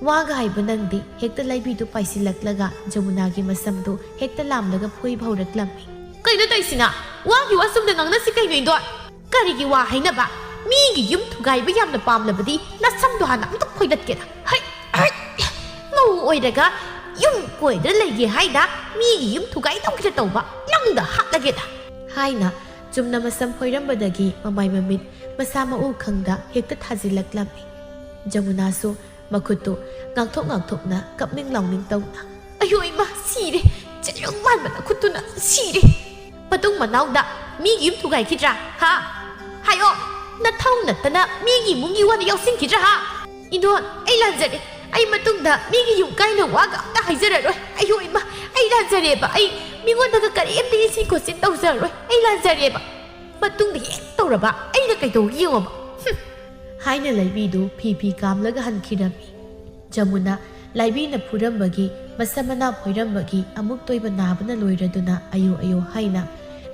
ꯋꯥꯒ ꯍꯥꯏꯕ ꯅꯪꯗꯦ꯫ ꯍꯦꯛꯇ ꯂꯥꯏꯕꯤꯗꯨ ꯄꯥꯏꯁꯤꯜꯂꯛꯂꯒ ꯖꯃꯨꯅꯥꯒꯤ ꯃꯁꯝꯗꯨ ꯍꯦꯛꯇ ꯂꯥꯝꯂꯒ ꯐꯣꯏꯕ ꯍꯧꯔꯛꯂꯝꯃꯤ꯫ "ꯀꯩꯅꯣ ꯇꯧꯏꯁꯤꯅ? ꯋꯥꯒꯤ ꯋꯥ ꯆꯨꯝꯅ ꯉꯥꯡꯅꯁꯤ ꯀꯩꯅꯣ, ꯏꯟꯗꯣꯟ? ꯀꯔꯤꯒꯤ ꯋꯥ ꯍꯥꯏꯅꯕ? ꯃꯤꯒꯤ ꯌꯨꯝ ꯊꯨꯒꯥꯏꯕ ꯌꯥꯝꯅ ꯄꯥꯝꯂꯕꯗꯤ ꯅꯁꯝꯗꯣ ꯍꯥꯟꯅ ꯑꯝꯇ ꯐꯣꯏꯗꯠꯀꯦꯗ꯫ ꯍꯩ, ꯍꯩ, ꯃꯧ ꯑꯣꯏꯔꯒ ꯌꯨꯝ ꯀꯣꯏꯗꯅ ꯂꯩꯒꯦ ꯍꯥꯏꯗ ꯃꯤꯒꯤ ꯌꯨꯝ ꯊꯨꯒꯥꯏ ꯇꯧꯈꯤꯗ ꯇꯧꯕ ꯅꯪꯗ ꯍꯥꯠꯂꯒꯦꯗ!" ꯍꯥꯏꯅ ꯆꯨꯝꯅ ꯃꯁꯝ ꯐꯣꯏꯔꯝꯕꯗꯒꯤ ꯃꯃꯥꯏ ꯃꯃꯤꯠ ꯃꯁꯥ ꯃꯎ ꯈꯪꯗ ꯍꯦꯛꯇ ꯊꯥꯖꯤꯜꯂꯛꯂꯝꯃꯤ꯫ ꯖꯃꯨꯅꯥꯁꯨ ꯃꯈꯨꯠꯇꯨ ꯉꯥꯛꯊꯣꯛ ꯉꯥꯛꯊꯣꯛꯅ ꯀꯞꯅꯤꯡ ꯂꯥꯎꯅꯤꯡ ꯇꯧꯅ, "ꯑꯌꯣ ꯏꯃꯥ, ꯁꯤꯔꯦ! ꯆꯩꯔꯨꯡ ꯃꯥꯟꯕ ꯅꯈꯨꯠꯇꯨꯅ ꯁꯤꯔꯦ! ꯃꯇꯨꯡ ꯃꯅꯥꯎꯗ ꯃꯤꯒꯤ ꯌꯨꯝ ꯊꯨꯒꯥꯏꯈꯤꯗ꯭ꯔꯥ? ꯍꯥ? ꯍꯥꯏꯌꯣ!" ꯅꯊꯧ ꯅꯠꯇꯅ ꯃꯤꯒꯤ ꯏꯃꯨꯡꯒꯤ ꯋꯥꯗ ꯌꯥꯎꯁꯤꯟꯈꯤꯗ꯭ꯔꯥ ꯍꯥ? ꯏꯟꯗꯣꯟ, ꯑꯩ ꯂꯥꯟꯖꯔꯦ꯫ ꯑꯩ ꯃꯇꯨꯡꯗ ꯃꯤꯒꯤ ꯌꯨꯝ ꯀꯥꯏꯅ ꯋꯥꯒ ꯑꯝꯇ ꯍꯥꯏꯖꯔꯔꯣꯏ꯫ ꯑꯌꯣ ꯏꯃꯥ, ꯑꯩ ꯂꯥꯟꯖꯔꯦꯕ꯫ ꯑꯩ ꯃꯤꯉꯣꯟꯗꯒ ꯀꯔꯤꯝꯇ ꯏꯟꯁꯤꯟ ꯈꯣꯠꯆꯤꯟ ꯇꯧꯖꯔꯔꯣꯏ꯫ ꯑꯩ ꯂꯥꯟꯖꯔꯦꯕ꯫ ꯃꯇꯨꯡꯗ ꯍꯦꯛ ꯇꯧꯔꯕ ꯑꯩꯅ ꯀꯩꯗꯧꯒꯦ ꯌꯦꯡꯉꯣꯕ꯫ ꯍꯨꯝ꯫ ꯍꯥꯏꯅ ꯂꯥꯏꯕꯤꯗꯨ ꯐꯤ ꯐꯤ ꯀꯥꯝꯂꯒ ꯍꯟꯈꯤꯔꯝꯃꯤ꯫ ꯖꯃꯨꯅꯥ ꯂꯥꯏꯕꯤꯅ ꯐꯨꯔꯝꯕꯒꯤ, ꯃꯁꯝ ꯃꯅꯥ ꯐꯣꯏꯔꯝꯕꯒꯤ ꯑꯃꯨꯛ ꯇꯣꯏꯕ ꯅꯥꯕꯅ ꯂꯣꯏꯔꯗꯨꯅ ꯑꯌꯣ ꯑꯌꯣ ꯍꯥꯏꯅ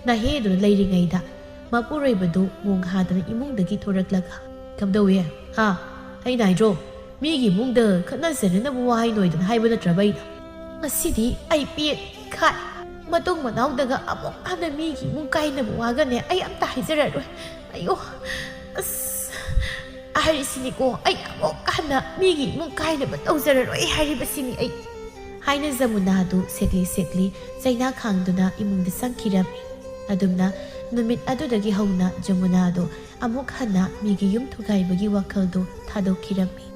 ꯅꯥꯍꯦꯗꯨꯅ ꯂꯩꯔꯤꯉꯩꯗ, ꯃꯄꯨꯔꯣꯏꯕꯗꯨ ꯃꯣꯡ ꯍꯥꯗꯅ ꯏꯃꯨꯡꯗꯒꯤ ꯊꯣꯔꯛꯂꯒ, "ꯀꯝꯗꯧꯏ? ꯍꯥ? ꯑꯩꯅ ꯍꯥꯏꯗ꯭ꯔꯣ? ꯃꯤꯒꯤ ꯏꯃꯨꯡꯗ ꯈꯠꯅꯖꯅꯅꯕ ꯋꯥ ꯍꯥꯏꯅꯣꯏꯗꯅ ꯍꯥꯏꯕ ꯅꯠꯇ꯭ꯔꯕ ꯑꯩꯅ? ꯉꯁꯤꯗꯤ ꯑꯩ ꯄꯦꯟꯈꯥꯏ꯫ ꯃꯇꯨꯡ ꯃꯅꯥꯎꯗꯒ ꯑꯃꯨꯛ ꯍꯟꯅ ꯃꯤꯒꯤ ꯏꯃꯨꯡ ꯀꯥꯏꯅꯕ ꯋꯥꯒꯅꯦ ꯑꯩ ꯑꯝꯇ ꯍꯥꯏꯖꯔꯔꯣꯏ꯫ ꯑꯌꯣ, ꯑꯁ, ꯍꯥꯏꯔꯤꯁꯤꯅꯤꯀꯣ, ꯑꯩ ꯑꯃꯨꯛ ꯍꯟꯅ ꯃꯤꯒꯤ ꯏꯃꯨꯡ ꯀꯥꯏꯅꯕ ꯇꯧꯖꯔꯔꯣꯏ ꯍꯥꯏꯔꯤꯕꯁꯤꯅꯤ ꯑꯩ," ꯍꯥꯏꯅ ꯖꯃꯨꯅꯥꯗꯨ ꯁꯦꯛꯂꯤ ꯁꯦꯛꯂꯤ ꯆꯩꯅꯥ ꯈꯥꯡꯗꯨꯅ ꯏꯃꯨꯡꯗ ꯆꯪꯈꯤꯔꯝꯃꯤ꯫ ꯑꯗꯨꯝꯅ ꯅꯨꯃꯤꯠ ꯑꯗꯨꯗꯒꯤ ꯍꯧꯅ ꯖꯃꯨꯅꯥꯗꯨ ꯑꯃꯨꯛ ꯍꯟꯅ ꯃꯤꯒꯤ ꯌꯨꯝ ꯊꯨꯒꯥꯏꯕꯒꯤ ꯋꯥꯈꯜꯗꯨ ꯊꯥꯗꯣꯛꯈꯤꯔꯝꯃꯤ꯫